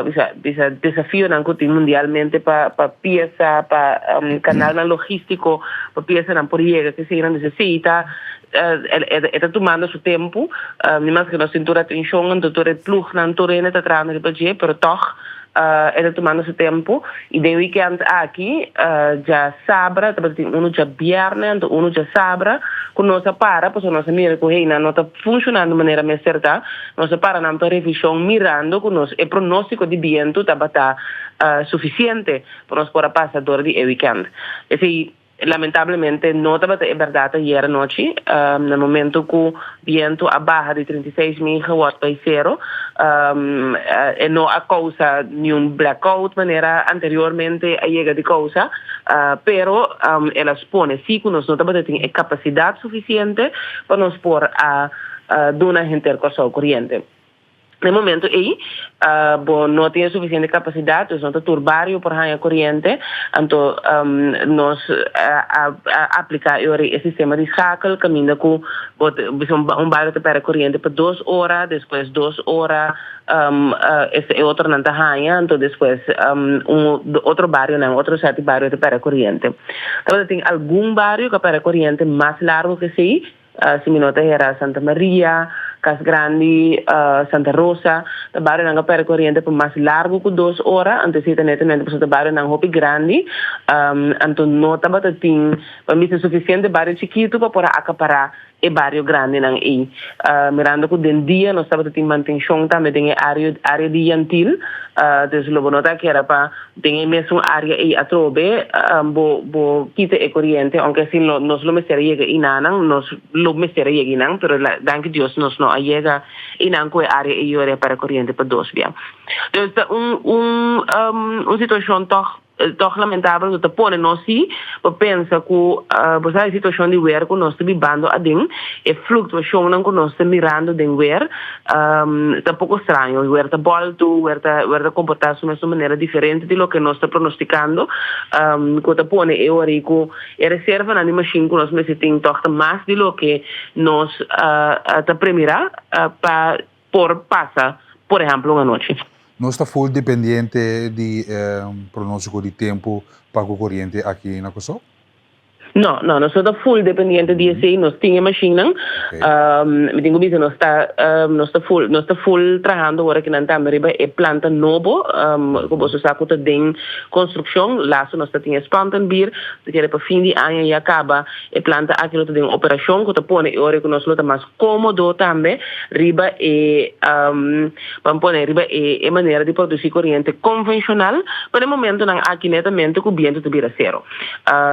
Bisa bisa desafionan ku tin mundialmente pa pa piesa pa kanalnan logístiko pa piesanan por yega kesenan dus esei ta e ta tumando su tempu ni maske nos tin tur atenshon anto tur e plugnan tur hende ta trahando riba dje pero tòg e ta tumando su tempu i den wikènt aki djasabra tabata tin unu djabièrnè anto unu djasabra ku nos a para pasobra nos a mira ku hey nan no ta funshonando manera mester ta. Nos a para nan pa revishon mirando ku nos e pronóstiko di bientu tabata sufisiente pa nos por a pasa dor di e wikènt. Esei lamentablemente no tabata e bèrdat ayer anochi. Na momento ku bientu a baha di 36 megawatt bai sero, e no a kousa niun blackout manera anteriormente a yega di kousa, pero el a spone si ku nos no tabata tin e kapasidat sufisiente pa nos por a duna henter Kòrsou koriente. Na e momento ei bo no tin e sufisiente kapasidat, dus no ta tur bario por haña koriente, anto nos a apliká e ora ei e sistema di schakel kaminda ku bo ta bisa un bario ta pèrdè koriente pa dos ora, despues dos ora e otronan ta haña, anto despues un otro barionan, otro sèt di bario ta pèrdè koriente. Tabata tin algun bario ku a pèrdè koriente mas largu ku esei. Si mi no ta hera Santa Maria, Cas Grandi, Santa Rosa, ta barionan a perde coriente pa mas largo cu dos ora, anto esey ta netamente pasobra ta barionan hopi grandi, anto no tabata tin pa mi bisa suficiente bario chikito pa por a acapara e bario grandinan ey. Mirando cu den dia nos tabata tin mantencion tambe den e area di Yantil, dus lo bo no ta kera pa Den e mesun área ei atrobe bo bo kita e koriente, ounke asin lo nos lo mester a yega einanan, nos lo mester a yega einan, pero danki Dios nos no a yega einan ku e área ei yora para koriente pa dos bia. Dus ta un un un situashon tòg tòg lamentabel ku ta pone nos si pa pensa ku bo sa e situashon di wer ku nos ta bibando aden, e fluktuashonnan ku nos ta mirando den wer, Ta poko straño. Wer ta bòltu, wer ta wer ta komportá su mes un manera diferente di loke nos ta pronostikando, ku ta pone e ora ei ku e reservanan di mashin ku nos mester tin tòg ta mas di loke nos ta premirá pa por pasa, por ehèmpel, un anochi. Nos ta ful dependiente di pronóstiko di tempu pa ku koriente aki na Kòrsou? No, no, nos no ta full dependiente di esei, nos tin e mashinnan. Mi tin ku bisa nos ta nos ta full nos ta full trahando ora kinan tambe riba e planta nobo ku boso sa ku ta den konstrukshon. Laatste nos ta tin e spantenbier, ta kere pa fin di aña ya kaba e planta aki lo ta den operashon ku ta pone e ora ku nos lo ta mas kómodo tambe riba e ban pone riba e e manera di produsí koriente konvenshonal, pero e momentonan aki netamente ku bientu ta bira sero.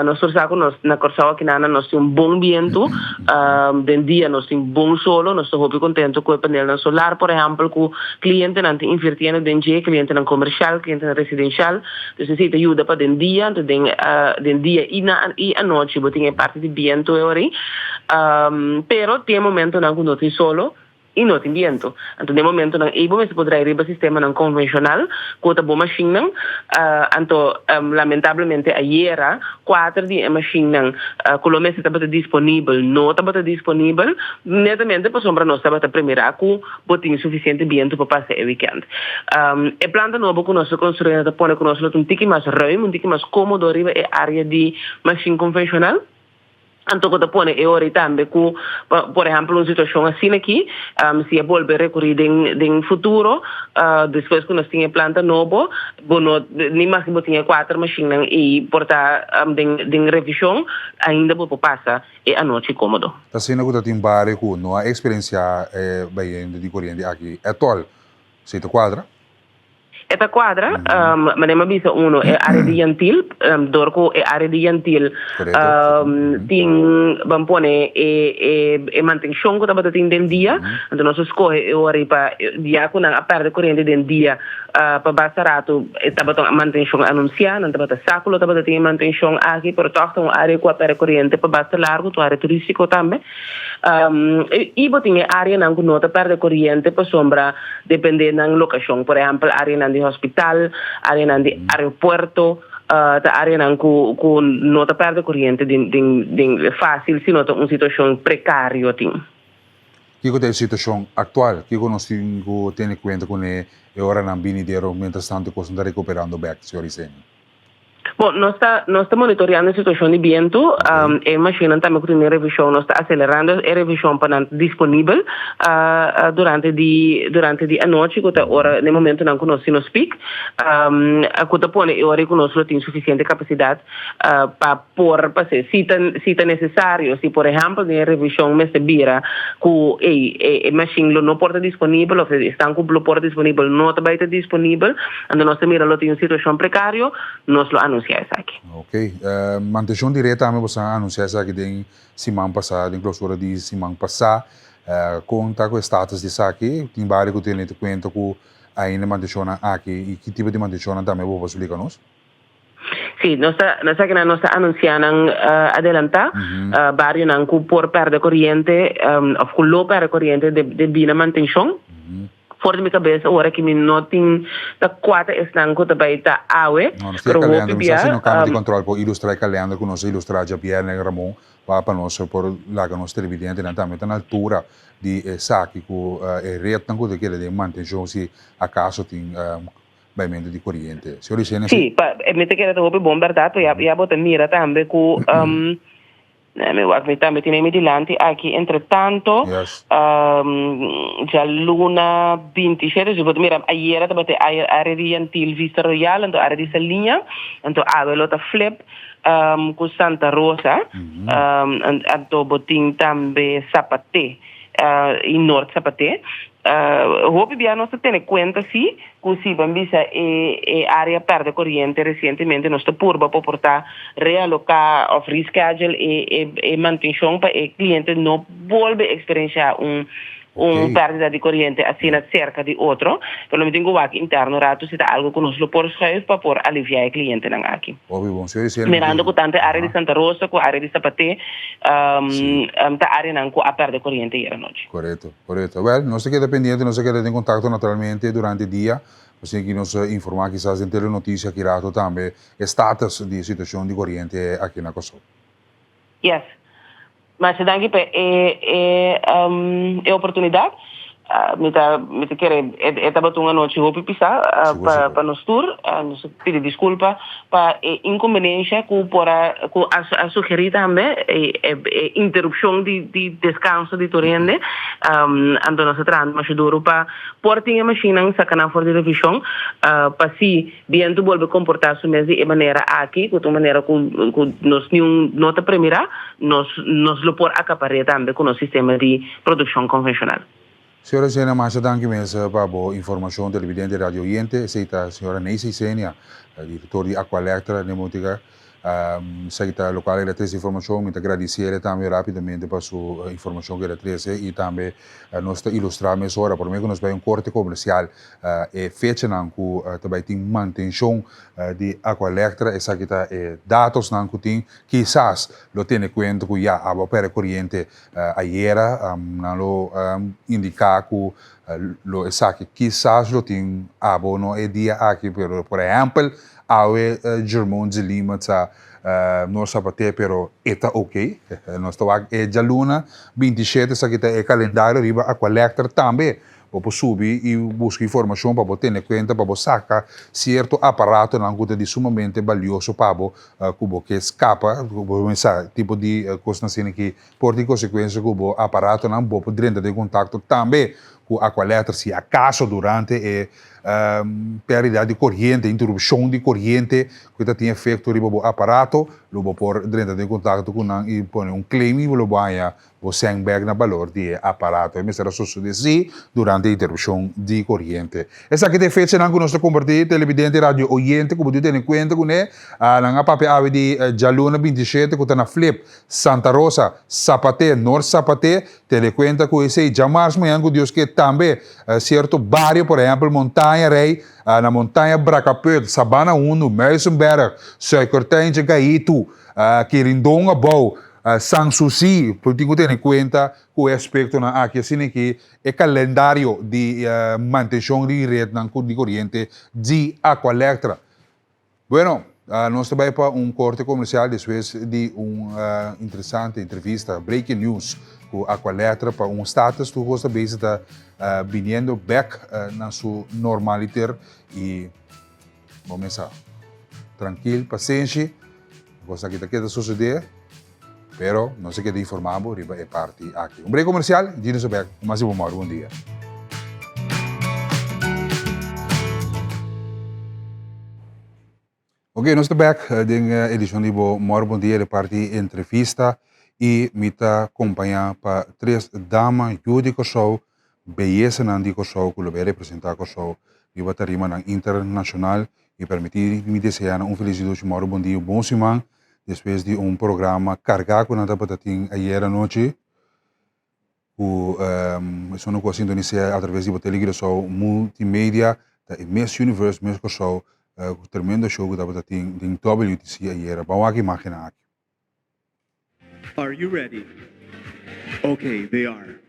Nos tur sa ku nos Na Kòrsou akinana nos tin un bon bientu, den dia nos tin bon solo, nos ta hopi kontentu ku e panelnan solar por ehèmpel ku klientenan ta invirtiendo den dje, klientenan komershal, klientenan residenshal, dus esei ta yuda pa den dia, anto den den dia i na i anochi bo tin e parti di bientu e ora ei, pero tin e momentonan ku no tin solo. I no tin bientu. Anto den momentonan ei bo mester por drai riba sistemanan konvenshonal ku ta bo mashinnan. Anto lamentablemente ayera kuater di e mashinnan ku lo mester tabata disponibel no tabata disponibel netamente pasobra nos tabata premirá ku bo tin sufisiente bientu pa pasa e wikènt. E planta nobo ku nos ta konstruyendo ta pone ku nos lo ta un tiki mas ruim, un tiki mas kómodo riba e área di mashin konvenshonal. Anto ku ta pone e ora ei tambe ku, por ehèmpel, un situashon asina aki, si e bolbe rekurí den den futuro, despues ku nos tin e planta nobo, bo no ni maske bo tin e kuater mashinnan ei por ta den den revishon, ainda bo por pasa e anochi kómodo. Ta asina ku ta tin bario ku no a eksperensiá e bayendo di koriente aki ètòl. Si ta kuadra? E ta cuadra, manera mi a bisa uno, e area di Yantil, door cu e area di Yantil tin, ban pone e e mantencion cu tabata tin den dia, anto nos a scoge e ora pa ya cu nan a perde coriente den dia pa basta rato e tabata un mantencion anuncia, nan tabata sa cu lo tabata tin e mantencion aki, pero toch ta un area cu a perde coriente pa basta largo, ta un area turistico tambe. I bo tin e áreanan ku no ta pèrdè koriente pasobra dependé nan lokashon. Por ehèmpel áreanan di hospital, áreanan di aeropuerto ta áreanan ku ku no ta pèrdè koriente den den den fásil si no ta un situashon prekario tin. Kiko ta e situashon aktual? Kiko nos tin ku tene kuenta kuné e oranan binidero mientras tanto kosnan ta rekuperando bèk, señor Isenia? Bon, nos ta nos ta monitoreando e situacion di bientu. E mashinnan tambe cu tin den revision, nos ta acelerando e revision pa nan ta disponibel durante di durante di anochi cu ta ora den momentonan cu nos tin nos peak, cu ta pone e ora cu nos lo tin suficiente capacidad pa por pase. Si ta si ta necesario, si por ehempel den e revision mester bira cu ey e mashin lo no por ta disponibel of esnan cu lo por ta disponibel no ta bay ta disponibel, Anto nos ta mira lo tin un situacion precario, nos lo anuncia esaki. Ok. Mantencion di red tambe boso a anuncia esaki den siman pasa, den clausura di siman pasa. Con ta cu e status di esaki? Tin bario cu tene cuenta cu ainda mantencionnan aki y ki tipo di mantencionnan tambe bo por splica nos? Sí, nos ta, nos aki nan nos ta anuncia nan adelanta, barionan cu por perde coriente of cu lo perde coriente debi na mantencion. For di mi cabeza ora ki mi no tin ta cua ta esnan cu ta bay ta awe, No, nos tin e pero kalender, hopi mi sa bia. si no cambia di control por ilustra e kalender cu nos a ilustra djabierne Ramon pa pa nos por laga nos televidentenan tambe ta na altura di esaki cu e rednan cu ta keda den mantencion si acaso tin baimento di coriente. Señor Isenia si. Si, pa mi ta kere ta hopi bon berdad, pero ya bo ta mira tambe cu Mi wak mi tambe tene mi dilanti aki entretanto djaluna 27 si bo ta mira ayera tabata e area di Yantil Vista Royal anto area di Saliña anto awe lo ta flip ku Santa Rosa anto bo tin tambe Sapaté i Noord Sapaté hopi bia nos ta tene kuenta si Ku si ban bisa e e área pèrdè koriente resientemente nos ta purba por por ta realoká òf reschedule e e e mantenshon pa e kliente no bolbe eksperensiá un un pèrdida di koriente asina serka di otro. Pero lo mi tin ku wak interno ratu si ta algu ku nos lo por schuif pa por aliviá e klientenan aki. Mirando ku tantu e área di Santa Rosa ku área di Sapaté ta áreanan ku a pèrdè koriente ayer anochi. Korekto. Korekto. Wèl, nos ta keda pendiente, nos ta keda den kontakto naturalmente durante dia, pasobra ki nos informá kisas den telenotisia ki rato tambe e status di e situashon di koriente aki na Kòrsou. Yes. Masha danki pa e e e oportunidat. Mi ta mi ta kere e tabata un anochi hopi pisá pa pa nos tur. Nos ta pidi diskulpa pa e inkonbenensha ku por a ku a sugerí tambe e e interupshon di di deskanso di tur hende. Anto nos ta trahando masha duru pa por tin e mashinnan saka nan for di revishon pa si bientu bolbe komportá su mes di e manera aki ku ta un manera ku ku nos niun no ta premirá nos nos lo por akapar'é tambe ku nos sistema di produkshon konvenshonal. Señora Isenia, masha danki mes pa bo informacion televidente y radio oyente. Esey ta señora Neisa Isenia, director di Aqualectra den Botica. Esaki ta locual el a trece informacion. Mi ta gradiciele tambe rapidamente pa su informacion cu el a trece y tambe nos ta ilustra mesora prome cu nos bay un corte comercial e fechanan cu ta bay tin mantencion di Aqualectra. Esaki ta e datosnan cu tin. Kisas lo tene cuenta cu ya abo a perde coriente ayera. Nan lo indica cu lo esaki kisas lo tin abo no e dia aki pero por ehempel Awe Jermon Zelima ta no sapaté pero e ta ok. Nos ta wak e djaluna 27 esaki ta e kalendario riba Aqualectra tambe. Bo por subi i buska informashon pa bo tene kuenta pa bo saka sierto aparatonan ku ta di sumamente balioso pa bo ku bo ke skapa. Bo kuminsá tipo di kosnan asina ki por tin konsekuensia ku bo aparatonan bo por drenta den kontakto tambe ku Aqualectra si akaso durante e Pèrdida di koriente, interupshon di koriente ku ta tin efekto riba bo aparato, lo bo por drenta den kontakto ku nan i pone un claim i lo bo haña bo sèn bèk na balor di e aparato. E mester a sosodé si durante interupshon di koriente. Esaki ta e fechanan ku nos ta kompartí, televidente i radio oyente, ku bo tin tene kuenta kuné. Nan a papia awe di djaluna 27 ku ta na Flip, Santa Rosa, Sapaté, Noord Sapaté. Tene kuenta ku esei djamars mañan ku Dios ke tambe sierto bario, por ehèmpel Montaña Rei, na Montaña Brakaput, Sabana Hundu, Muizenberg, Suikertuintje Gaitu, Kirindon Abou, San Susi, por tin ku tene kuenta ku e aspektonan aki asina ki e kalendario di mantenshon di retnan di koriente di Aqualectra. Bueno, nos ta bai pa un korte komersial despues di un interesante entrevista, breaking news, ku Aqualectra pa un status ku kos ta bezig ta biniendo bek na su normaliter i bo mesa trankil, pasenshi, kos aki ta keda sosode, pero nos a keda informa bo riba e parti aki. Un break komersial i djis nos bek ku mas di bo mòru. Bon dia. Ok, nos ta bek den edishon di bo Mòru Bon Dia, de parti entrevista i mi ta kompañá pa tres dama yu di Kòrsou, beyesanan di Kòrsou ku lo bai representá Kòrsou riba tarimanan internashonal i permití mi deseá nan un felis di dushi Mòru Bon Dia, bon siman despues di un programa kargá ku nan tabata tin ayera anochi. Ku esun ku a sintonisá atraves di bo Tele Curaçao Multimedia ta e Miss Universe Miss Kòrsou ku tremendo show ku tabata tin den WTC ayera. Ban wak imágennan aki. Are you ready? Okay, they are.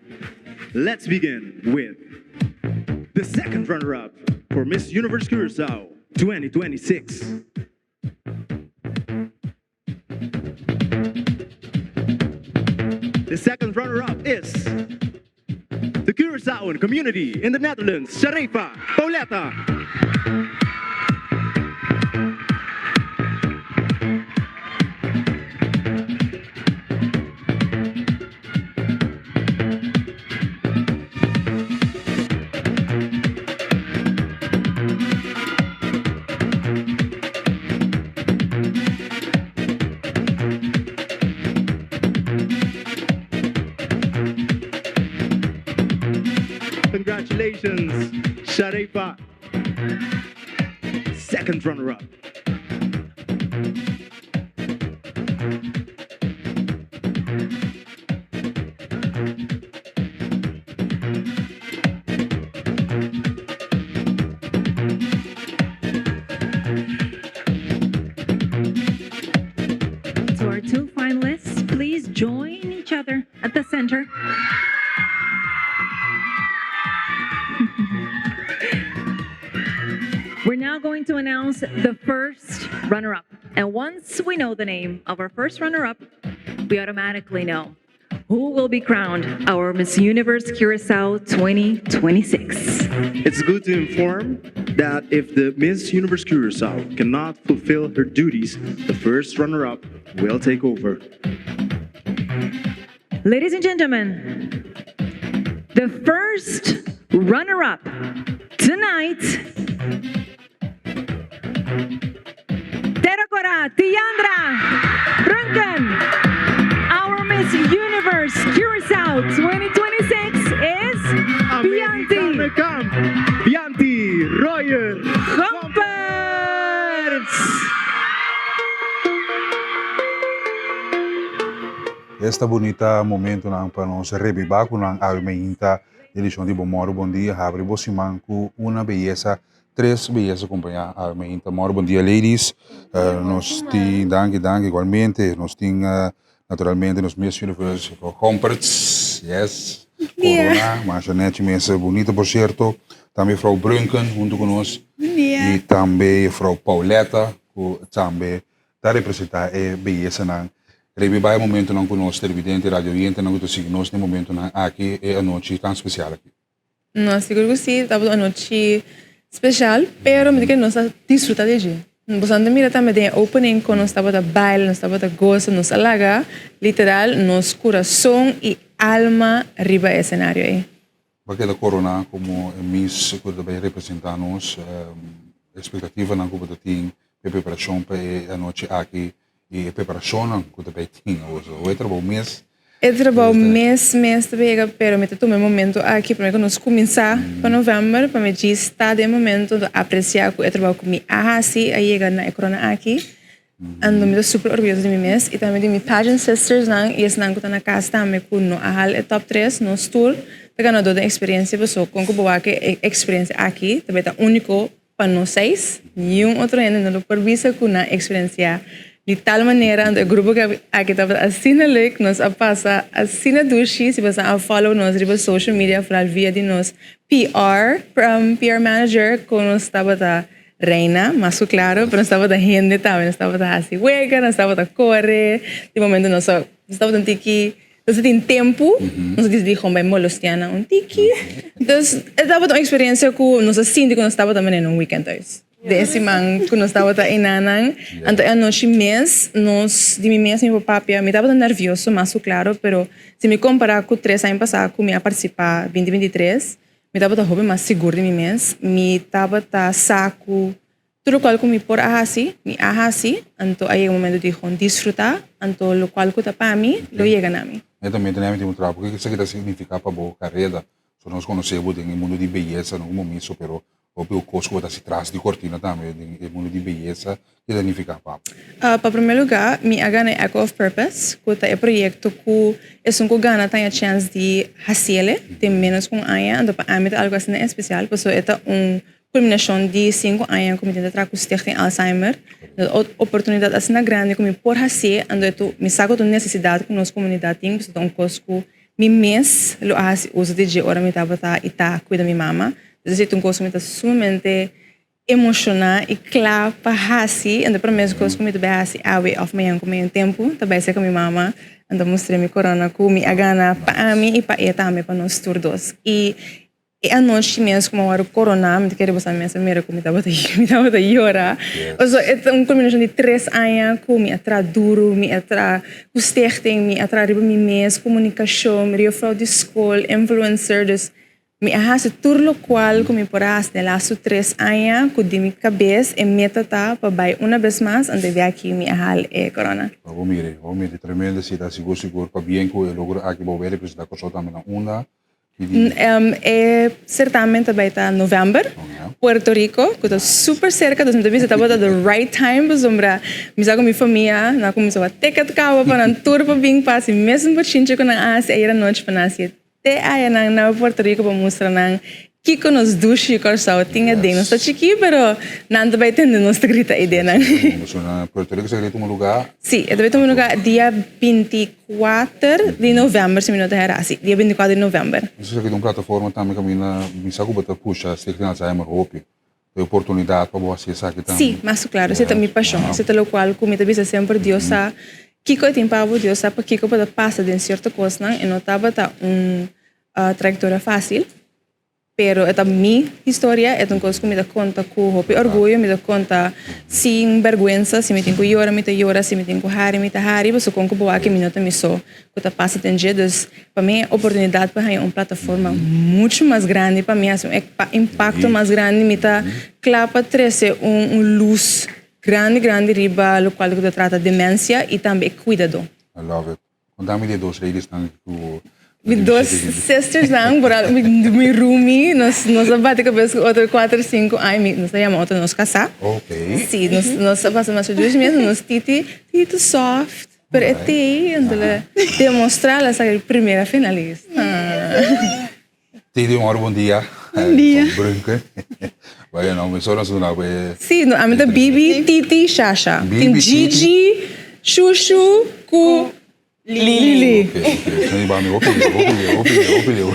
Let's begin with the second runner up for Miss Universe Curaçao 2026. The second runner-up is the Curaçaoan community in the Netherlands, Sharefa Pauletta. Congratulations, Sharefa. Second runner-up. To our two finalists, please join each other at the center. We're now going to announce the first runner-up. And once we know the name of our first runner-up, we automatically know who will be crowned our Miss Universe Curacao 2026. It's good to inform that if the Miss Universe Curacao cannot fulfill her duties, the first runner-up will take over. Ladies and gentlemen, the first runner-up tonight, Terokora Tiandra Brunken, our Miss Universe Curacao 2026 is Bianti. Bianti Royer Gomperts. Esta bunita momentonan pa nos rebiba ku nan awe mainta edishon di Bo Mòru Bon Dia. Habri bo siman ku una beyesa, tres beyesa kompañá awe mainta. Mòru bon dia ladies. Nos tin, danki danki igualmente. Nos tin naturalmente nos Miss Universe Gomperts, yes, korona, masha nechi mes, bunita por sierto. Tambe juffrouw Brunken huntu ku nos. I tambe juffrouw Pauletta ku tambe ta representá e beyesanan. Rebiba e momentonan ku nos televidente i radio oyentenan ku ta sigui nos na e momentonan aki e anochi tan spesial aki. No, sigur ku si, tabata un anochi spesial, pero mi ta kere nos a disfruta di dje. Boso a mira tambe den e opening kon nos tabata baila, nos tabata gosa, nos a laga literal nos kurason i alma riba e esenario ei. Bo a keda koroná komo e Miss ku ta bai representá nos. Espektativanan ku bo ta tin pa e preparashon pa e anochi aki i e preparashonnan ku ta bai tin awor. So, e trabou mes. E trabou mes mes ta bega, pero mi ta tuma e momento aki promé ku nos kuminsá pa novèmber pa mi djis ta den e momento ta apresiá ku e trabou ku mi a hasi a yega na e korona aki. Anto mi ta super orguyoso di mi mes y tambe di mi pageant sisters nan y esnan cu ta na cas tambe cu no a hal e top tres. Nos tur ta ganador den experiencia paso con cu bo wak e experiencia aki ta bay ta unico pa nos seis. Niun otro hende no lo por bisa cu nan experiencia di tal manera. Anto e grupo aki tabata asina leuk, nos a pasa asina dushi. Si boso a follow nos riba social media vooral via di nos PR, PR manager con nos tabata Reina, mas ku klaro, pero nos tabata hende tambe, nos tabata hasi wega, nos tabata kore, di momento nos a, nos tabata un tiki, nos a tin tempu, nos a disidi kon bai molostia nan un tiki. Dus e tabata un eksperensia ku nos a sinti ku nos tabata manera un weekend thuis. Den e siman ku nos tabata einanan, anto e anochi mes, nos, di mi mes mi por papia, mi tabata nervioso mas ku klaro, pero si mi kompara ku tres aña pasá ku mi a partisipá binti 23, Mi tabata hopi mas sigur di mi mes. Mi tabata sa ku tur lokual ku mi por a hasi, mi a hasi. Anto a yega momento di gewoon disfrutá. Anto lokual ku ta pa mi, lo yega na mi. Netamente mi tin un traha. Kiko esaki ta signifiká pa bo kareda? So nos konosé bo den e mundu di beyesa, no komo miso, pero Hopi o kos ku bo ta hasi tras di kortina tambe den e mundu di beyesa, ke ta nifiká pa bo? Pa promé lugá, mi a gana e Echo of Purpose, ku ta e proyekto ku esun ku gana ta haña chèns di hasiel den ménos ku un aña. Anto pa ami ta algu asina espesial, pasobra e ta un kulminashon di sinku aña ku mi tin ta traha ku Stichting Alzheimer. Ta un oportunidat asina grandi ku mi por hasié, anto e ta mi sa ku ta un nesesidat ku nos komunidat tin, pasobra ta un kos ku mi mes lo a hasi uso di dje ora mi tabata i ta kuida mi mama. Entonces ta un kos ku mi ta sumamente emoshoná i kla pa hasi. Anto e promé kos ku mi ta bai hasi awe òf mañan ku mi tempu ta bai serka mi mama. Anto mustr'é mi korona ku mi a gana pa ami i pa e tambe, pa nos tur dos. I e anochi mes ku mi a wòrdu koroná, mi ta kere boso a mesa mira ku mi tabata mi tabata yora. Pasobra e ta un kulminashon di tres aña ku mi a traha duru, mi a traha ku stichting, mi a traha riba mi mes, komunikashon, juffrouw di skol, influencer. Dus Mi a hasi tur lokual ku mi por a hasi den lastu tres aña ku di mi kabes e meta ta pa bai una bes mas anto e biaha mi a hal e korona. Bo mire, bo mire, tremendo si ta sigur sigur pabien ku e logro aki bo were presenta Kòrsou tambe na unda ki di. E sertamen ta bai ta novèmber, Puerto Rico, ku ta super serka, dus mi ta bisa tabata the right time pasobra mi sa ku mi famia nan a kuminsá wak ticket kaba pa nan tur pa bin pa hasi mesun bochinche ku nan a hasi ayera nochi pa nan hasi e Te aya nan na Puerto Rico pa mustra nan kiko nos dushi Kòrsou tin aden. Nos ta chikí pero nan ta bai tende nos ta grita aden nan. So na Puerto Rico esaki ta tuma lugá? Sí, e ta bai tuma lugá dia 24 di novèmber si mi no ta hera. Sí, dia 24 di novèmber. Esaki ta un plataforma tambe kaminda mi sa ku bo ta pusha Stichting Alzheimer hopi. E oportunidat pa bo hasi esaki tambe. Sí, mas ku klaru, esei ta mi pashon. Esei ta lokual ku mi ta bisa semper, Dios sa kiko e tin pa bo, Dios sa pakiko bo ta pasa den sierto kosnan. E no tabata un trayektoria fásil, pero e ta mi historia, e ta un kos ku mi ta konta ku hopi orguyo, mi ta konta sin bèrgwensa. Si mi tin ku yora, mi ta yora, si mi tin ku hari, mi ta hari, pasobra kon ku bo wak mi no ta mi so ku ta pasa den dje. Dus pa mi e oportunidat pa haña un plataforma muchu mas grandi pa mi hasi un impakto mas grandi mi ta kla pa trese un lus grandi grandi riba lokual ku ta trata demensia i tambe e kuidadó. I love it. Konta mi di e dos ladiesnan ku Mi dos sistersnan, por mi roomie, nos nos a bati kabes ku otro kuater sinku aña, mi nos a yama otro nos kasá. Okay. Sí, nos nos a pasa masha dushi mes, nos titi, titi soft. Pero e tei, anto la demostra la sa e primera finalista. Titi un hora bon dia. Bon dia. Brunke. Bueno, no, mi solo suna we. Sí, no, ami ta Bibi, Titi, Shasha. Tin Gigi, Shushu ku Lili. Ok, ok. Ni ba mi hopi leu, hopi leu, hopi leu, hopi leu.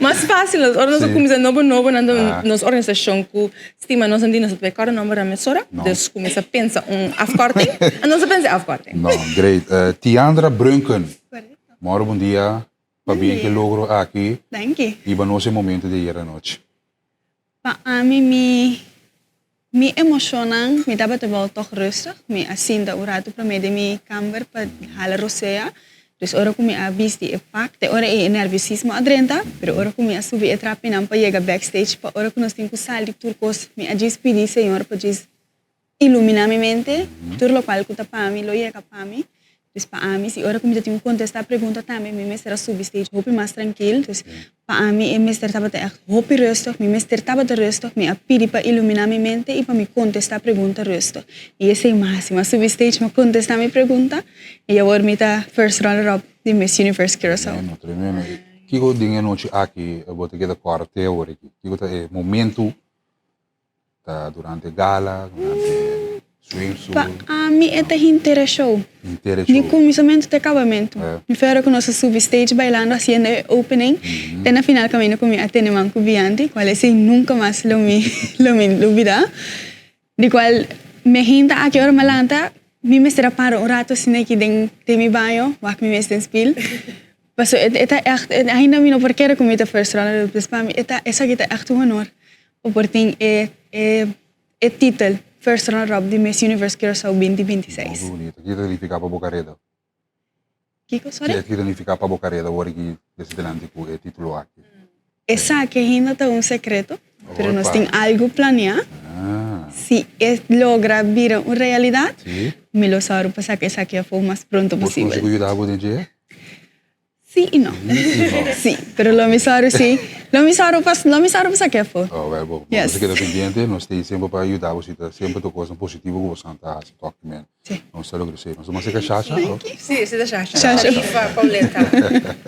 Mas fácil, ora nos a kuminsá nobo nobo nan nos organisashon ku stima nos nan di nos a bai kòrda nòmber nan mesora. Dus kuminsá pensa un afkorting. En nos a pensa e afkorting. No, great. Tiandra Brunken. Mòru bon dia. Pabien ku e logro aki. Danki. Hiba nos e momento di ayer anochi. Pa ami mi mi emoshonnan mi tabata wou tòg rustig. Mi a sinta un ratu promé den mi kamber pa hala rosea. Dus ora ku mi a bisti e pak te ora ei e nerviosismo a drenta, pero ora ku mi a subi e trapinan pa yega backstage pa ora ku nos tin ku sali tur kos mi a djis pidi Señor pa djis Iluminá mi mente, tur lokual ku ta pa mi lo yega pa mi. Dus pa ami, si ora ku mi ta tin ku kontestá pregunta tambe mi mester a subi stage hopi mas trankil. Dus pa ami e mester tabata ègt hopi rustig, mi mester tabata rustig, mi a pidi pa iluminá mi mente i pa mi kontestá pregunta rustig. I esei mi a hasi, mi a subi stage, mi a kontestá mi pregunta i awor mi ta first runner up di Miss Universe Curaçao. Tremendo, tremendo. Kiko den e nochi aki bo ta keda kòrda te awor aki? Kiko ta e momentu Ta durante gala, durante swimsuit. Pa ami e ta henter e show. Henter e show. Di kuminsamentu te kabamentu. Mi fera ku nos a subi stage bailando hasiendo e opening te na final kaminda ku mi a tene man ku Bianty kual esei nunka mas lo mi lo mi lubida. Di kual mi a hinta aki ora mi a lanta mi mester a para un rato asina aki den den mi baño wak mi mes den spil. Paso e ta ègt ainda mi no por kere ku mi ta first runner up dus pa mi e ta esaki ta ègt un honor. Bo por tin e e e titel First Runner Up di Miss Universe Curaçao 2026. Hopi bunito. Kiko ta nifiká pa bo kareda? Kiko, sorry? Kiko ta nifiká pa bo kareda awor aki desi dilanti ku e titulo aki? Esaki ainda ta un sekreto, pero nos tin algu planeá. Si e logra bira un realidat, mi lo sòru pa saka esaki afó mas pronto posibel. Bo konsegu yuda bo den dje? Sí y no. Sí, pero lo mi sòru sí. Lo mi sòru pa, lo mi sòru pa sa kefo. Oh, wel, bo, bo yes. keda pendiente, nos ta semper pa yuda bo si ta semper ta kosnan positivo ku bosan ta hasi tok men. Sí. Nos ta logra esei. Nos ta mas seka Shasha, oh? Sí, esei ta Shasha. Shasha. Sharifa Pauletta.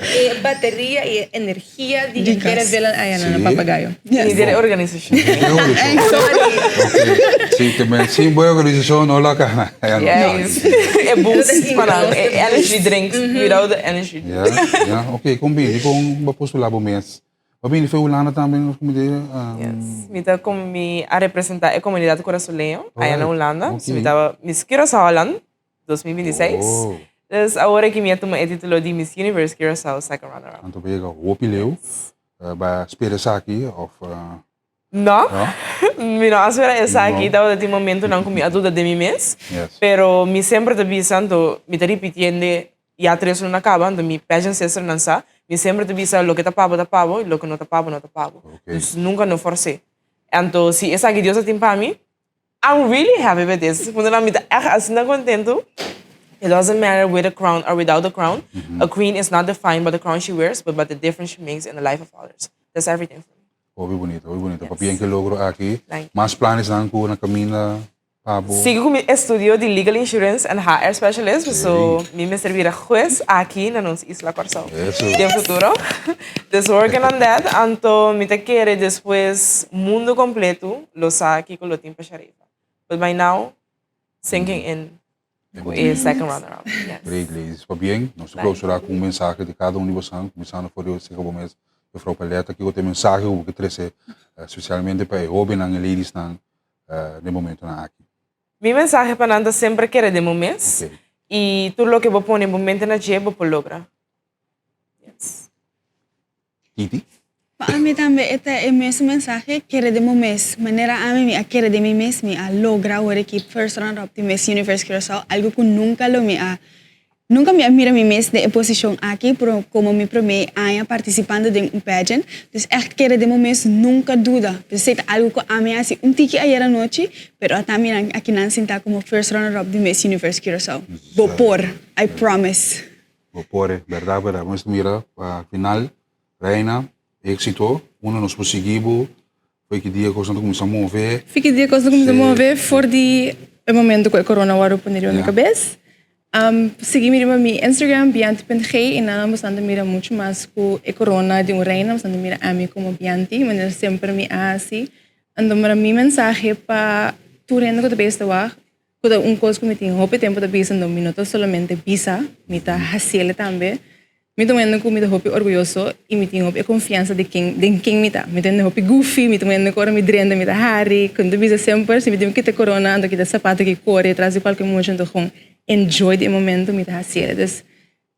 E bateria y e energia di henter e velan aya na Papagayo. Yes. Henter e organisashon. Henter e organisashon. Sorry. Ok. Sí, te men sin buen organisashon no lo kana. Yes. E boost pa nan, e energy drinks, without the energy drink. Ja, ja. Ok, kon bini, kon bo postula bo mes? Bo bini for Hulanda tambe nos komite? Yes, mi ta kon mi a representa e komunidat kurasoleño aya na Hulanda. So mi taba Miss Curaçao Holland 2026. Dus awor aki mi a tuma e titulo di Miss Universe Curaçao second runner up. Anto bo yega hopi leu. Ba spera esaki of? No, mi no a spera esaki. Tabata tin momentonan ku mi a duda den mi mes, pero mi semper ta bisa, anto mi ta ripitiende ya tres luna kaba, anto mi pageant sisternan sa, mi semper ta bisa loke ta pa bo ta pa bo i loke no ta pa bo no ta pa bo. Dus nunka no fors'é. Anto si esaki Dios a tin pa mi, I'm really happy with this. Punto mi ta echt asina contento. It doesn't matter with a crown or without a crown. A queen is not defined by the crown she wears, but by the difference she makes in the life of others. That's everything for me. Hopi bonito, hopi bonito. Pabien cu e logro aki. Mas planes nan cu na caminda pa bo? Sigui cu mi estudio di Legal Insurance and HR Specialist, so mi mester bira hues aki na nos isla Kòrsou den futuro. Dus working on that, anto mi ta kere despues mundo completo lo sa kiko lo tin pa Sharifa. But by now, sinking in cu e second runner up. Yes. Great ladies, pabien. Nos ta clausura cu un mensahe di cada un di bosan, cuminsando for di seca bo mes, Juffrouw Paletta, kiko ta e mensahe cu bo ke trece specialmente pa e hobennan, e ladiesnan den momentonan aki? Mi mensahe pa nan ta semper kere den bo mes y tur loke bo pone bo mente na dje bo por logra. Yes. Titi? Pa ami tambe e ta e mesun mensahe, kere den bo mes. Manera ami mi a kere den mi mes, mi a logra awor aki first runner up di Miss Universe Curaçao, algo ku nunka lo mi a, nunka mi a mira mi mes den e posishon aki, pero komo mi prome aña partisipando den un pageant. Dus ègt kere den bo mes, nunka duda. Esei ta algo ku ami a hasi un tiki ayer anochi, pero ata mi akinan sintá komo first runner up di Miss Universe Curaçao. Bo por, I promise. Bo por e, berdad berdad. Bo mester mira pa final, Reina, exito, unda nos por sigui bo, for ki dia cosnan ta cuminsa move. For ki dia cosnan ta cuminsa move, for di e momento cu e corona worde pone riba mi cabes. Sigui mi riba mi Instagram bianti.g i nan boso ta mira muchu mas ku e korona di un reina, boso ta mira ami komo Bianti, manera semper mi a hasi. Anto mira mi mensahe pa tur hende ku ta bezig ta wak, ku ta un kos ku mi tin hopi tempu ta bisa, anto mi no ta solamente bisa, mi ta hasiel tambe. Mi ta un hende ku mi ta hopi orguyoso i mi tin hopi e konfiansa di ken den ken mi ta. Mi ta un hende hopi goofy, mi ta un hende ku ora mi drenta mi ta hari, ku mi ta bisa semper si mi tin ku kita korona anto kita sapato ki kore tras di kualke mucha anto gewoon enjoy di e momento mi ta hasiel. Dus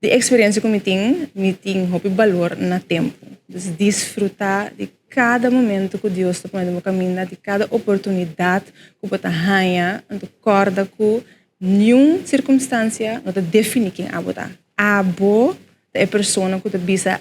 di eksperensia ku mi tin, mi tin hopi balor na tempu. Dus disfruta di kada momento ku Dios ta pone den bo kaminda, di kada oportunidat ku bo ta haña anto kòrda ku Niun sirkunstansia no ta definí ken abo ta. Abo ta e persona ku ta bisa,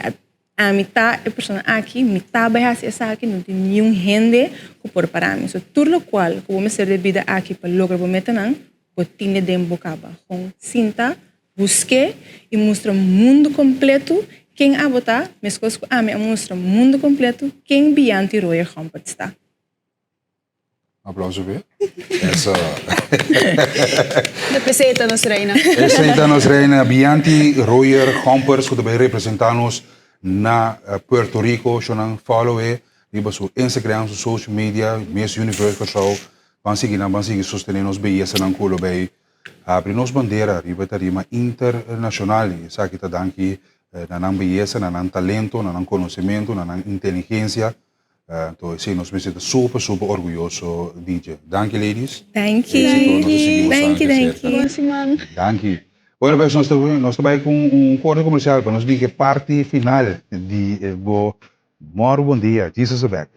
Ami ta e persona aki, mi ta bai hasi esaki, no tin niun hende ku por para mi. So tur lokual ku bo mester den bida aki pa logra bo metanan, bo tine den bo kaba. Kon sinta, busk'é i mustra mundu kompletu ken abo ta, meskos ku ami a mustra mundu kompletu ken Bianti Royer Gomperts ta. Aplauso be. Eso. De peseta nos reina. Esei ta nos reina Bianti Royer Gompers ku ta bai representá nos na Puerto Rico. Shownan follow e riba su Instagram, su social media, Miss Universe Kòrsou. Ban sigui nan, ban sigui sostené nos beyesanan ku lo bai habri nos bandera riba e tarima internashonal. I esaki ta danki na nan beyesa, na nan talento, na nan konosementu, na nan inteligensia. Anto esei nos mester ta super super orguyoso di dje. Danki ladies. Danki. Éxito, nos ta sigui Danki, bosnan danki. cerca. Bon siman. Danki. Bueno pues nos ta nos ta bai ku un korte komersial pa nos bin ku e parti final di bo Mòru Bon Dia. Jesus ta bek.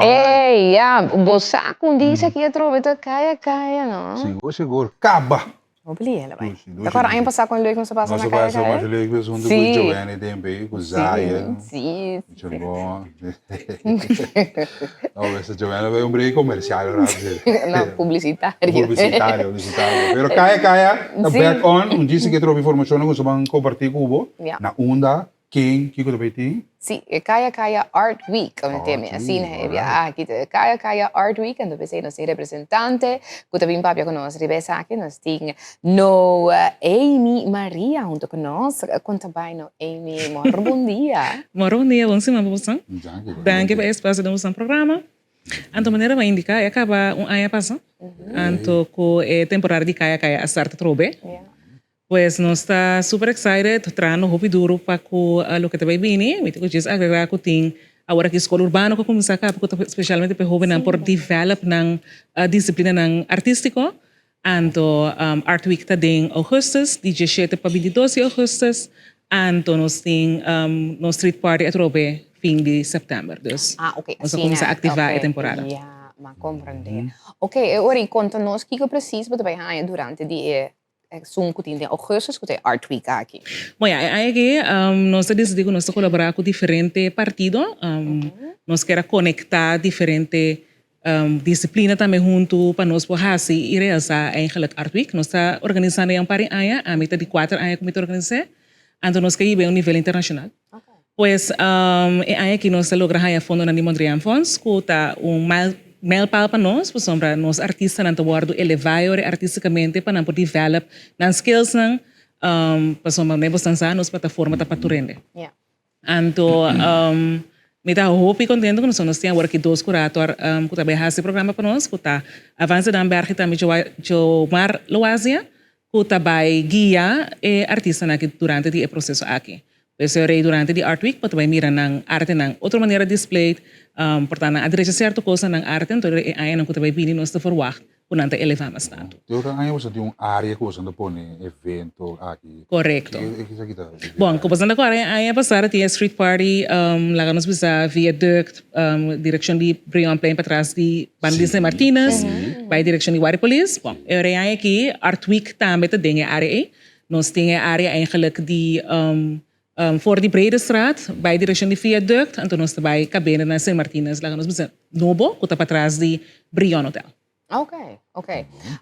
Ey, ya, bo sa ku un dia aki atrobe ta kaya kaya, no? Sigur, sigur. Kaba! Hopi lihe la bai. Ta kòrda aña pasá kon leuk nos a pasa na kaya kaya? Nos a pasa masha leuk mes huntu ku Joanny tempu ei, ku Zion. Sí, sí. Mucha bon. No, mester Joanny bai un break komersial rápido. No, publisitario. Publisitario, publisitario. Pero kaya kaya ta back on. Un djis aki atrobe informashonnan ku nos a ban kompartí ku bo. Na unda Ken, kiko ta bay tin? Sí, e Kaya Kaya Art Week, mi teme asina e bia aki ta e Kaya Kaya Art Week, anto p'esei nos tin representante ku ta bin papia ku nos riba esaki, nos tin Noemi Maria hunto ku nos, kon ta bai Noemi? Mòrro bon dia. Mòrro bon dia, bon siman pa boso. Danki. Danki pa e espasio den boso programa. Anto manera bo a indica e a caba un aña pasa, anto cu e temporada di Kaya Kaya a start atrobe. Pues nos ta super excited, trahando hopi duro pa cu loke ta bay bini. Mi tin cu djis agrega cu tin awor aki Skol Urbano cu a cuminsa caba cu ta specialmente pa e hobennan por develop nan disciplinanan artistico. Anto Art Week ta den augustus, di diesshete pa bintidos di augustus. Anto nos tin nos street party atrobe fin di september. Dus nos a cuminsa activa e temporada. Ya, m'a comprende. Ok, e ora y conta nos kico precies bo ta bay haña durante di e Esun ku tin den augustus ku ta e Art Week aki. Bon ya, e aña aki nos a disidí ku nos ta kolaborá ku diferente partido. Nos kier a konektá diferente disiplina tambe huntu pa nos por hasi i realisá eigenlijk Art Week. Nos ta organisando ya un par di aña, ami ta di kuater aña ku mi ta organis'é. Anto nos ke yib'é un nivel internashonal. Pues e aña aki nos a logra haña fondonan di Mondriaan Fonds ku ta un mijlpaal pa nos pasobra nos artistanan ta wòrdu elevá e ora artístikamente pa nan por develop nan skillsnan pasobra manera bo sa nos plataforma ta pa tur hende. Anto mi ta hopi kontento ku nos tin awor aki dos kurator ku ta bai hasi e programa pa nos ku ta Avance Damberg i tambe Jomar Loazia ku ta bai guia e artistanan aki durante di e proseso aki. Pues e rei durante di Art Week bo ta bai mira nan artenan otro manera displayed, por ta nan a drecha sierto kos na nan arte, enton e añanan ku ta bai bini nos ta verwagt ku nan ta eleva mas tantu. Te ora aña boso tin un area ku boso ta pone evento aki? Korekto. Kiko esaki ta? Bon, ku boso ta kòrda e aña pasado tin e street party laga nos bisa viaduct direkshon di Brionplein patras di Banda di Sint Martinus bai direkshon di Wari Polis. Bon, e ora e aña aki Art Week tambe ta den e area ei. Nos tin e area eigenlijk di for di Bredestraat bai direkshon di viaduct anto nos ta bai kabende na Sint Martinus laga nos bisa nobo ku ta patras di Brion Hotel. Ok. Ok.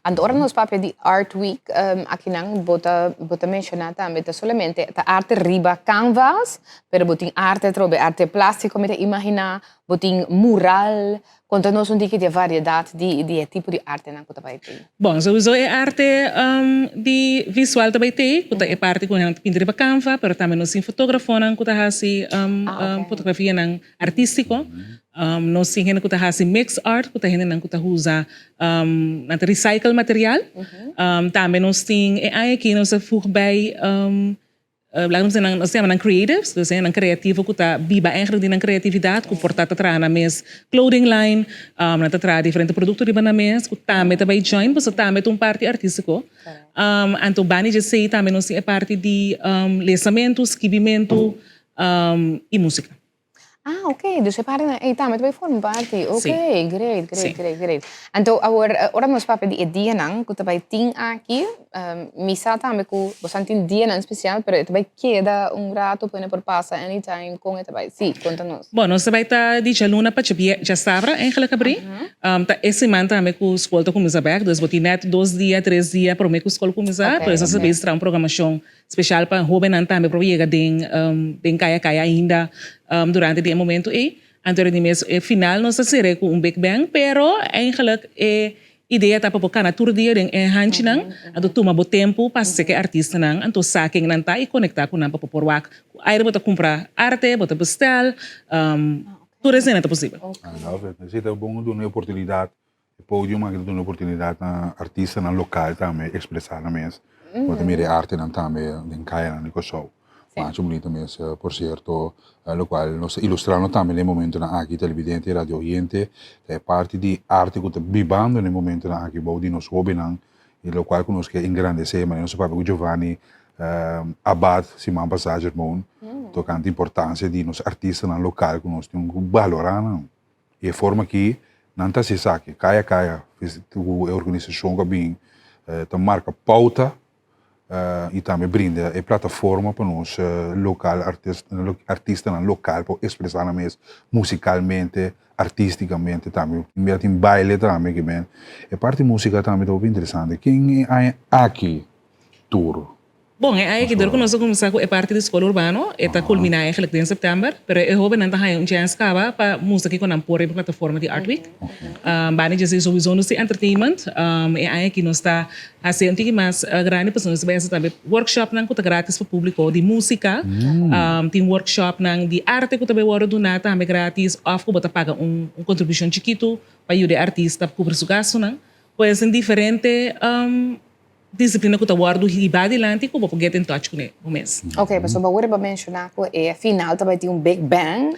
Anto ora nos papia di Art Week, akinan bo ta bo ta menciona tambe ta solamente ta arte riba canvas, pero bo tin arte atrobe, arte plastico mi ta imagina, bo tin mural. Conta nos un tiki di e variedad di di e tipo di artenan cu ta bay tei. Bon, souiso e arte di visual ta bay tei, cu ta e parti cu nan ta pinta riba canva, pero tambe nos tin fotografonan cu ta haci fotografianan artistico. Nos tin hende ku ta hasi mix art, ku ta hendenan ku ta usa, nan ta recycle material. Tambe nos tin e aña aki nos a voeg bij, laga nos nan, nos ta yama nan creatives, dus hendenan creativo ku ta biba eigenlijk di nan creatividad, ku por ta ta traha nan mes clothing line, nan ta traha diferente producto riba nan mes, ku tambe ta bai join, pasobra tambe ta un parti artistico. Anto banda di esei tambe nos tin e parti di lesamentu, skibimentu i musica. Ah, ok. Dus e partenan ei tambe ta bai forma parti. Ok, Sí. great, great, Sí. great, great. Anto awor, eh, ora nos papia di e dianan ku ta bai tin aki, ehm, mi sa tambe ku bosan tin dianan spesial, pero e ta bai keda un rato pone por pasa anytime, kon e ta bai? Sí, konta nos. Bon, nos ta bai ta di djaluna pa djabie, djasabra eigenlijk abrí. Um, ta e siman tambe ku skol ta kuminsá bèk, dus bo tin nèt dos dia, tres dia promé ku skol kuminsá, Ok, por eso nos ta ok. bezig traha un programashon Special pa hobennan tambe por yega den den kaya kaya ainda durante di e momento ei. Anto di mes e final nos ta sere ku un big bang pero eigenlijk e idea ta pa bo kana tur dia den e hanchinan anto tuma bo tempu pa seke artistanan anto sa ken nan ta i konekta ku nan pa bo por wak ku aire bo ta kumpra arte bo ta bestel tur esei ta posibel. I love it. Esei ta bon duna e oportunidat E podium aki ta duna oportunidat na artistanan lokal tambe ekspresá nan mes. Bo ta mira e artenan tambe den kayanan di Kòrsou. Masha bunita mes, por sierto, lokual nos ta ilustrando tambe den e momentonan aki, televidente i radio oyente, ta e parti di arte ku ta bibando den e momentonan aki bou di nos hóbennan i lokual ku nos ke engrandesé. Manera nos a papia ku Giovanni Abad siman pasá, Germon, tokante importansia di nos artistanan lokal ku nos tin ku balorá nan. I e forma ki nan ta hasi esaki, kaya kaya, ku e organisashon ku a bin ta marka pouta i tambe brinda e plataforma pa nos lokal artistanan lokal por ekspresá nan mes musikalmente, artistikamente tambe. Tin bia tin baile tambe ke men. E parti musika tambe ta hopi interesante. Ken e aña aki tur? Bon, e aña aki dor ku nos a kuminsá ku e parti di skol urbano, e ta kulminá eigenlijk den sèptèmber, pero e hóbennan ta haña un chèns kaba pa mustra kiko nan por riba plataforma di Art Week. Banda di esei souiso nos tin entertainment. E aña aki nos ta hasi un tiki mas grandi pasobra nos ta bai hasi tambe workshopnan ku ta gratis pa públiko di músika. Tin workshopnan di arte ku ta bai wòrdu duná tambe gratis òf ku bo ta paga un kontribushon chikitu pa yuda e artista kubri su gastunan. Pues tin diferente Disiplina ku ta wòrdu hibá dilanti ku bo por get in touch kuné bo mes. Ok, pasobra bo riba menshoná ku e final ta bai tin un big bang.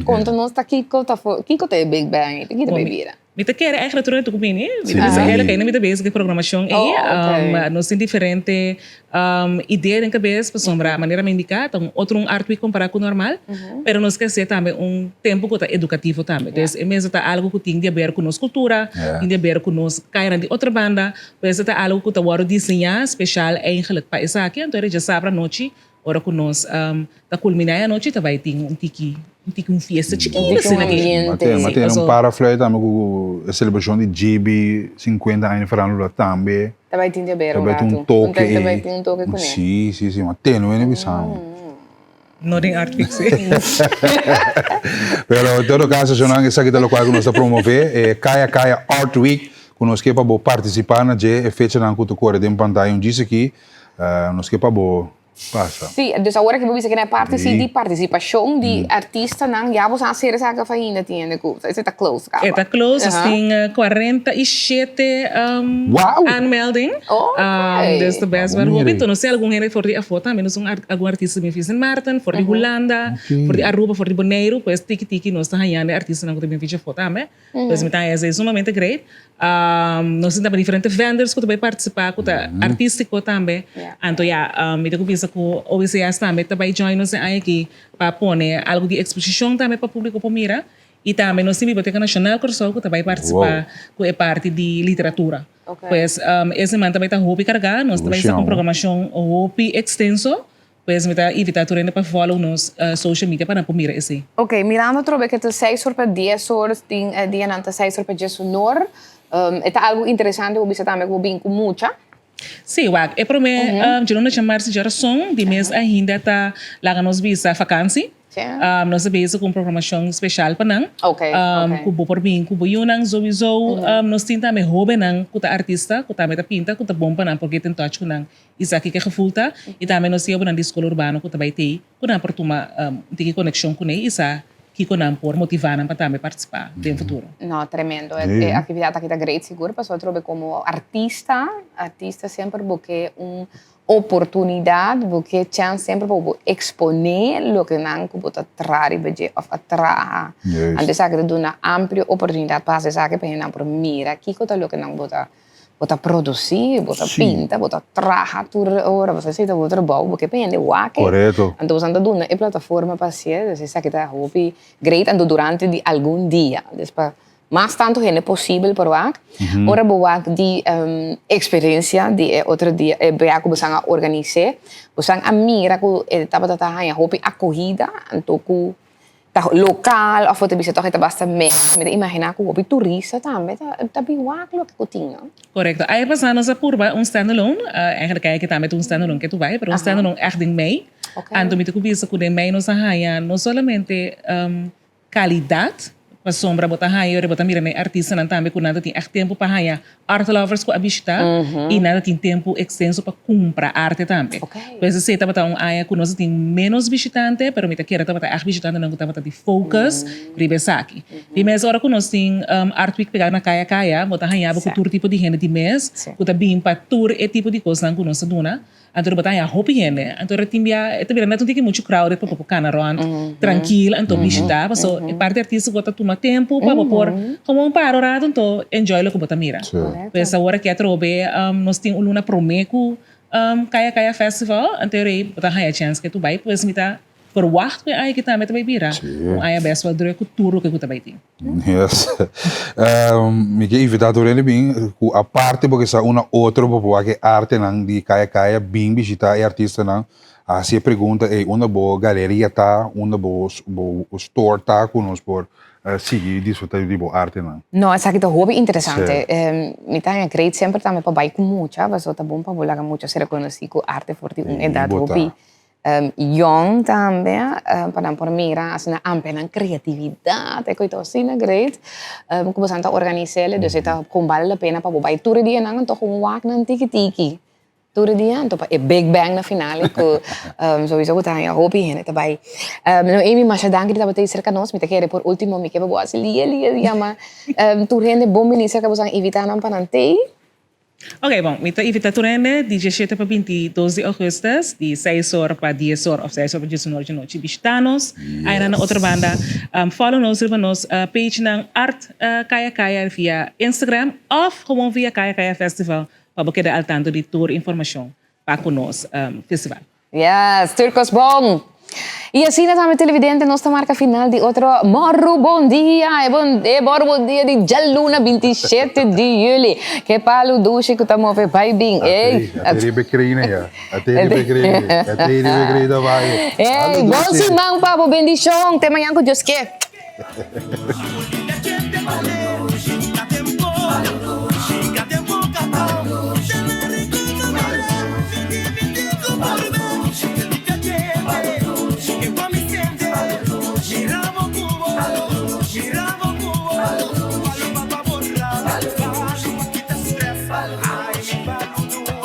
Konta nos ta kiko ta kiko ta e big bang ei? Kiko ta bai bira? Mi ta kere eigenlijk tur ku bini. Mi ta bisa eigenlijk ainda mi ta bezig ku e programashon ei. Nos tin diferente idea den kabes pasobra manera mi indiká ta un otro un art week kompará ku normal. Pero nos ke hasié tambe un tempu ku ta edukativo tambe. Dus e mester ta algu ku tin di aber ku nos kultura, tin di aber ku nos kayanan di otro banda. Pues e ta algu ku ta wòrdu diseñá speshal eigenlik pa esaki. Anto e djasabra anochi ora ku nos ta kulminá e anochi ta bai tin un tiki un tiki un fiesta chikitu asina aki. Ma tene un paraflui tambe ku e selebrashon di GB sinkuenta aña di farándula tambe. Ta bai tin di aber un Ta bai tin ratu. un toke Ta bai ei. tin un toke kuné. Sí, sí, sí. Ma tene wene bisa mi. No den art week sí. Pero en todo caso, Jonan, esaki ta locual cu nos ta promove, e Kaya Kaya Art Week, cu nos ke pa bo participa na dje, e fechanan cu ta core den pantaya un djis aki, nos ke pa bo pasa. Sí, dus awor aki bo bisa cu na e parti sí di participacion di artistanan, ya bo sa hacer esaki of ainda tiende cu esei ta close caba? E ta close, nos tin 47 aanmelding. Dus ta best wel hopi. Enton nos tin algun hende for di afó tambe. Nos tin algun artista bin fi Sint Maarten, for di Hulanda, for di Aruba, for di Boneiru. Pues tiki tiki nos ta hañando e artistanan ku ta bin fi djafó tambe. Pues mi ta haña esei sumamente great. Nos tin tambe diferente vendors ku ta bai partisipá ku ta artístiko tambe. Anto ya, mi ta kuminsa ku OBCS tambe ta bai join nos e aña aki pa pone algu di eksposishon tambe pa públiko por mira. I tambe nos tin Biblioteka Nashonal Kòrsou ku ta bai partisipá ku e parti di literatura. Pues e siman ta bai ta hopi kargá, nos ta bai sa ku un programashon hopi ekstenso, pues mi ta invitá tur hende pa follow nos social media pa nan por mira esei. Ok, mirando atrobe ke ta seis or pa dies or, tin dianan ta seis or pa dies unor. E ta algu interesante bo bisa tambe ku bo bin ku mucha. Sí, wak, e promé djaluna djamarsi djarason di mes ainda ta laga nos bisa fakansi. Nos ta bezig ku un programashon speshal pa nan. Ku bo por bin ku bo yunan souiso. Nos tin tambe hóbennan ku ta artista, ku tambe ta pinta, ku ta bon pa nan por get in touch ku nan i sa kiko e gevoel ta. I tambe nos tin hóbennan di skol urbano ku ta bai tei. Ku nan por tuma un tiki konekshon kuné i sa kiko nan por motivá nan pa tambe partisipá den futuro. No, tremendo. E aktividat aki ta great sigur pasobra atrobe komo artista, artista semper bo ke un oportunidat, bo ke chèns semper pa bo eksponé loke nan ku bo ta traha riba dje òf a traha. Anto esaki ta duna amplio oportunidat pa hasi esaki pa hende nan por mira kiko ta loke nan bo ta Bo ta produci, bo ta pinta, bo ta traha tur ora, bo ta hasi bo trabou, bo ke pa hende wak e. Anto boso ta duna e plataforma pa hasié, dus esaki ta hopi great, anto durante di algun dia, dus pa mas tantu hende posibel por wak. Ora bo wak di experiencia di e otro dia, e bia ku boso a organis'é, boso a mira ku e tabata ta haña hopi akohida, anto ku ta local of bo ta bisa toch e ta basta mes. Mi ta imagina cu hopi turista tambe ta ta bin wak loke cu tin, no? Correcto. Aña pasa nos a purba un standalone, eigenlijk aña aki tambe ta un standalone ke tu bai, pero un standalone echt den mei. Anto mi ta cu bisa cu den mei nos a haña no solamente calidad, pasobra bo ta haña ora bo ta mira na e artistanan tambe cu nan ta tin echt tempo pa haña Art lovers ku a bishitá i nan ta tin tempu ekstenso pa kumpra arte tambe. Pues esei tabata un aña ku nos a tin ménos bishitante, pero mi ta kere tabata ègt bishitantenan ku tabata di focus riba esaki. Di mes ora ku nos tin Art Week pegá na Kaya Kaya, bo ta haña bo ku tur tipo di hende di mes ku ta bin pa tur e tipo di kosnan ku nos ta duna. Anto bo ta haña hopi hende. Anto ora tin bia e ta bira net un tiki muchu crowded pa bo por cana rond trankil anto bishita. Paso e parti artistico ta tuma tempo pa bo por gewoon para un rato anto enjoy loke bo ta mira. Pues awor aki atrobe nos tin un luna prome cu Kaya Kaya Festival anto ora ei bo ta haña chance ke tu bai. Pues mi ta verwacht cu e aña aki tambe ta bai bira un aña best wel druk cu tur loke cu ta bai tin. Yes. Mi ke invita tur hende bin ku aparte bo ke sa una otro bo por wak e artenan di Kaya Kaya bin bishita e artistanan hasi e pregunta ey unda bo galeria ta unda bo bo store ta ku nos por sigui disfruta di bo artenan. No esaki ta hopi interesante. Mi ta haña great semper tambe pa bai ku mucha pasobra ta bon pa bo laga mucha ser konosí ku arte for di un edat hopi Yong tambe pa nan por mira asina amplia nan creatividad e koito asina great ku boso ta organis'el dus e ta kon bale la pena pa bo bai tur e dianan anto kon wak nan tiki tiki tur e dia anto pa e big bang na final ku souiso ku ta haña hopi hende ta bai. Noemi masha danki di tabata ei serka nos mi ta kere por ultimo mi ke pa bo hasi lia lia yama tur hende bon bini serka boso a invita nan pa nan tei. Ok, bon, mi ta invita tur hende di diesshete pa bintidos di augustus, di seis or pa dies or of seis or pa diesun or djanochi bishita nos. Aina na otro banda, follow nos riba nos pagenan Art Kaya Kaya via Instagram of gewoon via Kaya Kaya Festival pa bo keda al tanto di tur informacion pa cu nos festival. Yes, tur cos bon. Y asina tambe televidente nos ta marca final di otro Morru Bon Dia, e bon e Morru Bon Dia di djaluna 27 di juli. Ke palu dushi ku ta move bai bin. Ey. Ate riba e krina ya. Ate riba e krina. Ate riba e krina bai. Ey, bon siman pa bo bendicion. Te mañan ku Dios ke.